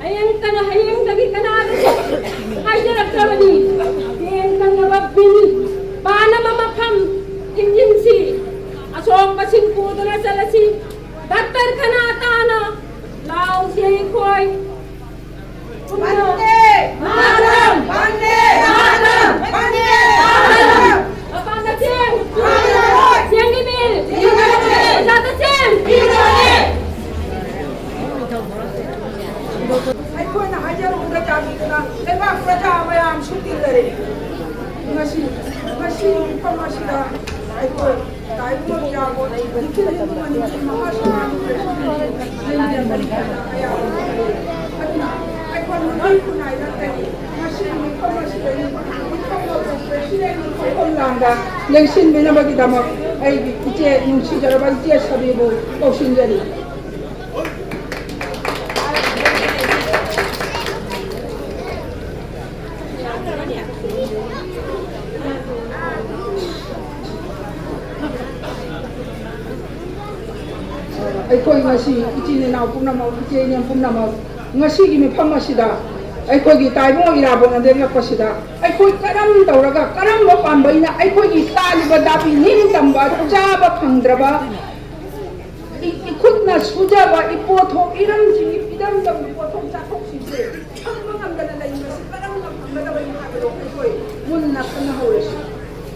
ꯍꯌꯦꯡ ꯀꯅꯥ, ꯍꯌꯦꯡꯗꯒꯤ ꯀꯅꯥꯅꯁꯨ ꯍꯥꯏꯖꯔꯛꯇ꯭ꯔꯕꯅꯤ꯫ ꯍꯌꯦꯡ ꯀꯟꯅꯕ ꯕꯤꯜ ꯄꯥꯅꯕ ꯃꯐꯝ ꯊꯤꯡꯖꯤꯟꯁꯤ꯫ ꯑꯁꯣꯛꯄꯁꯤꯡ ꯄꯨꯗꯨꯅ ꯆꯠꯂꯁꯤ꯫ ꯗꯥꯛꯇꯔ ꯈꯅꯥ ꯇꯥꯅ ꯂꯥꯎꯁꯤ ꯑꯩꯈꯣꯏ꯫ ꯄꯨꯟꯅ ꯃꯥꯇꯔꯝ! ꯃꯥꯇꯔꯝ! ꯃꯥꯇꯔꯝ! ꯃꯥꯇꯔꯝ! ꯃꯄꯥꯟꯗ ꯆꯦꯡ! ꯆꯦꯡꯒꯤ ꯃꯤꯜ! ꯕꯖꯥꯔꯗ ꯆꯦꯡ! ꯑꯩꯈꯣꯏꯅ ꯍꯥꯏꯖꯔꯨꯕꯗ ꯆꯥꯟꯕꯤꯗꯨꯅ ꯂꯩꯕꯥꯛ ꯄ꯭ꯔꯖꯥ ꯃꯌꯥꯝꯁꯨ ꯇꯤꯜꯂꯔꯦ꯫ ꯉꯁꯤ, ꯉꯁꯤ ꯃꯐꯝ ꯑꯁꯤꯗ ꯑꯩꯈꯣꯏ ꯇꯥꯏꯕꯪ ꯏꯔꯥꯕꯣꯠ ꯅꯤꯈꯤꯜ ꯍꯤꯟꯗꯨ ꯃꯅꯤꯄꯨꯔ ꯃꯍꯥꯁꯃꯥꯒꯤ ꯄ꯭ꯔꯁꯤꯗꯦꯟꯠ ꯂꯩꯃꯤꯟꯅꯕꯅꯤꯅ ꯑꯌꯥꯕ ꯂꯩꯇꯦ꯫ ꯑꯗꯨꯅ ꯑꯩꯈꯣꯏ ꯃꯤꯑꯣꯏ ꯈꯨꯟꯅꯥꯏ ꯅꯠꯇꯦ꯫ ꯉꯁꯤ ꯃꯐꯝ ꯑꯁꯤꯗ ꯃꯤꯐꯝ ꯑꯃ ꯄ꯭ꯔꯁꯤꯗꯦꯟꯠ ꯃꯐꯝ ꯂꯥꯡꯗ ꯂꯦꯡꯁꯤꯟꯕꯤꯅꯕꯒꯤꯗꯃꯛ ꯑꯩꯒꯤ ꯏꯆꯦ, ꯅꯨꯡꯁꯤꯖꯔꯕ ꯏꯆꯦ ꯁꯕꯤꯕꯨ ꯀꯧꯁꯤꯟꯖꯔꯤ꯫ ꯑꯩꯈꯣꯏ ꯉꯁꯤ ꯏꯆꯤꯟ ꯏꯅꯥꯎ ꯄꯨꯝꯅꯃꯛ, ꯏꯆꯦ ꯏꯅꯦ ꯄꯨꯝꯅꯃꯛ, ꯉꯁꯤꯒꯤ ꯃꯤꯐꯝ ꯑꯁꯤꯗ ꯑꯩꯈꯣꯏꯒꯤ ꯇꯥꯏꯕꯪ ꯏꯔꯥꯕꯣꯠꯅ ꯂꯦꯡꯂꯛꯄꯁꯤꯗ ꯑꯩꯈꯣꯏ ꯀꯔꯝ ꯇꯧꯔꯒ, ꯀꯔꯝꯕ ꯄꯥꯝꯕꯩꯅ ꯑꯩꯈꯣꯏꯒꯤ ꯆꯥꯔꯤꯕ ꯗꯥꯕꯤ ꯅꯤꯡꯇꯝꯕ ꯆꯥꯕ ꯐꯪꯗ꯭ꯔꯕ ꯏ-, ꯏꯈꯨꯠꯅ ꯁꯨꯖꯕ ꯏꯄꯣꯠꯊꯣꯛ, ꯏꯔꯝꯁꯤꯡꯒꯤ ꯏꯔꯝꯗꯝꯒꯤ ꯄꯣꯠꯊꯣꯛ ꯆꯥꯊꯣꯛꯁꯤꯡꯁꯦ ꯐꯪꯕ ꯉꯝꯗꯅ ꯂꯩꯔꯤꯕꯁꯤ ꯀꯔꯝꯅ ꯐꯪꯒꯗꯕꯅꯣ ꯍꯥꯏꯕꯗꯣ ꯑꯩꯈꯣꯏ ꯃꯨꯟꯅ ꯈꯟꯅꯍꯧꯔꯁꯤ꯫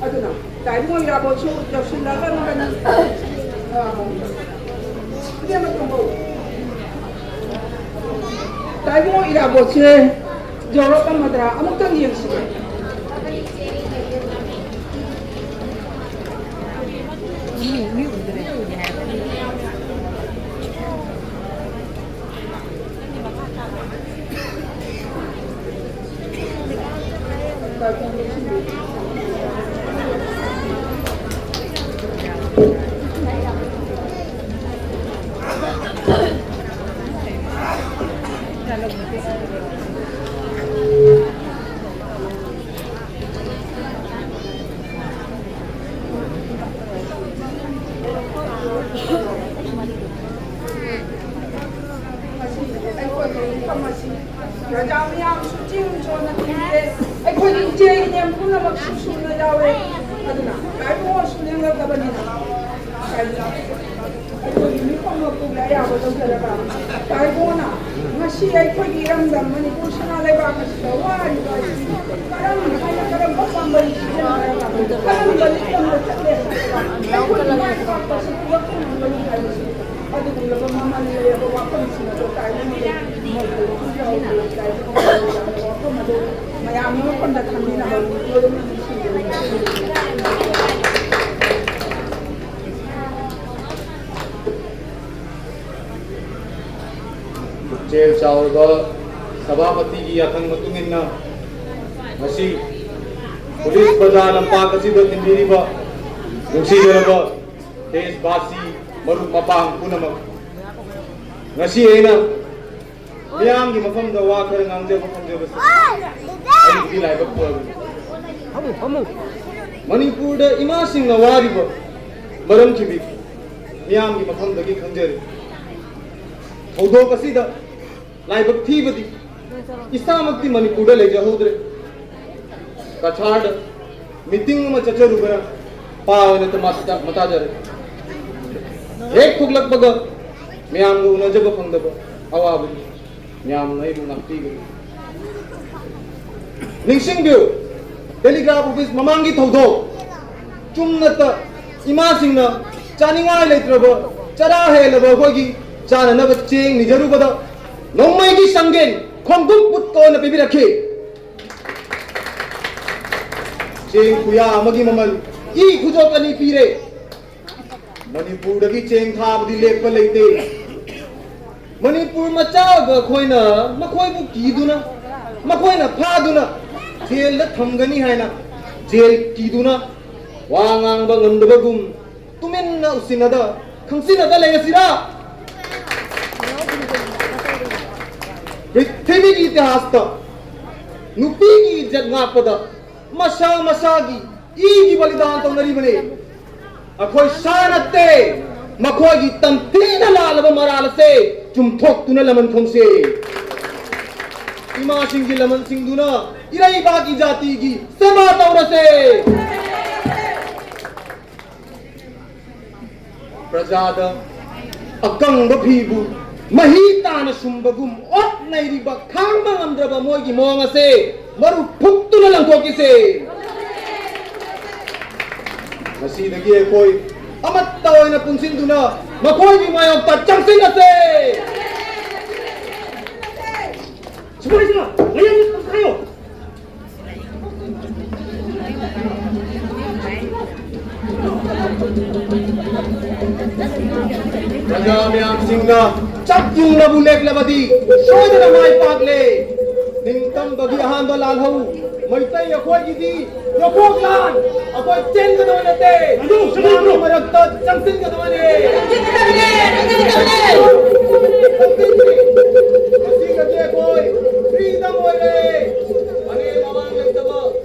ꯑꯗꯨꯅ ꯇꯥꯏꯕꯪ ꯏꯔꯥꯕꯣꯠꯁꯨ ꯌꯧꯁꯤꯜꯂꯛꯂꯝꯃꯕꯅꯤ꯫ ꯑ, ꯏꯕꯦꯝꯃ ꯇꯣꯝꯕꯧ, ꯇꯥꯏꯕꯪ ꯏꯔꯥꯕꯣꯠꯁꯦ ꯌꯧꯔꯛꯂꯝꯃꯗ꯭ꯔꯥ? ꯑꯃꯨꯛꯇꯪ ꯌꯦꯡꯁꯤꯅꯦ꯫ ꯉꯁꯤ ꯑꯩꯈꯣꯏꯒꯤ ꯃꯐꯝ ꯑꯁꯤ ꯄ꯭ꯔꯖꯥ ꯃꯤꯌꯥꯝꯁꯨ ꯆꯤꯡ ꯆꯣꯟꯅ ꯊꯤꯡꯂꯦ꯫ ꯑꯩꯈꯣꯏꯒꯤ ꯏꯆꯦ ꯏꯅꯦꯝ ꯄꯨꯝꯅꯃꯛꯁꯨ ꯁꯨꯅ ꯌꯥꯎꯔꯦ꯫ ꯑꯗꯨꯅ ꯇꯥꯏꯕꯪ ꯁꯨꯅꯤꯡꯂꯛꯇꯕꯅꯤꯅ ꯑꯩꯈꯣꯏꯒꯤ ꯃꯤꯐꯝ ꯃꯄꯨꯒꯤ ꯑꯌꯥꯕ ꯂꯧꯖꯔꯒ ꯇꯥꯏꯕꯣꯅ ꯉꯁꯤ ꯑꯩꯈꯣꯏꯒꯤ ꯏꯔꯝꯗꯝ ꯃꯅꯤꯄꯨꯔ ꯁꯅꯥ ꯂꯩꯕꯥꯛ ꯑꯁꯤꯗ ꯋꯥꯔꯤꯕ ꯑꯁꯤ ꯀꯔꯝ ꯍꯥꯏꯅ ꯀꯔꯝꯕ ꯄꯥꯝꯕꯩ ꯁꯤꯖꯤꯟꯅꯔꯒ ꯀꯔꯝꯕ ꯂꯤꯛꯐꯝꯗ ꯆꯠꯂꯦ ꯍꯥꯏꯕ ꯑꯩꯈꯣꯏ ꯃꯥꯏ ꯄꯥꯛꯄꯁꯤ ꯄꯨꯔꯛꯄ ꯉꯝꯒꯅꯤ ꯍꯥꯏꯕꯁꯤ ꯑꯗꯨꯒꯨꯝꯂꯕ ꯃꯃꯜ ꯂꯩꯔꯕ ꯋꯥꯐꯝꯁꯤꯡ ꯑꯗꯨ ꯇꯥꯏꯕꯣꯅ ꯃꯌꯥꯝꯒꯤ ꯃꯐꯝꯗ ꯊꯝꯕꯤꯅꯕ ꯄꯨꯛꯆꯦꯜ ꯆꯥꯎꯔꯕ ꯁꯚꯥꯄꯇꯤꯒꯤ ꯌꯥꯊꯪ ꯃꯇꯨꯡ ꯏꯟꯅ ꯉꯁꯤ ꯄꯨꯂꯤꯁ ꯕꯖꯥꯔ ꯂꯝꯄꯥꯛ ꯑꯁꯤꯗ ꯇꯤꯟꯕꯤꯔꯤꯕ ꯅꯨꯡꯁꯤꯖꯔꯕ ꯗꯦꯁꯕꯥꯁꯤ ꯃꯔꯨꯞ ꯃꯄꯥꯡ ꯄꯨꯝꯅꯃꯛ, ꯉꯁꯤ ꯑꯩꯅ ꯃꯤꯌꯥꯝꯒꯤ ꯃꯐꯝꯗ ꯋꯥ ꯈꯔ ꯉꯥꯡꯖꯕ ꯐꯪꯖꯕꯁꯤ ꯑꯩꯒꯤꯗꯤ ꯂꯥꯏꯕꯛ ꯐꯕꯅꯤ꯫ ꯐꯝꯃꯨ, ꯐꯝꯃꯨ꯫ ꯃꯅꯤꯄꯨꯔꯗ ꯏꯃꯥꯁꯤꯡꯅ ꯋꯥꯔꯤꯕ ꯃꯔꯝ ꯊꯤꯕꯤ ꯃꯤꯌꯥꯝꯒꯤ ꯃꯐꯝꯗꯒꯤ ꯈꯪꯖꯔꯤ꯫ ꯊꯧꯗꯣꯛ ꯑꯁꯤꯗ ꯂꯥꯏꯕꯛ ꯊꯤꯕꯗꯤ ꯏꯁꯥꯃꯛꯇꯤ ꯃꯅꯤꯄꯨꯔꯗ ꯂꯩꯖꯍꯧꯗ꯭ꯔꯦ꯫ ꯀꯁꯥꯔꯗ ꯃꯤꯇꯤꯡ ꯑꯃ ꯆꯠꯆꯔꯨꯕꯅ ꯄꯥ ꯑꯣꯏꯅ ꯇꯃꯥ-, ꯇ-, ꯃꯇꯥꯖꯔꯦ꯫ ꯍꯦꯛ ꯊꯣꯛꯂꯛꯄꯒ ꯃꯌꯥꯝꯒ ꯎꯅꯖꯕ ꯐꯪꯗꯕ ꯑꯋꯥꯕꯅꯤ꯫ ꯃꯌꯥꯝꯅ ꯑꯩꯕꯨ ꯉꯥꯛꯄꯤꯕꯅꯤ꯫ ꯅꯤꯡꯁꯤꯡꯕꯤꯌꯨ, ꯇꯦꯂꯤꯒ꯭ꯔꯥꯐ ꯑꯣꯐꯤꯁ ꯃꯃꯥꯡꯒꯤ ꯊꯧꯗꯣꯛ ꯆꯨꯝꯅꯇ ꯏꯃꯥꯁꯤꯡꯅ ꯆꯥꯅꯤꯡꯉꯥꯏ ꯂꯩꯇ꯭ꯔꯕ ꯆꯔꯥ ꯍꯦꯜꯂꯕ ꯑꯩꯈꯣꯏꯒꯤ ꯆꯥꯅꯅꯕ ꯆꯦꯡ ꯅꯤꯖꯔꯨꯕꯗ ꯅꯣꯡꯃꯩꯒꯤ ꯁꯪꯒꯦꯟ ꯈꯣꯡꯒꯨꯞ ꯄꯨꯠꯇ ꯑꯣꯏꯅ ꯄꯤꯕꯤꯔꯛꯈꯤ꯫ ꯆꯦꯡ ꯈꯨꯌꯥ ꯑꯃꯒꯤ ꯃꯃꯜ ꯏ ꯈꯨꯖꯣꯞ ꯑꯅꯤ ꯄꯤꯔꯦ꯫ ꯃꯅꯤꯄꯨꯔꯗꯒꯤ ꯆꯦꯡ ꯊꯥꯕꯗꯤ ꯂꯦꯞꯄ ꯂꯩꯇꯦ꯫ ꯃꯅꯤꯄꯨꯔ ꯃꯆꯥ ꯑꯣꯏꯕ ꯑꯩꯈꯣꯏꯅ ꯃꯈꯣꯏꯕꯨ ꯀꯤꯗꯨꯅ, ꯃꯈꯣꯏꯅ ꯐꯥꯗꯨꯅ ꯖꯦꯜꯗ ꯊꯝꯒꯅꯤ ꯍꯥꯏꯅ ꯖꯦꯜ ꯀꯤꯗꯨꯅ ꯋꯥ ꯉꯥꯡꯕ ꯉꯝꯗꯕꯒꯨꯝ ꯇꯨꯃꯤꯟꯅ ꯎꯁꯤꯟꯅꯗ, ꯈꯪꯁꯤꯟꯅꯗ ꯂꯩꯔꯁꯤꯔꯥ? ꯄ꯭ꯔꯤꯊꯤꯕꯤꯒꯤ ꯏꯇꯤꯍꯥꯁꯇ ꯅꯨꯄꯤꯒꯤ ꯏꯖꯠ ꯉꯥꯛꯄꯗ ꯃꯁꯥ ꯃꯁꯥꯒꯤ ꯏꯒꯤ ꯕꯂꯤꯗꯥꯟ ꯇꯧꯅꯔꯤꯕꯅꯤ꯫ ꯑꯩꯈꯣꯏ ꯁꯥ ꯅꯠꯇꯦ, ꯃꯈꯣꯏꯒꯤ ꯇꯝꯊꯤꯅ ꯂꯥꯜꯂꯕ ꯃꯔꯥꯜ ꯑꯁꯦ ꯆꯨꯝꯊꯣꯛꯇꯨꯅ ꯂꯃꯟ ꯈꯣꯝꯁꯤ꯫ ꯏꯃꯥꯁꯤꯡꯒꯤ ꯂꯃꯟꯁꯤꯡꯗꯨꯅ ꯏꯔꯩꯕꯥꯛꯀꯤ ꯖꯥꯇꯤꯒꯤ ꯁꯦꯕꯥ ꯇꯧꯔꯁꯦ꯫ ꯄ꯭ꯔꯖꯥꯗ ꯑꯀꯪꯕ ꯐꯤꯕꯨ ꯃꯍꯤ ꯇꯥꯅ ꯁꯨꯝꯕꯒꯨꯝ ꯑꯣꯠ ꯅꯩꯔꯤꯕ ꯈꯥꯡꯕ ꯉꯝꯗ꯭ꯔꯕ ꯃꯣꯏꯒꯤ ꯃꯑꯣꯡ ꯑꯁꯦ ꯃꯔꯨ ꯐꯨꯛꯇꯨꯅ ꯂꯪꯊꯣꯛꯈꯤꯁꯦ꯫ ꯉꯁꯤꯗꯒꯤ ꯑꯩꯈꯣꯏ ꯑꯃꯠꯇ ꯑꯣꯏꯅ ꯄꯨꯟꯁꯤꯟꯗꯨꯅ ꯃꯈꯣꯏꯒꯤ ꯃꯥꯌꯣꯛꯇ ꯆꯪꯁꯤꯜꯂꯁꯦ꯫ ꯁꯤꯐꯥꯏꯁꯤꯡ, ꯃꯌꯥꯝ ꯇꯝꯊꯥꯌꯣ꯫ ꯄ꯭ꯔꯖꯥ ꯃꯌꯥꯝꯁꯤꯡꯅ ꯆꯞ ꯌꯨꯡꯅꯕꯨ ꯂꯦꯞꯂꯕꯗꯤ ꯁꯣꯏꯗꯅ ꯃꯥꯏ ꯄꯥꯛꯂꯦ꯫ ꯅꯤꯡꯇꯝꯕꯒꯤ ꯑꯍꯥꯟꯕ ꯂꯥꯜꯍꯧ꯫ ꯃꯩꯇꯩ ꯑꯩꯈꯣꯏꯒꯤꯗꯤ ꯌꯣꯛꯈꯣꯛ ꯂꯥꯟ꯫ ꯑꯩꯈꯣꯏ ꯆꯦꯟꯒꯗꯕ ꯅꯠꯇꯦ꯫ ꯂꯥꯟꯒꯤ ꯃꯔꯛꯇ ꯆꯪꯁꯤꯟꯒꯗꯕꯅꯦ꯫ ꯉꯁꯤꯗꯒꯤ ꯑꯩꯈꯣꯏ freedom ꯑꯣꯏꯔꯦ꯫ ꯑꯅꯦꯝ ꯑꯋꯥꯡ ꯂꯩꯇꯕ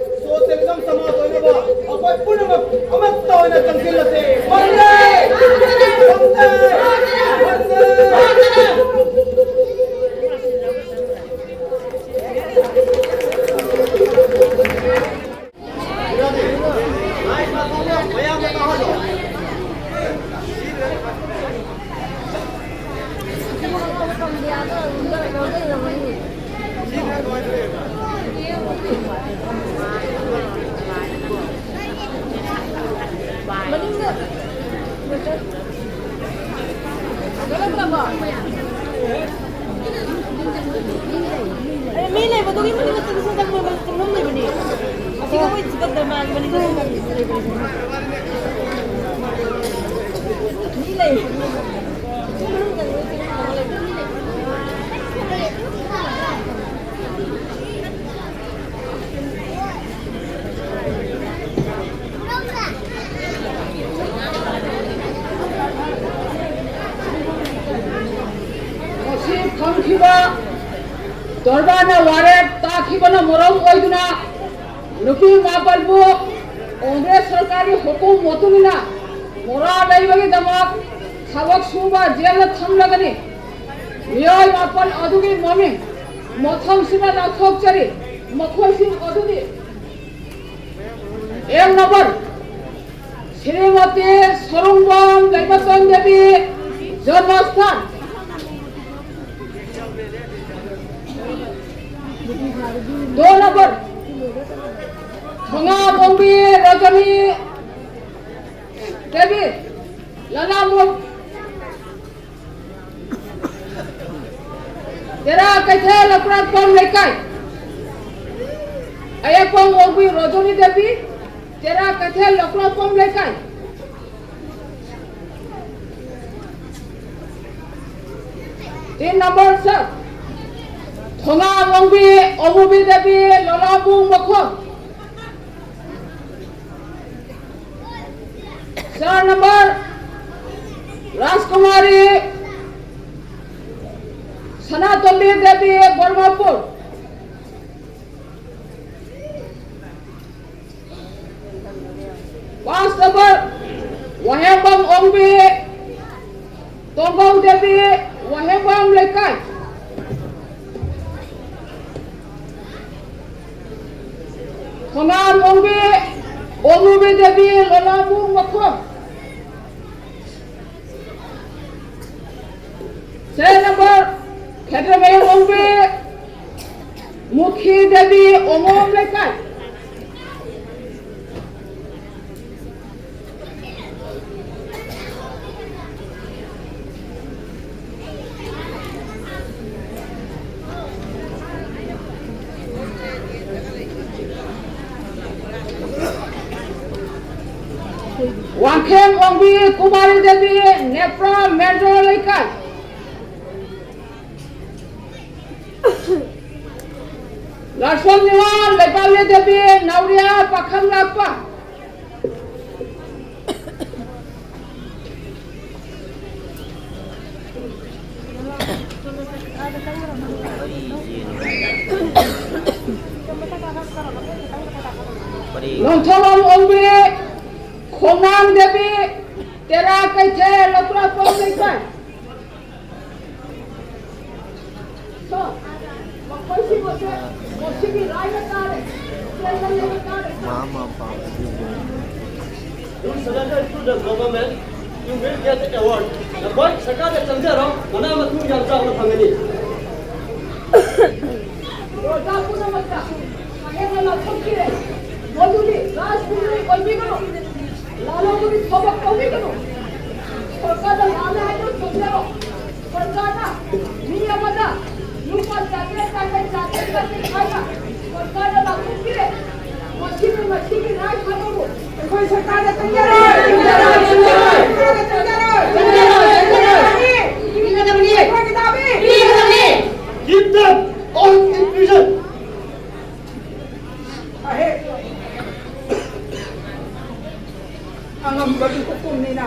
socialism ꯁꯃꯥꯖ ꯑꯣꯏꯅꯕ ꯑꯩꯈꯣꯏ ꯄꯨꯝꯅꯃꯛ ꯑꯃꯠꯇ ꯑꯣꯏꯅ ꯆꯪꯁꯤꯜꯂꯁꯦ꯫ ꯃꯔꯨꯞ! ꯃꯔꯨꯞ! ꯑꯦ, ꯃꯤ ꯂꯩꯕꯗꯨꯒꯤ ꯃꯅꯤꯡꯗ ꯆꯪꯁꯤꯟ ꯆꯪꯕ ꯆꯪꯐꯝ ꯂꯩꯕꯅꯦ꯫ ꯑꯁꯤꯒ ꯃꯣꯏ ꯁꯤꯒ ꯗꯔꯃꯥꯒꯤ ꯃꯅꯤꯡꯗ ꯆꯪꯐꯝ ꯂꯩꯕꯅꯦ꯫ ꯃꯤ ꯂꯩ꯫ ꯉꯁꯤ ꯐꯪꯈꯤꯕ ꯗꯔꯕꯥꯔꯅ ꯋꯥꯔꯦꯞ ꯇꯥꯈꯤꯕꯅ ꯃꯔꯝ ꯑꯣꯏꯗꯨꯅ ꯅꯨꯄꯤ ꯃꯥꯄꯜꯕꯨ ꯀꯣꯡꯒ꯭ꯔꯦꯁ ꯁꯔꯀꯥꯔꯒꯤ ꯍꯨꯀꯨꯝ ꯃꯇꯨꯡ ꯏꯟꯅ ꯃꯣꯔꯥ ꯂꯩꯕꯒꯤꯗꯃꯛ ꯊꯕꯛ ꯁꯨꯕ ꯖꯦꯜꯗ ꯊꯝꯂꯒꯅꯤ꯫ ꯃꯤꯑꯣꯏ ꯃꯥꯄꯜ ꯑꯗꯨꯒꯤ ꯃꯃꯤꯡ ꯃꯊꯪꯁꯤꯅ ꯂꯥꯎꯊꯣꯛꯆꯔꯤ꯫ ꯃꯈꯣꯏꯁꯤꯡ ꯑꯗꯨꯗꯤ: ꯑꯦꯝ ꯅꯝꯕꯔ, ꯁ꯭ꯔꯤꯃꯇꯤ ꯁꯣꯔꯨꯡꯕꯝ ꯂꯩꯃꯇꯣꯟ ꯗꯦꯕꯤ, ꯖꯟꯃꯁꯊꯥꯟ꯫ ꯗꯣ ꯅꯝꯕꯔ, ꯊꯣꯉꯥꯝ ꯑꯣꯡꯕꯤ ꯔꯖꯅꯤ ꯗꯦꯕꯤ, ꯂꯂꯥꯃꯨꯛ꯫ ꯇꯦꯔꯥ ꯀꯩꯊꯦꯜ ꯂꯧꯀ꯭ꯔꯥꯛꯄꯝ ꯂꯩꯀꯥꯏ꯫ ꯑꯌꯦꯛꯄꯝ ꯑꯣꯡꯕꯤ ꯔꯣꯖꯅꯤ ꯗꯦꯕꯤ, ꯇꯦꯔꯥ ꯀꯩꯊꯦꯜ ꯂꯧꯀ꯭ꯔꯥꯛꯄꯝ ꯂꯩꯀꯥꯏ꯫ ꯇꯤꯟ ꯅꯝꯕꯔ ꯁꯠ, ꯊꯣꯉꯥꯝ ꯑꯣꯡꯕꯤ ꯑꯣꯃꯨꯕꯤ ꯗꯦꯕꯤ, ꯂꯣꯂꯥꯕꯨꯡ ꯃꯈꯣꯡ꯫ ꯆꯥꯔ ꯅꯝꯕꯔ, ꯔꯥꯖꯀꯨꯃꯥꯔꯤ ꯁꯅꯥꯇꯣꯝꯕꯤ ꯗꯦꯕꯤ, ꯕꯔꯃꯄꯨꯔ꯫ ꯄꯥꯁ ꯅꯝꯕꯔ, ꯋꯥꯍꯦꯡꯕꯝ ꯑꯣꯡꯕꯤ, ꯇꯣꯡꯒꯧ ꯗꯦꯕꯤ, ꯋꯥꯍꯦꯡꯕꯝ ꯂꯩꯀꯥꯏ꯫ ꯊꯣꯉꯥꯝ ꯑꯣꯡꯕꯤ, ꯑꯣꯡꯂꯨꯕꯤ ꯗꯦꯕꯤ, ꯂꯣꯂꯥꯕꯨꯡ ꯃꯈꯣꯡ꯫ ꯁꯦꯔꯦꯜ ꯅꯝꯕꯔ, ꯈꯦꯇ꯭ꯔꯃꯌꯨꯝ ꯑꯣꯡꯕꯤ, ꯃꯨꯈꯤ ꯗꯦꯕꯤ, ꯑꯣꯉꯣꯝ ꯂꯩꯀꯥꯏ꯫ ꯋꯥꯡꯈꯦꯝ ꯑꯣꯡꯕꯤ ꯀꯨꯃꯥꯔꯤ ꯗꯦꯕꯤ, ꯅꯦꯄ꯭ꯔꯥ ꯃꯦꯟꯗ꯭ꯔꯣ ꯂꯩꯀꯥꯏ꯫ ꯂꯥꯁꯣꯟ ꯅꯤꯋꯥꯟ ꯂꯩꯄꯥꯛꯂꯦ ꯗꯦꯕꯤ, ꯅꯥꯎꯔꯤꯌꯥ ꯄꯥꯈꯪ ꯂꯥꯛꯄ꯫ ꯅꯣꯡꯊꯣꯝꯕꯝ ꯑꯣꯡꯕꯤ, ꯈꯣꯡꯅꯥꯡ ꯗꯦꯕꯤ, ꯇꯦꯔꯥ ꯀꯩꯊꯦꯜ, ꯂꯧꯄꯨꯔꯥ ꯄꯣꯠ ꯂꯩꯀꯥꯏ꯫ ꯁꯣ, ꯃꯈꯣꯏꯁꯤꯡ ꯑꯁꯦ ꯃꯁꯤꯒꯤ ꯔꯥꯏꯅ ꯆꯥꯔꯦ, ꯆꯦꯟꯕ ꯂꯩꯕ ꯆꯥꯔꯦ꯫ ꯃꯥ ꯃꯥ ꯄꯥꯝꯕꯗꯤ ꯌꯦꯡꯉꯣ꯫ You surrender to the government, you will get the award. ꯅꯈꯣꯏ ꯁꯔꯀꯥꯔꯗ ꯆꯪꯖꯔꯣ, ꯃꯅꯥ ꯃꯊꯨꯝ ꯌꯥꯝ ꯆꯥꯎꯅ ꯐꯪꯒꯅꯤ꯫ ꯄ꯭ꯔꯖꯥ ꯄꯨꯝꯅꯃꯛꯇ ꯁꯥꯍꯦꯕꯅ ꯂꯥꯎꯊꯣꯛꯄꯤꯔꯦ꯫ ꯃꯗꯨꯗꯤ ꯔꯥꯖꯀꯨꯃꯥꯔꯤ ꯑꯣꯏꯕꯤꯒꯅꯨ, ꯂꯥꯂꯣꯡꯕꯒꯤ ꯊꯕꯛ ꯇꯧꯕꯤꯒꯅꯨ꯫ ꯁꯔꯀꯥꯔꯗ ꯂꯥꯜꯂꯦ ꯍꯥꯏꯗꯨꯅ ꯆꯣꯡꯊꯔꯣ꯫ ꯁꯔꯀꯥꯔꯅ ꯃꯤ ꯑꯃꯗ ꯂꯨꯄꯥ ꯆꯥꯇ꯭ꯔꯦꯠ, ꯆꯥꯇ꯭ꯔꯦꯠ, ꯆꯥꯇ꯭ꯔꯦꯠ, ꯆꯥꯇ꯭ꯔꯦꯠ ꯍꯥꯏꯅ ꯁꯔꯀꯥꯔꯗ ꯂꯥꯎꯊꯣꯛꯄꯤꯔꯦ꯫ ꯃꯁꯤꯒꯤ, ꯃꯁꯤꯒꯤ ꯔꯥꯏꯠ ꯊꯥꯗꯣꯛꯎ꯫ ꯑꯩꯈꯣꯏ ꯁꯔꯀꯥꯔꯗ ꯆꯪꯖꯔꯣꯏ, ꯆꯪꯖꯔꯣꯏ, ꯁꯔꯀꯥꯔꯗ ꯆꯪꯖꯔꯣꯏ꯫ ꯆꯪꯖꯔꯣꯏ, ꯆꯪꯖꯔꯣꯏ꯫ ꯄꯤꯒꯗꯕꯅꯤ꯫ ꯑꯩꯈꯣꯏꯒꯤ ꯗꯥꯕꯤ꯫ ꯄꯤꯒꯗꯕꯅꯤ꯫ Keep them all in prison. ꯑꯍꯦ꯫ ꯑꯉꯝꯕꯒꯤ ꯈꯨꯀꯨꯝꯅꯤꯅ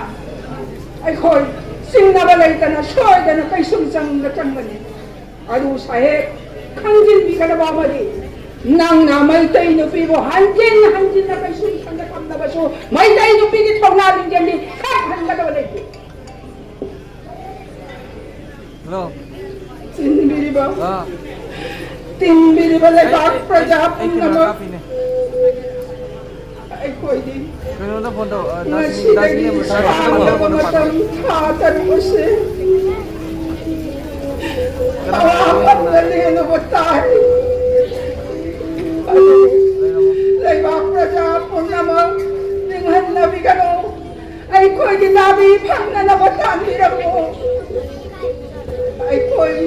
ꯑꯩꯈꯣꯏ ꯆꯤꯡꯅꯕ ꯂꯩꯇꯅ ꯁꯣꯏꯗꯅ ꯀꯩꯁꯨꯝ ꯆꯪꯅ ꯆꯪꯕꯅꯤ꯫ ꯑꯗꯨ ꯁꯥꯍꯦꯕ, ꯈꯪꯖꯤꯟꯕꯤꯒꯗꯕ ꯑꯃꯗꯤ, ꯅꯪꯅ ꯃꯩꯇꯩ ꯅꯨꯄꯤꯕꯨ ꯍꯟꯖꯤꯟ ꯍꯟꯖꯤꯟꯅ ꯀꯩꯁꯨꯝ ꯈꯟꯗ ꯊꯝꯂꯕꯁꯨ, ꯃꯩꯇꯩ ꯅꯨꯄꯤꯒꯤ ꯊꯧꯅꯥ ꯂꯤꯡꯖꯦꯜꯗꯤ ꯈꯛ ꯍꯟꯒꯗꯕ ꯂꯩꯇꯦ꯫ ꯍꯜꯂꯣ꯫ ꯆꯤꯟꯕꯤꯔꯤꯕ, ꯑꯥ꯫ ꯇꯤꯟꯕꯤꯔꯤꯕ ꯂꯩꯕꯥꯛ ꯑꯩ, ꯑꯩ, ꯄ꯭ꯔꯖꯥ ꯑꯩ ꯀꯦꯃꯦꯔꯥ ꯄꯨꯝꯅꯃꯛ ꯀꯥꯞꯄꯤꯅꯦ꯫ ꯑꯩꯈꯣꯏꯗꯤ ꯀꯩꯅꯣꯗ ꯐꯣꯟ ꯇꯧ, ꯑ, ꯗꯥꯁꯤꯅꯤ, ꯉꯁꯤꯗꯒꯤ ꯗꯥꯁꯤꯅꯤ ꯑꯃ ꯁꯥꯡꯂꯕ ꯐꯣꯟ ꯇꯧ꯫ ꯃꯇꯝ ꯊꯥ ꯇꯔꯨꯛ ꯑꯁꯤ ꯀꯩꯅꯣ ꯑꯋꯥꯕꯗ ꯂꯦꯜꯂꯨꯕ ꯇꯥꯏ꯫ ꯑꯗꯨ ꯂꯩꯕꯥꯛ ꯄ꯭ꯔꯖꯥ ꯄꯨꯝꯅꯃꯛ ꯅꯤꯡꯍꯟꯅꯕꯤꯒꯅꯨ꯫ ꯑꯩꯈꯣꯏꯒꯤ ꯗꯥꯕꯤ ꯐꯪꯅꯅꯕ ꯇꯥꯟꯕꯤꯔꯝꯃꯨ꯫ ꯑꯩꯈꯣꯏ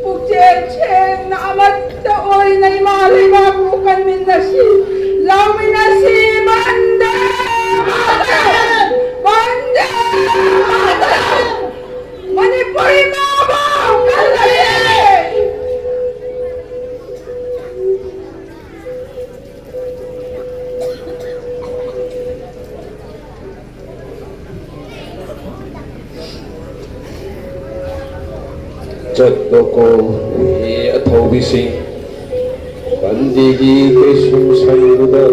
ꯄꯨꯛꯆꯦꯜ ꯁꯦꯡꯅ ꯑꯃꯠꯇ ꯑꯣꯏꯅ ꯏꯃꯥ ꯂꯩꯕꯥꯛꯄꯨ ꯀꯟꯃꯤꯟꯅꯁꯤ, ꯂꯥꯎꯃꯤꯟꯅꯁꯤ꯫ ꯕꯟꯗꯦ ꯃꯥꯇꯔꯝ! ꯕꯟꯗꯦ ꯃꯥꯇꯔꯝ! ꯃꯅꯤꯄꯨꯔ ꯏꯃꯥꯕꯨ ꯀꯜꯂꯁꯤ! ꯆꯠꯂꯣꯀꯣ, ꯍꯦ ꯑꯊꯧꯕꯤꯁꯤꯡ, ꯄꯥꯟꯖꯤꯒꯤ ꯀꯩꯁꯨꯝ ꯁꯪꯗꯨꯗ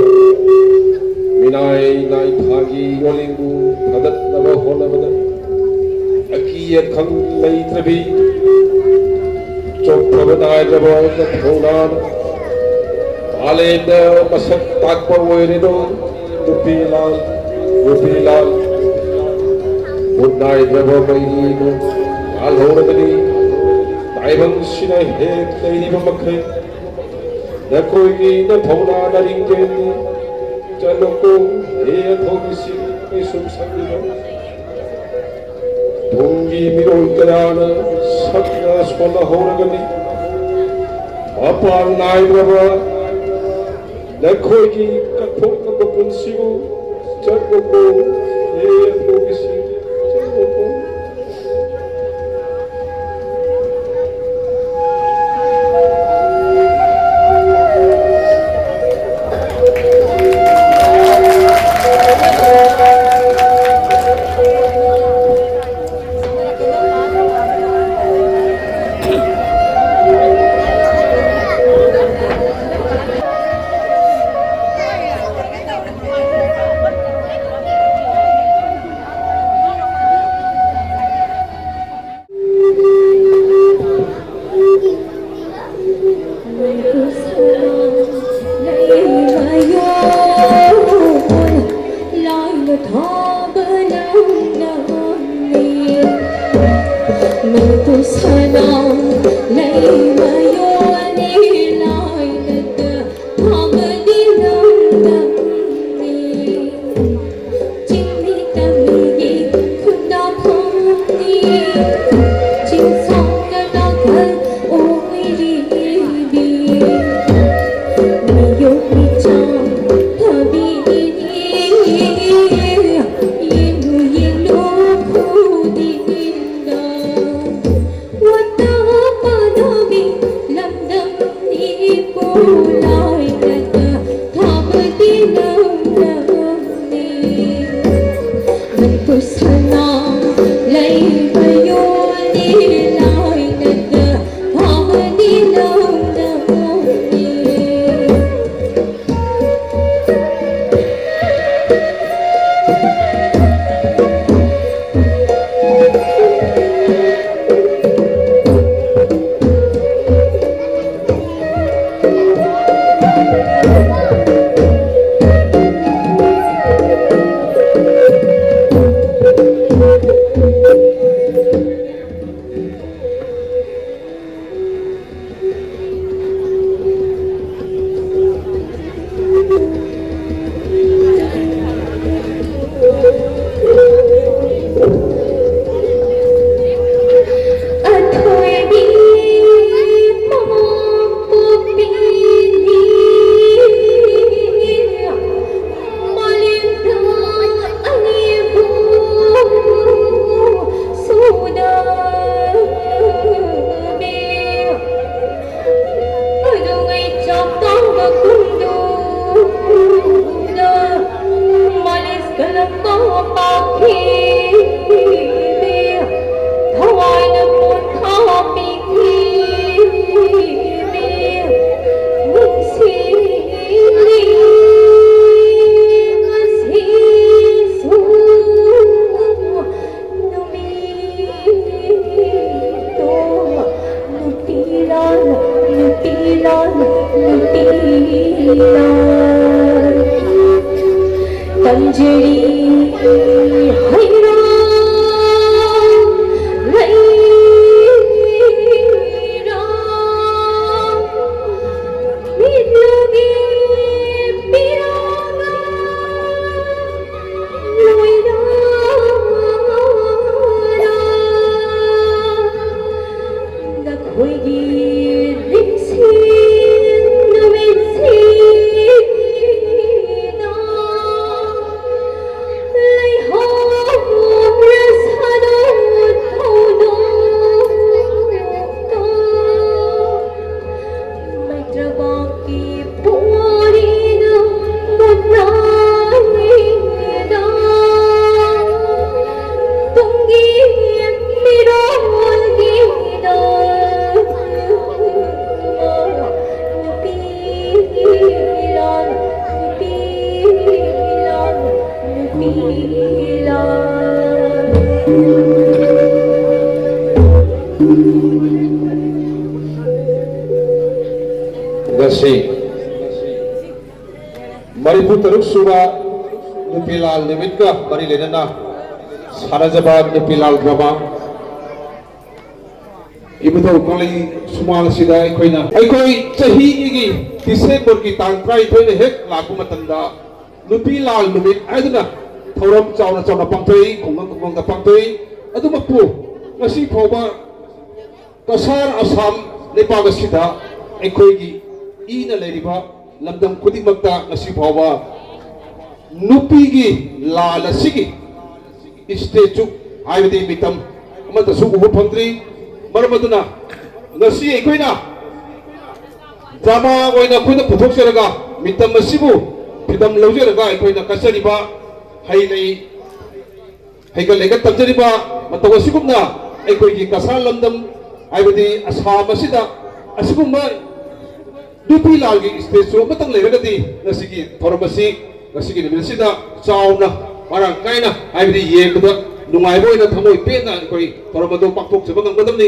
ꯃꯤꯅꯥꯏ ꯅꯥꯏꯊꯥꯒꯤ ꯌꯣꯜꯂꯤꯕꯨ ꯊꯥꯗꯠꯅꯕ ꯍꯣꯠꯅꯕꯗ ꯑꯀꯤ ꯑꯈꯪ ꯂꯩꯇ꯭ꯔꯕꯤ ꯆꯣꯛꯊꯕ ꯅꯥꯏꯗ꯭ꯔꯕ ꯊꯧꯅꯥꯅ ꯃꯥꯂꯦꯝꯗ ꯃꯁꯛ ꯇꯥꯛꯄ ꯑꯣꯏꯔꯦꯗꯣ꯫ ꯅꯨꯄꯤ ꯂꯥꯜ, ꯅꯨꯄꯤ ꯂꯥꯜ, ꯃꯨꯠ ꯅꯥꯏꯗ꯭ꯔꯕ ꯃꯩꯔꯤꯅ ꯉꯥꯜꯍꯧꯔꯒꯅꯤ꯫ ꯇꯥꯏꯕꯪꯁꯤꯅ ꯍꯦꯛ ꯂꯩꯔꯤꯕ ꯃꯈꯩ ꯅꯈꯣꯏꯒꯤ ꯅꯊꯧꯅꯥ ꯅꯔꯤꯡꯖꯦꯜꯅꯤ꯫ ꯆꯠꯂꯣꯀꯣ, ꯍꯦ ꯑꯊꯧꯕꯤꯁꯤꯡ, ꯀꯩꯁꯨꯝ ꯁꯪꯂꯤꯕ ꯇꯨꯡꯒꯤ ꯃꯤꯔꯣꯜ ꯀꯌꯥꯅ ꯁꯛꯅ ꯁꯣꯜꯂꯍꯧꯔꯒꯅꯤ꯫ ꯃꯄꯥꯡ ꯅꯥꯏꯗ꯭ꯔꯕ ꯅꯈꯣꯏꯒꯤ ꯀꯠꯊꯣꯛꯅꯕ ꯄꯨꯟꯁꯤꯕꯨ ꯆꯠꯂꯣꯀꯣ, ꯍꯦ ꯑꯊꯧꯕꯤꯁꯤꯡ, ꯆꯠꯂꯣꯀꯣ꯫ ꯇꯝꯖꯔꯤ ꯍꯩꯔꯥꯡ ꯂꯩꯔꯥꯡ ꯃꯤꯠꯂꯨꯒꯤ ꯄꯤꯔꯥꯡ ꯂꯣꯏꯔꯥꯡ ꯅꯈꯣꯏꯒꯤ ꯂꯤꯡꯁꯤꯟ ꯅꯨꯃꯤꯠꯁꯤꯗ ꯂꯩꯍꯧꯔ ꯁꯥꯗꯣꯟ ꯊꯧꯗꯣꯛꯇ ꯃꯩꯇ꯭ꯔꯕꯥꯛꯀꯤ ꯄꯨꯋꯥꯔꯤꯗ ꯃꯨꯟꯅꯔꯤꯗ ꯇꯨꯡꯒꯤ ꯃꯤꯔꯣꯜꯒꯤꯗ ꯅꯨꯄꯤ ꯂꯥꯟ, ꯅꯨꯄꯤ ꯂꯥꯟ, ꯅꯨꯄꯤ ꯂꯥꯟ꯫ ꯉꯁꯤ ꯃꯔꯤꯐꯨ ꯇꯔꯨꯛ ꯁꯨꯕ ꯅꯨꯄꯤ ꯂꯥꯜ ꯅꯨꯃꯤꯠꯀ ꯃꯔꯤ ꯂꯩꯅꯅ ꯁꯥꯟꯅꯖꯕ ꯅꯨꯄꯤ ꯂꯥꯜ ꯗ꯭ꯔꯃꯥ ꯏꯕꯨꯙꯧ ꯀꯪꯂꯩ ꯁꯨꯃꯥꯡ ꯑꯁꯤꯗ ꯑꯩꯈꯣꯏꯅ, ꯑꯩꯈꯣꯏ ꯆꯍꯤꯒꯤ ꯗꯤꯁꯦꯝꯕꯔꯒꯤ ꯇꯥꯡ ꯇꯔꯥꯅꯤꯊꯣꯏꯅ ꯍꯦꯛ ꯂꯥꯛꯄ ꯃꯇꯝꯗ ꯅꯨꯄꯤ ꯂꯥꯜ ꯅꯨꯃꯤꯠ ꯍꯥꯏꯗꯨꯅ ꯊꯧꯔꯝ ꯆꯥꯎꯅ ꯆꯥꯎꯅ ꯄꯥꯡꯊꯣꯛꯏ, ꯈꯨꯡꯒꯪ ꯈꯨꯡꯒꯪꯗ ꯄꯥꯡꯊꯣꯛꯏ꯫ ꯑꯗꯨꯃꯛꯄꯨ ꯉꯁꯤ ꯐꯥꯎꯕ ꯀꯁꯥꯔ ꯑꯁꯥꯝ ꯂꯩꯕꯥꯛ ꯑꯁꯤꯗ ꯑꯩꯈꯣꯏꯒꯤ ꯏꯅ ꯂꯩꯔꯤꯕ ꯂꯝꯗꯝ ꯈꯨꯗꯤꯡꯃꯛꯇ ꯉꯁꯤ ꯐꯥꯎꯕ ꯅꯨꯄꯤꯒꯤ ꯂꯥꯜ ꯑꯁꯤꯒꯤ ꯏꯁꯇꯦꯆꯨ ꯍꯥꯏꯕꯗꯤ ꯃꯤꯇꯝ ꯑꯃꯠꯇꯁꯨ ꯎꯕ ꯐꯪꯗ꯭ꯔꯤ꯫ ꯃꯔꯝ ꯑꯗꯨꯅ ꯉꯁꯤ ꯑꯩꯈꯣꯏꯅ ꯗ꯭ꯔꯃꯥ ꯑꯣꯏꯅ ꯑꯩꯈꯣꯏꯅ ꯄꯨꯊꯣꯛꯆꯔꯒ ꯃꯤꯇꯝ ꯑꯁꯤꯕꯨ ꯐꯤꯗꯝ ꯂꯧꯖꯔꯒ ꯑꯩꯈꯣꯏꯅ ꯀꯠꯆꯔꯤꯕ ꯍꯩ ꯂꯩ ꯍꯩꯒꯠ ꯂꯩꯒꯠ ꯇꯝꯖꯔꯤꯕ ꯃꯇꯧ ꯑꯁꯤꯒꯨꯝꯅ ꯑꯩꯈꯣꯏꯒꯤ ꯀꯁꯥꯔ ꯂꯝꯗꯝ ꯍꯥꯏꯕꯗꯤ ꯑꯁꯥꯝ ꯑꯁꯤꯗ ꯑꯁꯤꯒꯨꯝꯕ ꯅꯨꯄꯤ ꯂꯥꯜꯒꯤ ꯏꯁꯇꯦꯆꯨ ꯑꯃꯇꯪ ꯂꯩꯔꯒꯗꯤ ꯉꯁꯤꯒꯤ ꯊꯧꯔꯝ ꯑꯁꯤ ꯉꯁꯤꯒꯤ ꯅꯨꯃꯤꯠ ꯑꯁꯤꯗ ꯆꯥꯎꯅ ꯃꯔꯥꯡ ꯀꯥꯏꯅ ꯍꯥꯏꯕꯗꯤ ꯌꯦꯡꯕꯗ ꯅꯨꯡꯉꯥꯏꯕ ꯑꯣꯏꯅ ꯊꯃꯣꯏ ꯄꯦꯟꯅ ꯑꯩꯈꯣꯏ ꯊꯧꯔꯝ ꯑꯗꯨ ꯄꯥꯡꯊꯣꯛꯆꯕ ꯉꯝꯒꯗꯕꯅꯤ꯫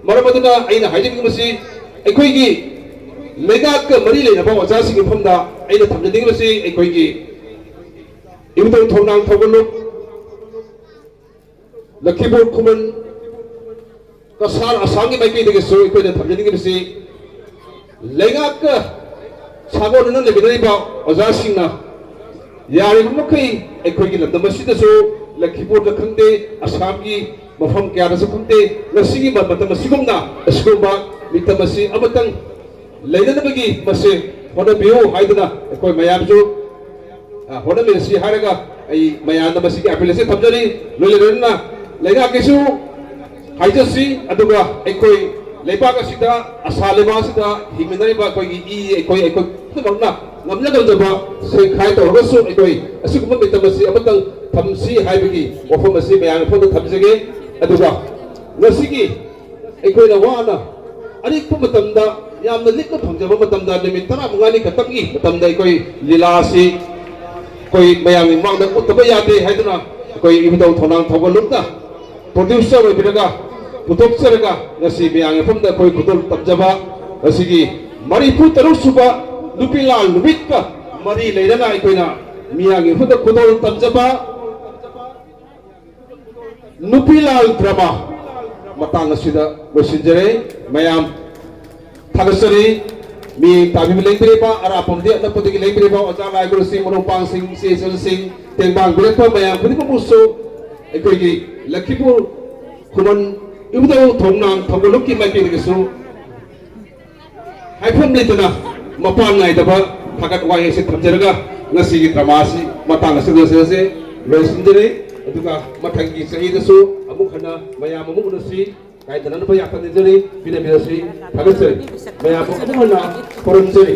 ꯃꯔꯝ ꯑꯗꯨꯅ ꯑꯩꯅ ꯍꯥꯏꯖꯅꯤꯡꯕꯁꯤ ꯑꯩꯈꯣꯏꯒꯤ ꯂꯩꯉꯥꯛꯀ ꯃꯔꯤ ꯂꯩꯅꯕ ꯑꯣꯖꯥꯁꯤꯡꯒꯤ ꯃꯐꯝꯗ ꯑꯩꯅ ꯊꯝꯖꯅꯤꯡꯕꯁꯤ ꯑꯩꯈꯣꯏꯒꯤ ꯏꯕꯨꯙꯧ ꯊꯣꯡꯅꯥꯡ ꯊꯧꯒꯜꯂꯨꯞ, ꯂꯈꯤꯄꯨꯔ ꯈꯨꯃꯟ, ꯀꯁꯥꯔ ꯑꯁꯥꯝꯒꯤ ꯃꯥꯏꯀꯩꯗꯒꯤꯁꯨ ꯑꯩꯈꯣꯏꯅ ꯊꯝꯖꯅꯤꯡꯂꯤꯕꯁꯤ, ꯂꯩꯉꯥꯛꯀ ꯁꯥꯒꯣꯟꯅꯅ ꯂꯩꯃꯤꯟꯅꯔꯤꯕ ꯑꯣꯖꯥꯁꯤꯡꯅ ꯌꯥꯔꯤꯕ ꯃꯈꯩ ꯑꯩꯈꯣꯏꯒꯤ ꯂꯝꯗꯝ ꯑꯁꯤꯗꯁꯨ, ꯂꯈꯤꯄꯨꯔꯗ ꯈꯪꯗꯦ, ꯑꯁꯥꯝꯒꯤ ꯃꯐꯝ ꯀꯌꯥꯗꯁꯨ ꯈꯪꯗꯦ, ꯉꯁꯤꯒꯤ ꯃꯇꯝ ꯑꯁꯤꯒꯨꯝꯅ ꯑꯁꯤꯒꯨꯝꯕ ꯃꯤꯇꯝ ꯑꯁꯤ ꯑꯃꯇꯪ ꯂꯩꯅꯅꯕꯒꯤ ꯃꯁꯦ ꯍꯣꯠꯅꯕꯤꯌꯨ ꯍꯥꯏꯗꯨꯅ ꯑꯩꯈꯣꯏ ꯃꯌꯥꯝꯁꯨ, ꯑ, ꯍꯣꯠꯅꯃꯤꯟꯅꯁꯤ ꯍꯥꯏꯔꯒ ꯑꯩ ꯃꯌꯥꯝꯗ ꯃꯁꯤꯒꯤ ꯑꯦꯄꯤꯂꯦꯁꯟ ꯊꯝꯖꯔꯤ꯫ ꯂꯣꯏꯅ ꯂꯣꯏꯅꯅ ꯂꯩꯉꯥꯛꯀꯤꯁꯨ ꯍꯥꯏꯖꯁꯤ, ꯑꯗꯨꯒ ꯑꯩꯈꯣꯏ ꯂꯩꯕꯥꯛ ꯑꯁꯤꯗ, ꯑꯁꯥ ꯂꯩꯕꯥꯛ ꯑꯁꯤꯗ ꯍꯤꯡꯃꯤꯟꯅꯔꯤꯕ ꯑꯩꯈꯣꯏꯒꯤ ꯏ, ꯑꯩꯈꯣꯏ, ꯑꯩꯈꯣꯏ ꯄꯨꯝꯅꯃꯛꯅ ꯉꯝꯅ ꯉꯝꯖꯕ ꯁꯦꯟꯈꯥꯏ ꯇꯧꯔꯒꯁꯨ ꯑꯩꯈꯣꯏ ꯑꯁꯤꯒꯨꯝꯕ ꯃꯤꯇꯝ ꯑꯁꯤ ꯑꯃꯇꯪ ꯊꯝꯁꯤ ꯍꯥꯏꯕꯒꯤ ꯋꯥꯐꯝ ꯑꯁꯤ ꯃꯌꯥꯝꯒꯤ ꯃꯐꯝꯗ ꯊꯝꯖꯒꯦ꯫ ꯑꯗꯨꯒ ꯉꯁꯤꯒꯤ ꯑꯩꯈꯣꯏꯅ ꯋꯥꯅ ꯑꯔꯤꯛꯄ ꯃꯇꯝꯗ ꯌꯥꯝꯅ ꯂꯤꯛꯅ ꯐꯪꯖꯕ ꯃꯇꯝꯗ, ꯅꯨꯃꯤꯠ ꯇꯔꯥꯃꯉꯥꯅꯤ ꯈꯛꯇꯪꯒꯤ ꯃꯇꯝꯗ ꯑꯩꯈꯣꯏ ꯂꯤꯂꯥ ꯑꯁꯤ ꯑꯩꯈꯣꯏ ꯃꯌꯥꯝꯒꯤ ꯃꯃꯥꯡꯗ ꯎꯠꯇꯕ ꯌꯥꯗꯦ ꯍꯥꯏꯗꯨꯅ ꯑꯩꯈꯣꯏ ꯏꯕꯨꯙꯧ ꯊꯧꯅꯥꯡ ꯊꯧꯒꯜꯂꯨꯞꯅ ꯄ꯭ꯔꯣꯗ꯭ꯌꯨꯁꯔ ꯑꯣꯏꯕꯤꯔꯒ ꯄꯨꯊꯣꯛꯆꯔꯒ ꯉꯁꯤ ꯃꯌꯥꯝꯒꯤ ꯃꯐꯝꯗ ꯑꯩꯈꯣꯏ ꯈꯨꯗꯣꯜ ꯇꯝꯖꯕ ꯉꯁꯤꯒꯤ ꯃꯔꯤꯐꯨ ꯇꯔꯨꯛ ꯁꯨꯕ ꯅꯨꯄꯤ ꯂꯥꯜ ꯅꯨꯃꯤꯠꯀ ꯃꯔꯤ ꯂꯩꯅꯅ ꯑꯩꯈꯣꯏꯅ ꯃꯤꯌꯥꯝꯒꯤ ꯃꯐꯝꯗ ꯈꯨꯗꯣꯜ ꯇꯝꯖꯕ ꯅꯨꯄꯤ ꯂꯥꯜ ꯗ꯭ꯔꯃꯥ ꯃꯇꯥꯡ ꯑꯁꯤꯗ ꯂꯣꯏꯁꯤꯟꯖꯔꯦ꯫ ꯃꯌꯥꯝ ꯊꯥꯒꯠꯆꯔꯤ꯫ ꯃꯤ ꯇꯥꯕꯤꯕ ꯂꯦꯡꯕꯤꯔꯤꯕ, ꯑꯔꯥꯞꯄꯗꯒꯤ ꯑꯅꯛꯄꯗꯒꯤ ꯂꯦꯡꯕꯤꯔꯤꯕ ꯑꯣꯖꯥ ꯂꯥꯏ ꯒꯨꯔꯨꯁꯤꯡ, ꯃꯔꯨꯞ ꯃꯄꯥꯡꯁꯤꯡ, ꯏꯆꯦ ꯏꯆꯜꯁꯤꯡ, ꯇꯦꯡꯕꯥꯡꯕꯤꯔꯛꯄ ꯃꯌꯥꯝ ꯈꯨꯗꯤꯡꯃꯛꯄꯨꯁꯨ ꯑꯩꯈꯣꯏꯒꯤ ꯂꯈꯤꯄꯨꯔ ꯈꯨꯃꯟ ꯏꯕꯨꯙꯧ ꯊꯣꯡꯅꯥꯡ ꯊꯧꯒꯜꯂꯨꯞꯀꯤ ꯃꯥꯏꯀꯩꯗꯒꯤꯁꯨ ꯍꯥꯏꯐꯝ ꯂꯩꯇꯅ ꯃꯄꯥꯟ ꯅꯥꯏꯗꯕ ꯊꯥꯒꯠ ꯋꯥꯍꯩ ꯑꯁꯤ ꯊꯝꯖꯔꯒ ꯉꯁꯤꯒꯤ ꯗ꯭ꯔꯃꯥ ꯑꯁꯤ ꯃꯇꯥꯡ ꯑꯁꯤꯗ ꯂꯣꯏꯁꯤꯜꯂꯁꯦ, ꯂꯣꯏꯁꯤꯟꯖꯔꯦ꯫ ꯑꯗꯨꯒ ꯃꯊꯪꯒꯤ ꯆꯍꯤꯗꯁꯨ ꯑꯃꯨꯛ ꯍꯟꯅ ꯃꯌꯥꯝ ꯑꯃꯨꯛ ꯎꯅꯁꯤ꯫ ꯀꯥꯏꯗꯅꯅꯕ ꯌꯥꯊꯪ ꯅꯤꯖꯔꯤ, ꯄꯤꯅꯕꯤꯔꯁꯤ꯫ ꯊꯥꯒꯠꯆꯔꯤ꯫ ꯃꯌꯥꯝꯕꯨ ꯑꯃꯨꯛ ꯍꯟꯅ ꯈꯨꯔꯨꯝꯖꯔꯤ꯫